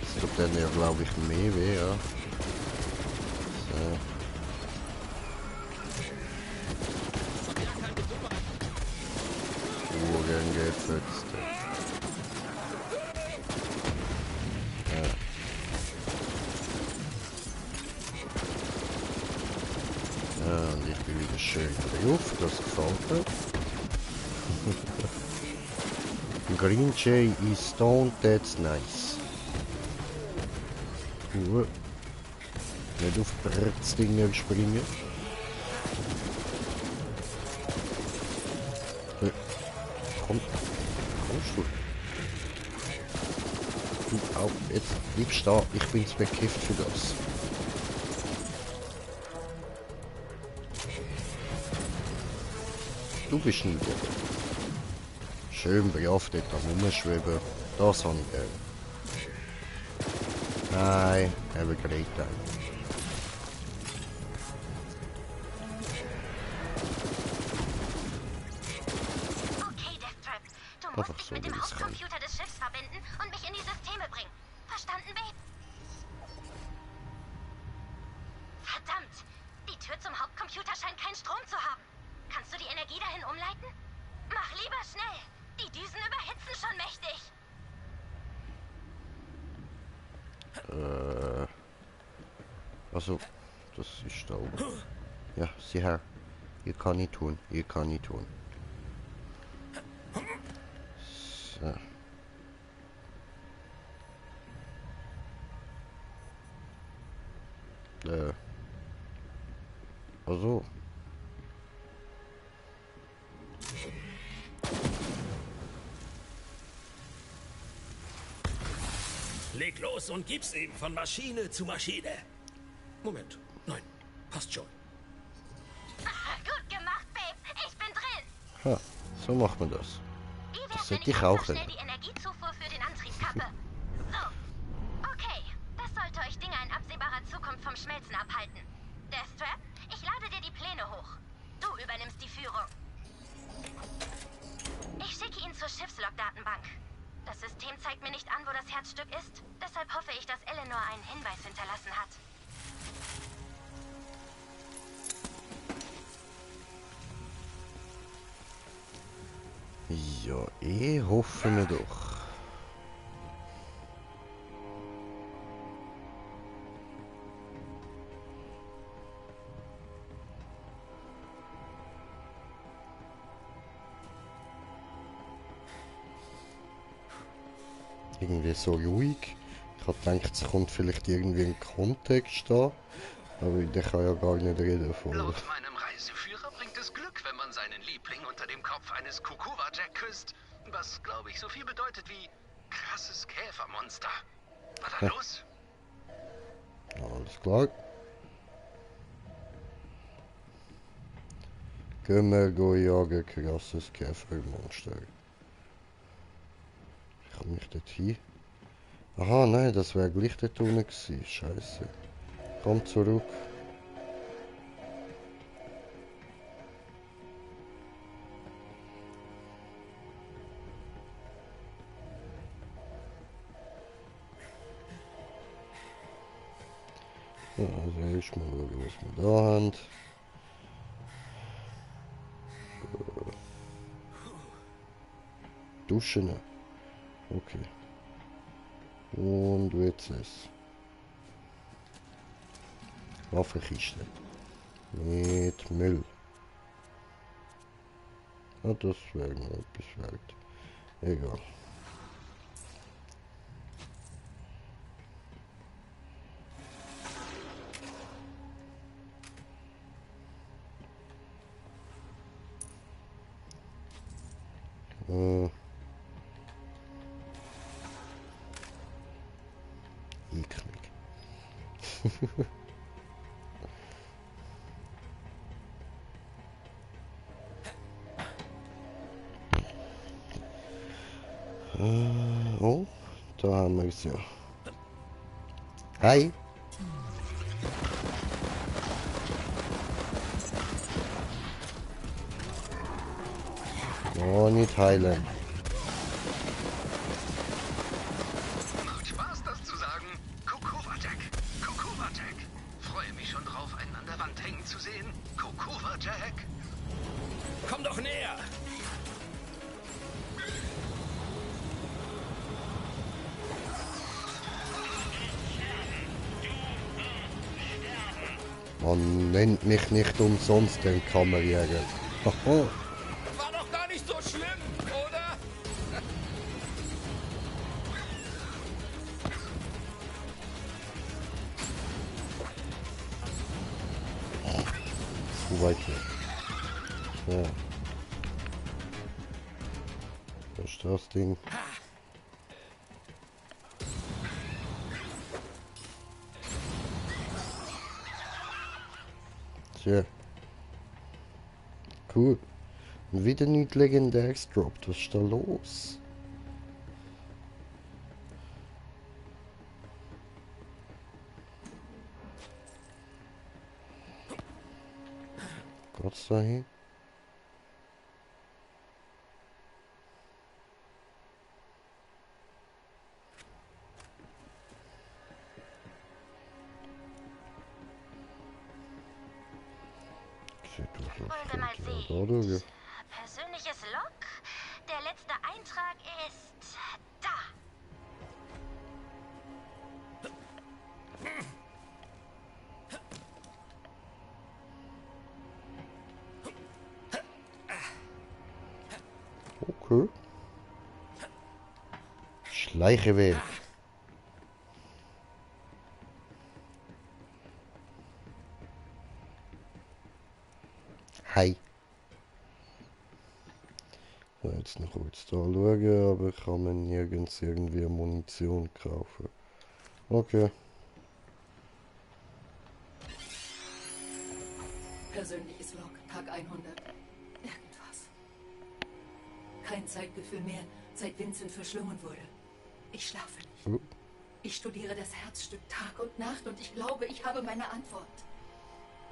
Das tut dann ja, glaube ich, mehr weh, ja. So. Uhren gefetzt. Ja. Ja, und ich bin wieder schön drauf, das gefällt mir. Green Jay is stoned, that's nice. Nicht auf Bretzdinge springen. Kommst du? Du auch, jetzt bleibst da, ich bin zu bekifft für das. Du bist ein Liebe. Schön brav dort am Rumschweben. Das habe ich gerne. Nein, have a great time. Okay, Deathtrap. Du musst dich mit dem Hauptcomputer des Schiffs verbinden und mich in die Systeme bringen. Verstanden, Babe? Verdammt! Die Tür zum Hauptcomputer scheint keinen Strom zu haben. Kannst du die Energie dahin umleiten? Mach lieber schnell! Die Düsen überhitzen schon mächtig! Also, das ist da oben. Ja, sieh her. Hier kann ich tun, hier kann ich tun. So. Also. leg los und gib's ihm von Maschine zu Maschine. Moment, nein, passt schon. Gut gemacht, Babe. Ich bin drin. Ha, so macht man das. Wie Das wär's, wenn sollte ich ich auch einfach schnell können. die Energiezufuhr für den Antrieb kappe? So. Okay, das sollte euch Dinge in absehbarer Zukunft vom Schmelzen abhalten. Deathtrap, ich lade dir die Pläne hoch. Du übernimmst die Führung. Ich schicke ihn zur Schiffslog-Datenbank. Das System zeigt mir nicht an, wo das Herzstück ist. Deshalb hoffe ich, dass Eleanor einen Hinweis hinterlassen hat. Ja, hoffen wir doch. Irgendwie so ruhig. Ich habe gedacht, es kommt vielleicht irgendwie ein Kontext da. Aber der kann ja gar nicht reden von. Laut meinem Reiseführer bringt es Glück, wenn man seinen Liebling unter dem Kopf eines Kukuwa-Jack küsst. Was, glaube ich, so viel bedeutet wie krasses Käfermonster. Na dann los. Alles klar. Gehen wir jagen, krasses Käfermonster. Ich komme nicht dort hin. Aha, nein, das wäre gleich dort unten gewesen. Scheiße. Komm zurück. Ja, also erstmal schauen, was wir da haben. Duschen. Okay. Und WCs. Waffenkiste. Mit Müll. Ah, das wäre noch etwas wert. Egal. Eklig. Oh, da haben wir es ja. Hi. Oh, nicht heilen. Macht Spaß, das zu sagen. Kukuwa-Jack. Kukuwa-Jack. Freue mich schon drauf, einen an der Wand hängen zu sehen. Kukuwa-Jack. Komm doch näher! Man nennt mich nicht umsonst den Kammerjäger. Haha. War doch gar nicht so schlimm, oder? Zu weit weg. So. Was ist das Ding? Tja. Cool. Und wieder nichts Legendäres droppt. Was ist da los? Geht's da hin? Wollen wir mal sehen. Persönliches Log. Der letzte Eintrag ist da. Okay. Schleicheweg. Hi. So, jetzt noch kurz da schauen, aber kann man nirgends irgendwie Munition kaufen. Okay. Persönliches Log, Tag 100. Irgendwas. Kein Zeitgefühl mehr, seit Vincent verschlungen wurde. Ich schlafe nicht. Ich studiere das Herzstück Tag und Nacht und ich glaube, ich habe meine Antwort.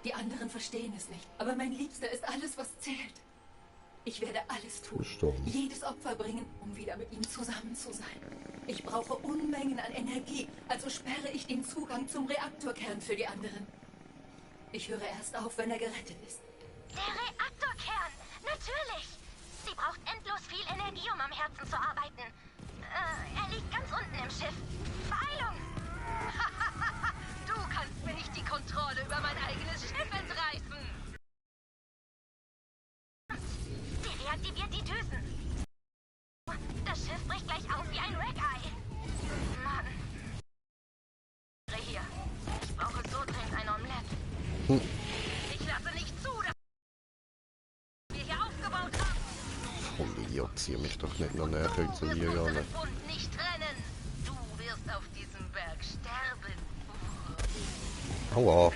Die anderen verstehen es nicht, aber mein Liebster ist alles, was zählt. Ich werde alles tun, jedes Opfer bringen, um wieder mit ihm zusammen zu sein. Ich brauche Unmengen an Energie, also sperre ich den Zugang zum Reaktorkern für die anderen. Ich höre erst auf, wenn er gerettet ist. Der Reaktorkern, natürlich. Sie braucht endlos viel Energie, um am Herzen zu arbeiten. Er liegt ganz unten im Schiff. Beeilung! Du kannst mir nicht die Kontrolle über mein eigenes Schiff entreißen. Sie reaktiviert die Düsen. Das Schiff bricht gleich auf wie ein Wreck-Ei. Mann. Hier. Ich brauche so dringend ein Omelett. Ich lasse nicht zu, dass wir hier aufgebaut haben. Voll Idiot, zieh mich doch nicht noch näher zu mir ran. Und nicht trennen. Du wirst auf diesem Berg sterben. Aua.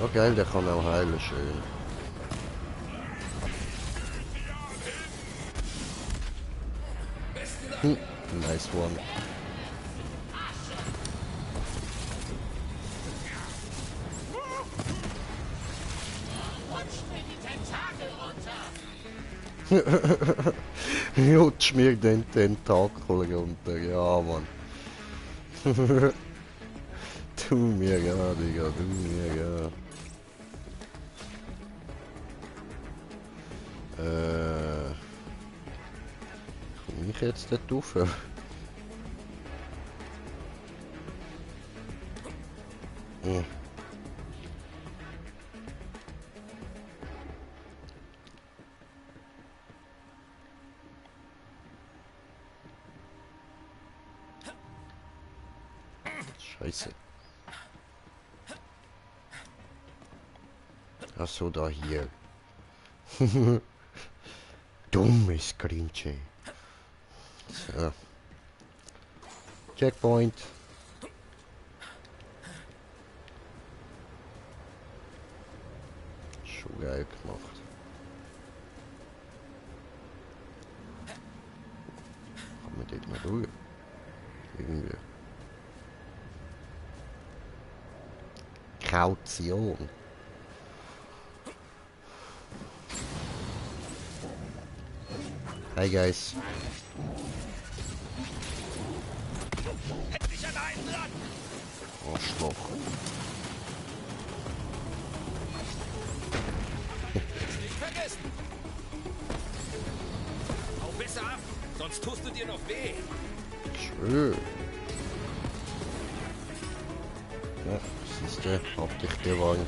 Oh geil, der kann auch heilen, schön. Nice one. Rutsch mir den Tentakel runter, ja Mann. Tu mir ja, Digga, tu mir ja. Komm ich jetzt dort rauf? Scheiße. Ach so, da hier. Dummes Grinche. So. Checkpoint. Schon geil gemacht. Kann man dort mal durch? Irgendwie. Kaution. Hi guys. Arschloch. Nicht vergessen. Hau besser ab, sonst tust du dir noch weh. Schön. Ja, siehst du, hab dich gewarnt.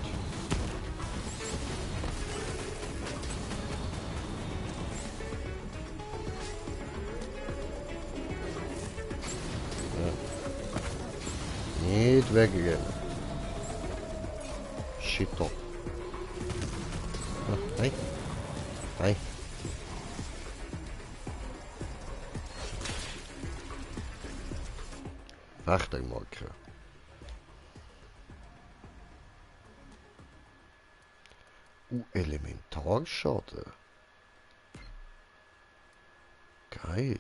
Nicht weggehen. Shit up. Hi. Hi. Achtermarke. Elementarschaden. Geil.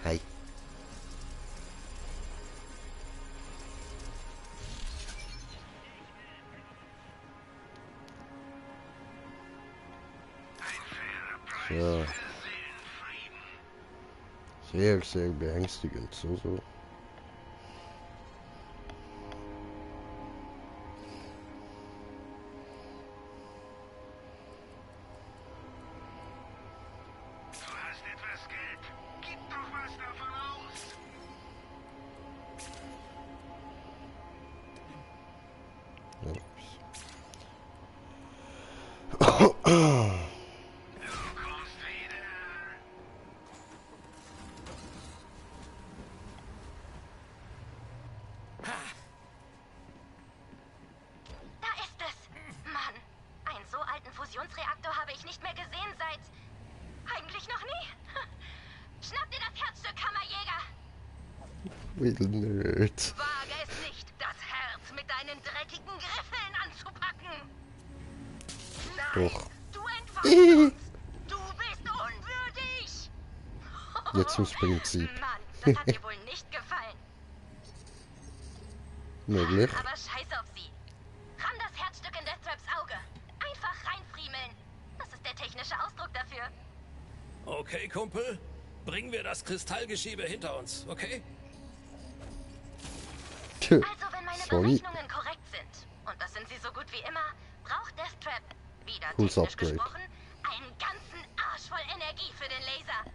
Hi. So. Sehr, sehr beängstigend. So. will nicht. Wage es nicht, das Herz mit deinen dreckigen Griffeln anzupacken. Nein, Doch. du entweichst uns. Du bist unwürdig. Jetzt ums Prinzip. Mann, das hat dir wohl nicht gefallen. Möglich. Aber scheiß auf sie. Ramm das Herzstück in Deathtraps Auge. Einfach reinfriemeln. Das ist der technische Ausdruck dafür. Okay, Kumpel. Bringen wir das Kristallgeschiebe hinter uns, okay? Also, wenn meine Berechnungen korrekt sind, und das sind sie so gut wie immer, braucht Deathtrap, wieder Cooles technisch Upgrade. gesprochen, einen ganzen Arsch voll Energie für den Laser.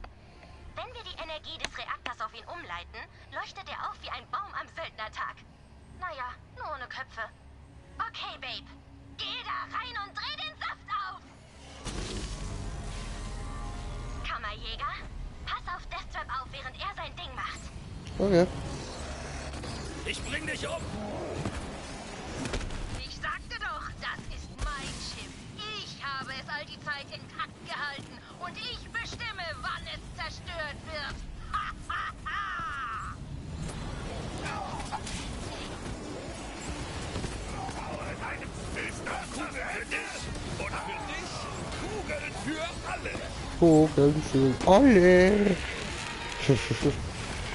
Wenn wir die Energie des Reaktors auf ihn umleiten, leuchtet er auf wie ein Baum am Söldnertag. Naja, nur ohne Köpfe. Okay, Babe. Geh da rein und dreh den Saft auf! Kammerjäger, pass auf Deathtrap auf, während er sein Ding macht. Okay. Ich bring dich um! Ich sagte doch, das ist mein Schiff. Ich habe es all die Zeit intakt gehalten und ich bestimme, wann es zerstört wird. Ha, ha, ha! Und für dich Kugeln für alle. Kugeln für alle.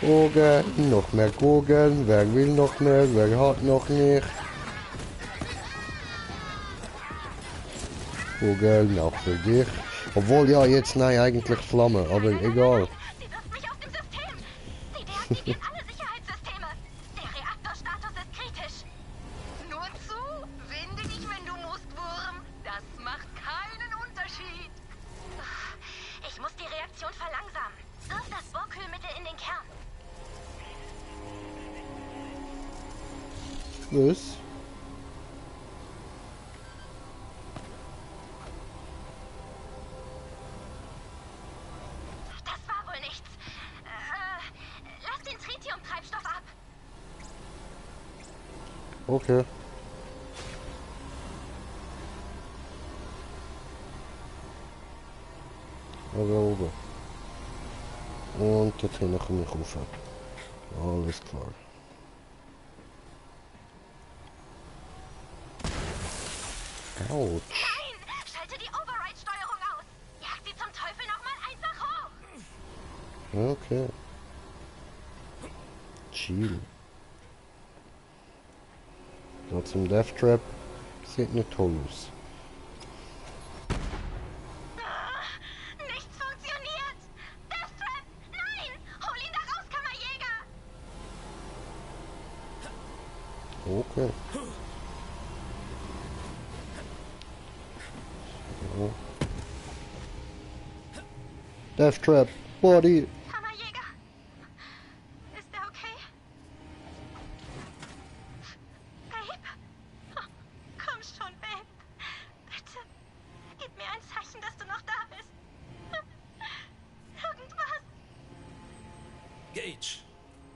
Kugeln, noch mehr Kugeln. Wer will noch mehr? Wer hat noch nicht? Kugeln, auch für dich. Obwohl, ja, jetzt nein, eigentlich Flamme, aber egal. Sie wirft mich aus dem System. Sie deaktiviert alle Sicherheitssysteme. Der Reaktorstatus ist kritisch. Nur zu, winde dich, wenn du musst, Wurm. Das macht keinen Unterschied. Ich muss die Reaktion verlangsamen. Wirf das Bohrkühlmittel in den Kern. Was? Das war wohl nichts. Lass den Tritium-Treibstoff ab. Okay. Also oben. Und dort hinten komme ich rauf. Alles klar. Autsch. Nein! Schalte die Override-Steuerung aus. Jag sie zum Teufel nochmal einfach hoch. Okay. Chill. Da zum Death Trap. Sieht nicht toll aus. Nichts funktioniert. Deathtrap! Nein! Hol ihn da raus, Kammerjäger! Okay. So. Death Trap. Body. Kammerjäger! Ist er okay? Babe? Oh, komm schon, Babe. Bitte. Gib mir ein Zeichen, dass du noch da bist. Irgendwas. Gage.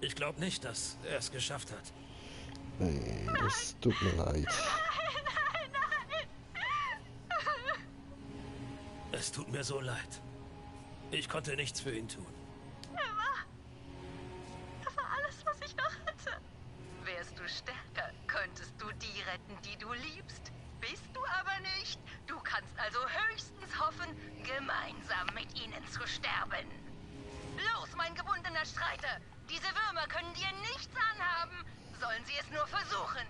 Ich glaube nicht, dass er es geschafft hat. Nee, es tut mir leid. Es tut mir so leid. Ich konnte nichts für ihn tun. Das war alles, was ich noch hatte. Wärst du stärker, könntest du die retten, die du liebst. Bist du aber nicht. Du kannst also höchstens hoffen, gemeinsam mit ihnen zu sterben. Los, mein gebundener Streiter. Diese Würmer können dir nichts anhaben. Sollen sie es nur versuchen.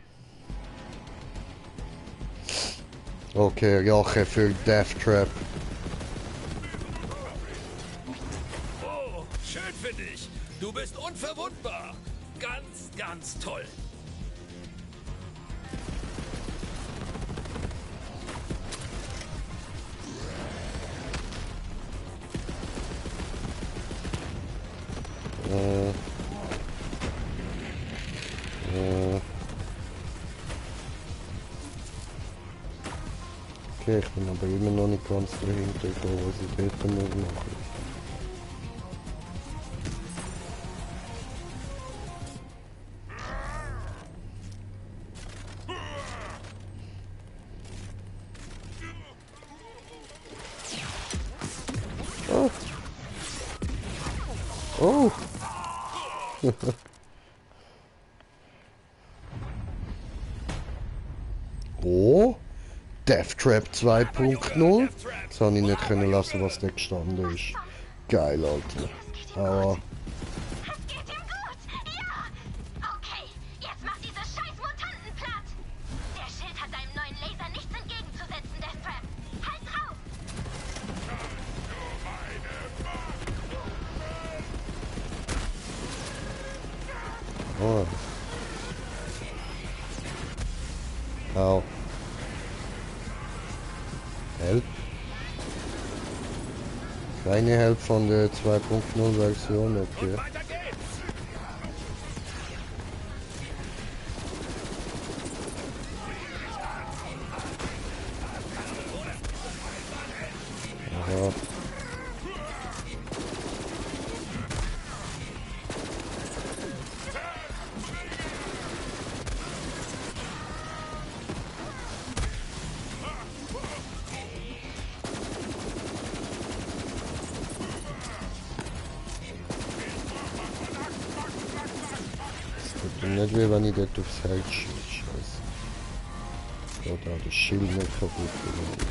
Okay, Rache für Death Trap. Oh, schön für dich. Du bist unverwundbar. Ganz, ganz toll. Okay, ich bin aber immer noch nicht ganz dahinter, was ich dort muss machen. Oh! Oh, Death Trap 2.0. Das habe ich nicht können lassen, was da gestanden ist. Geil, Alter. Aber... Es geht ihm gut! Ja! Okay, jetzt mach diese scheiß Mutanten platt! Der Schild hat deinem neuen Laser nichts entgegenzusetzen, Death Trap! Halt drauf! Oh. Au. Help. Keine Help von der 2.0 Version, okay. Aha. Nicht wie wenn ich dort aufs Herz schieße, scheiße. Oder das Schild nicht kaputt gemacht.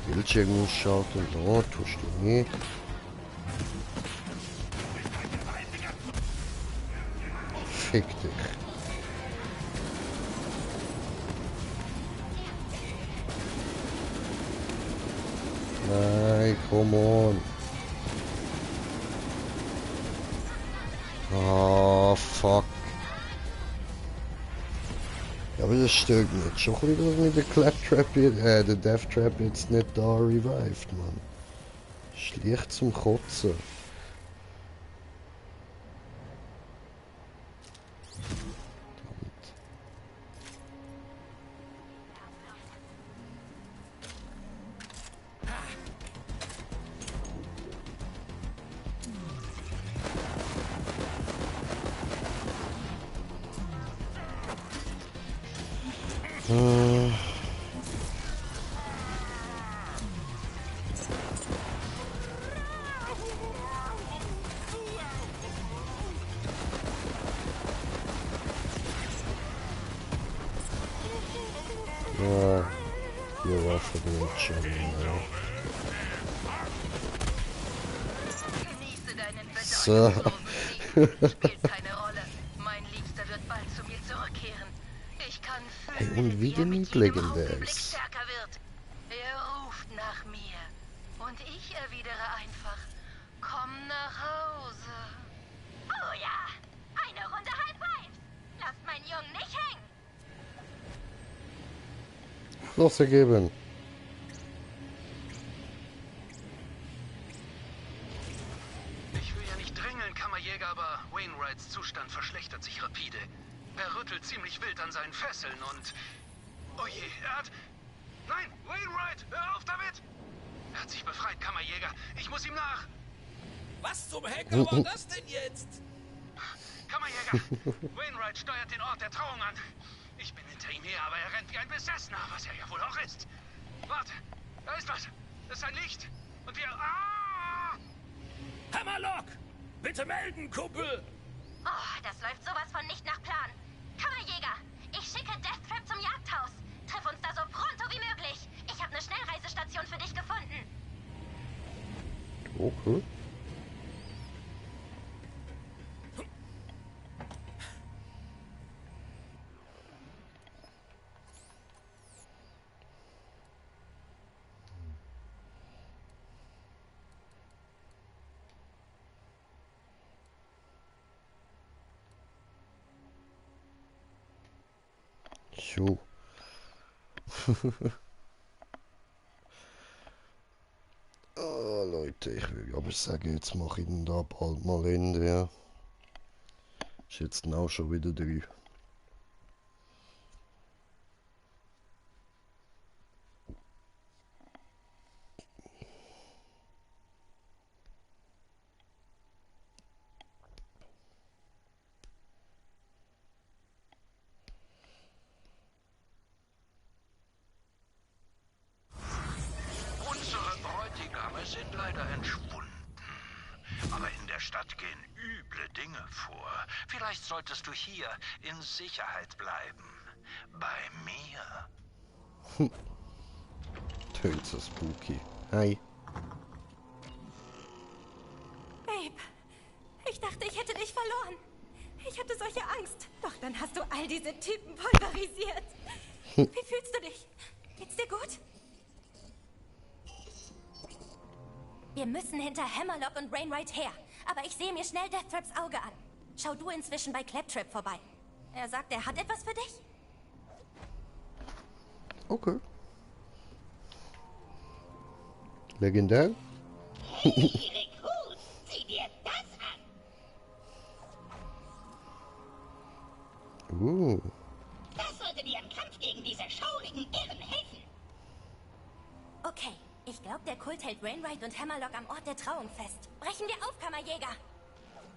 Bildschirm ausschalten, da tust du nicht. Fick dich. Nein, come on. Ah, fuck. Ja, aber das stört mich schon wieder, dass mich der Claptrap der Death Trap jetzt nicht da revived, man. Schlicht zum Kotzen. Ja, die Waffe geht schon, ja. So. Spielt keine Rolle. Mein Liebster wird bald zu mir zurückkehren. Ich kann fühlen, Hey, und wie er mit jedem Augenblick ist. stärker wird. Er ruft nach mir. Und ich erwidere einfach, komm nach Hause. Oh ja! Eine Runde High-Fives! Lasst meinen Jungen nicht hängen! Los ergeben. Ich will ja nicht drängeln, Kammerjäger, aber Wainwrights Zustand verschlechtert sich rapide. Er rüttelt ziemlich wild an seinen Fesseln und... Oh je, er hat... Nein, Wainwright, hör auf damit! Er hat sich befreit, Kammerjäger. Ich muss ihm nach. Was zum Henker war das denn jetzt? Kammerjäger, Wainwright steuert den Ort der Trauung an. Ich bin hinter ihm her, aber er rennt wie ein Besessener, was er ja wohl auch ist. Warte, da ist was. Das ist ein Licht. Und wir... Ah! Hammerlock! Bitte melden, Kumpel! Oh, das läuft sowas von nicht nach Plan. Kammerjäger, ich schicke Death Trap zum Jagdhaus. Triff uns da so pronto wie möglich. Ich habe eine Schnellreisestation für dich gefunden. Okay. So. Oh, Leute, ich würde aber sagen, jetzt mache ich den da bald mal Ende, ja. Ist jetzt auch schon wieder 3. gehen üble Dinge vor. Vielleicht solltest du hier in Sicherheit bleiben. Bei mir. Tönt so spooky. Hi. Babe, ich dachte, ich hätte dich verloren. Ich hatte solche Angst. Doch dann hast du all diese Typen pulverisiert. Wie fühlst du dich? Geht's dir gut? Wir müssen hinter Hammerlock und Wainwright her. Aber ich sehe mir schnell Deathtraps Auge an. Schau du inzwischen bei Claptrap vorbei. Er sagt, er hat etwas für dich. Okay. Legendär. Hey, Rekrut, sieh dir das an. Das sollte dir im Kampf gegen diese schaurigen Irren helfen. Okay, ich glaube, der Kult hält Wainwright und Hammerlock am Ort der Trauung fest. Brechen wir auf, Kammerjäger.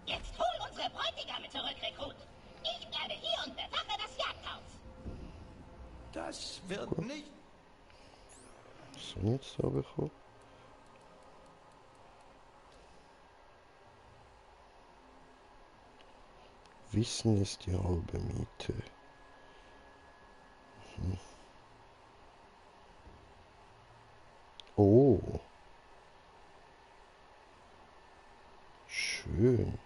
Jetzt hol unsere Bräutigame zurück, Rekrut. Ich bleibe hier und bewache das Jagdhaus. Das wird nicht... Was soll ich jetzt da bekommen? Wissen ist die halbe Miete. Oh. Schön.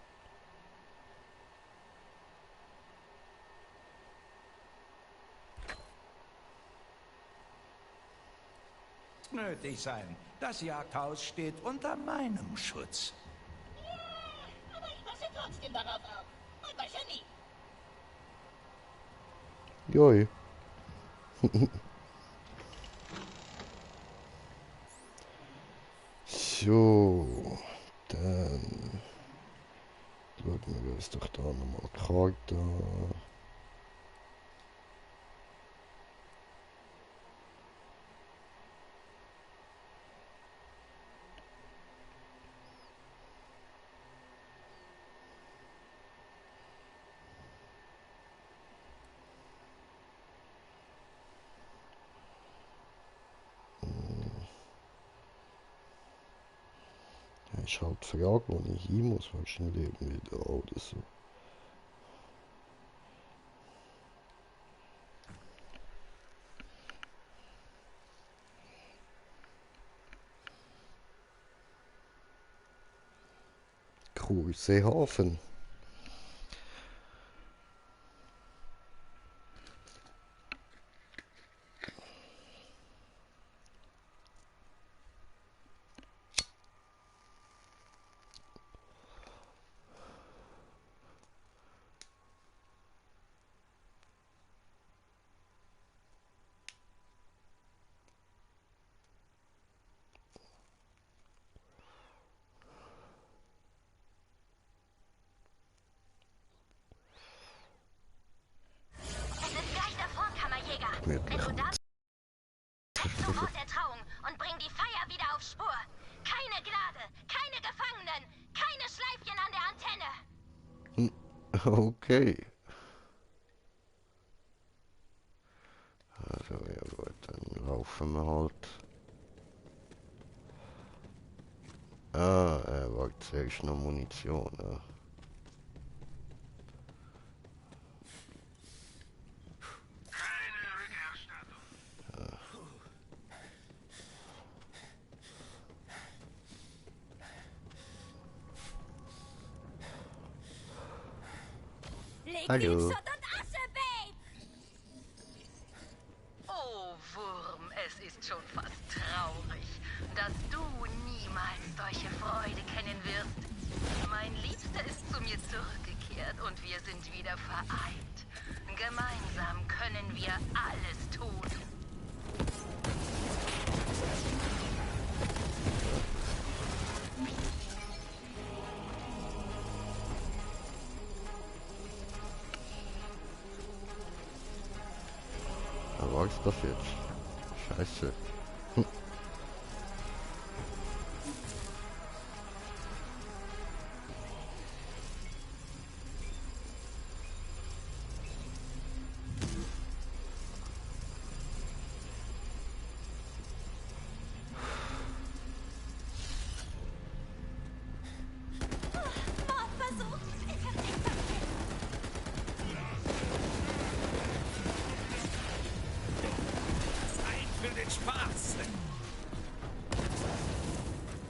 nötig sein. Das Jagdhaus steht unter meinem Schutz. Ja, aber ich passe trotzdem darauf auf. Man weiß ja nie. Joi. So, dann schauen wir uns doch da nochmal die Karte an. Ich halt die Frage, wo ich hin muss, wahrscheinlich wieder oder so. Große Hafen. Wenn du da bist, zum Ort der Trauung und bring die Feier wieder auf Spur. Keine Gnade, keine Gefangenen, keine Schleifchen an der Antenne. Okay. Also ja gut, dann laufen wir halt. Ah, er war zuerst noch Munition. Ja. Hallo. Oh, Wurm, es ist schon fast traurig, dass du niemals solche Freude kennen wirst. Mein Liebster ist zu mir zurückgekehrt und wir sind wieder vereint. Gemeinsam können wir alles tun. Was ist das jetzt? Scheiße.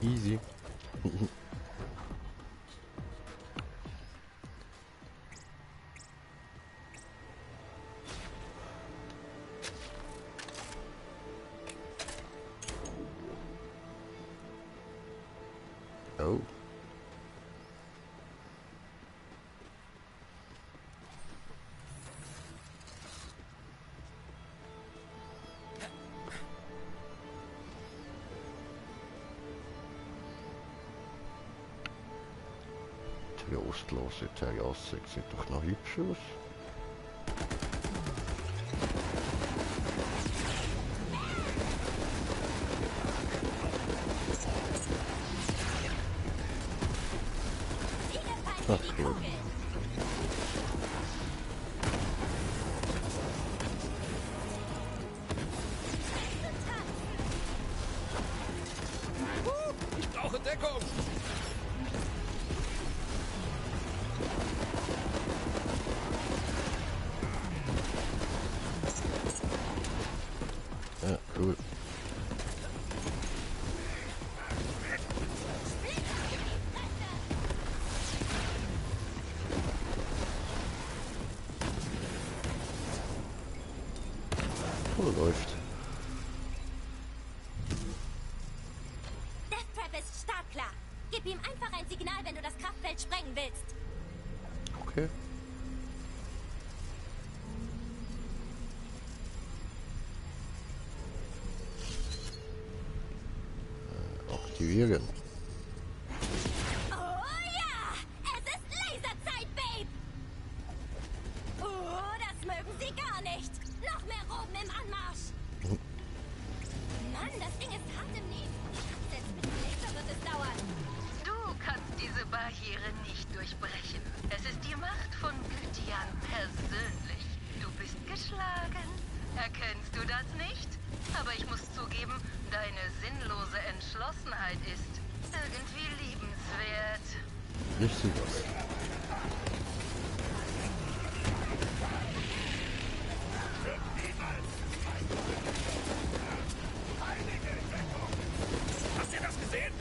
Easy. Oh. Trostlose Terrasse sieht doch noch hübsch aus. Ach gut. Ich brauche Deckung! Ja, cool. Oh, läuft. Death Trap ist startklar. Gib ihm einfach ein Signal, wenn du das Kraftfeld sprengen willst. Okay. Aktivieren. Oh ja! Es ist Laserzeit, Babe! Oh, das mögen sie gar nicht. Noch mehr Roben im Anmarsch. Mann, das Ding ist hart im Nehmen. Selbst mit dem Laser wird es dauern. Du kannst diese Barriere nicht durchbrechen. Es ist die Macht von Gwydion persönlich. Du bist geschlagen. Erkennst du das nicht? Aber ich muss zugeben, deine sinnlose Entschlossenheit ist irgendwie liebenswert. Nicht so was. Habt ihr das gesehen?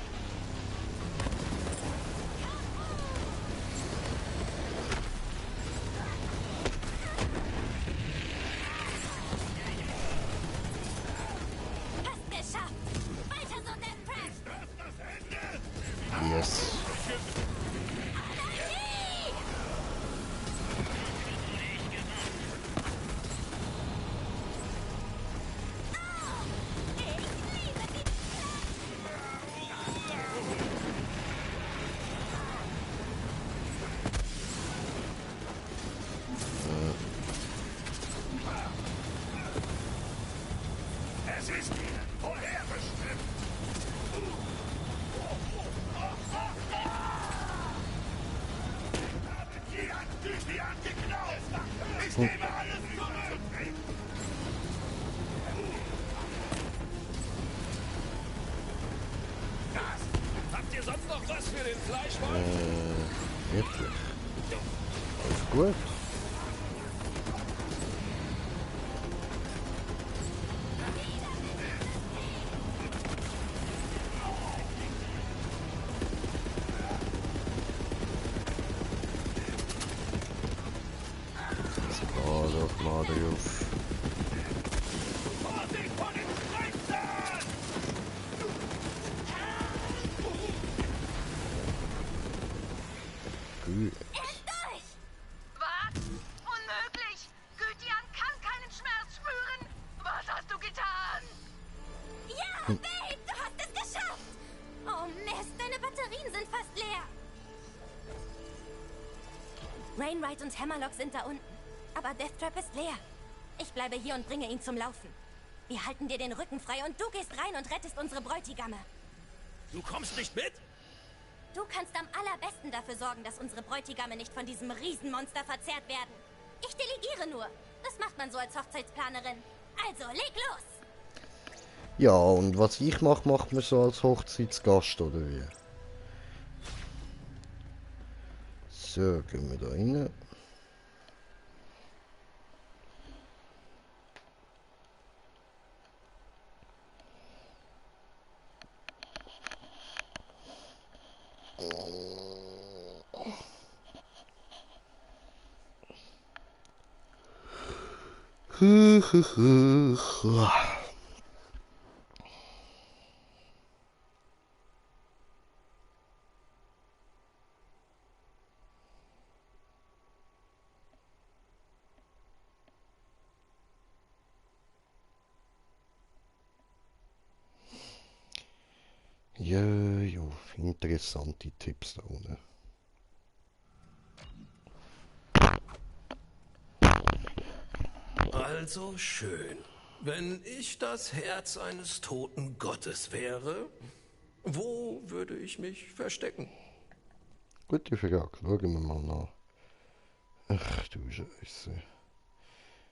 Hast geschafft. Weiter so, Death Trap. Yes. Es ist ihnen vorherbestimmt. Die hat Gwydion geklaut. Ich nehme alles zurück. Habt ihr sonst noch was für den Fleischwolf? Wirklich. Alles gut. Oh, doch mal drauf. Vorsicht vor den Spritzern! Gut. Er ist durch. Was? Unmöglich! Gwydion kann keinen Schmerz spüren! Was hast du getan? Ja, Babe, du hast es geschafft. Oh Mist, deine Batterien sind fast leer. Rainwright und Hammerlock sind da unten. Aber Death Trap ist leer. Ich bleibe hier und bringe ihn zum Laufen. Wir halten dir den Rücken frei und du gehst rein und rettest unsere Bräutigamme. Du kommst nicht mit? Du kannst am allerbesten dafür sorgen, dass unsere Bräutigamme nicht von diesem Riesenmonster verzehrt werden. Ich delegiere nur. Das macht man so als Hochzeitsplanerin. Also, leg los! Ja, und was ich mache, macht man so als Hochzeitsgast, oder wie? So, gehen wir da rein. Ja, interessante Tipps da unten. Also schön. Wenn ich das Herz eines toten Gottes wäre, wo würde ich mich verstecken? Gute Frage, schauen wir mal nach. Ach du Scheiße.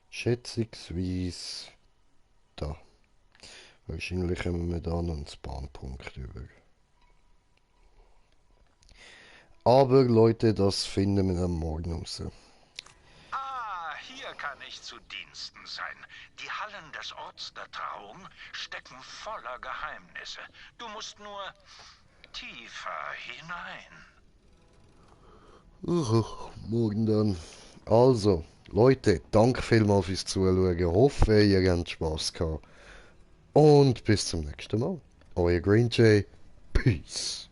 Schätzungsweise da. Wahrscheinlich kommen wir da noch einen Spawnpunkt über. Aber Leute, das finden wir dann morgen raus. Ah, hier kann ich zu Diensten sein. Die Hallen des Orts der Trauung stecken voller Geheimnisse. Du musst nur tiefer hinein. Morgen dann. Also, Leute, danke vielmals fürs Zuschauen. Hoffe, ihr habt Spaß gehabt. Und bis zum nächsten Mal. Euer Green Jay. Peace.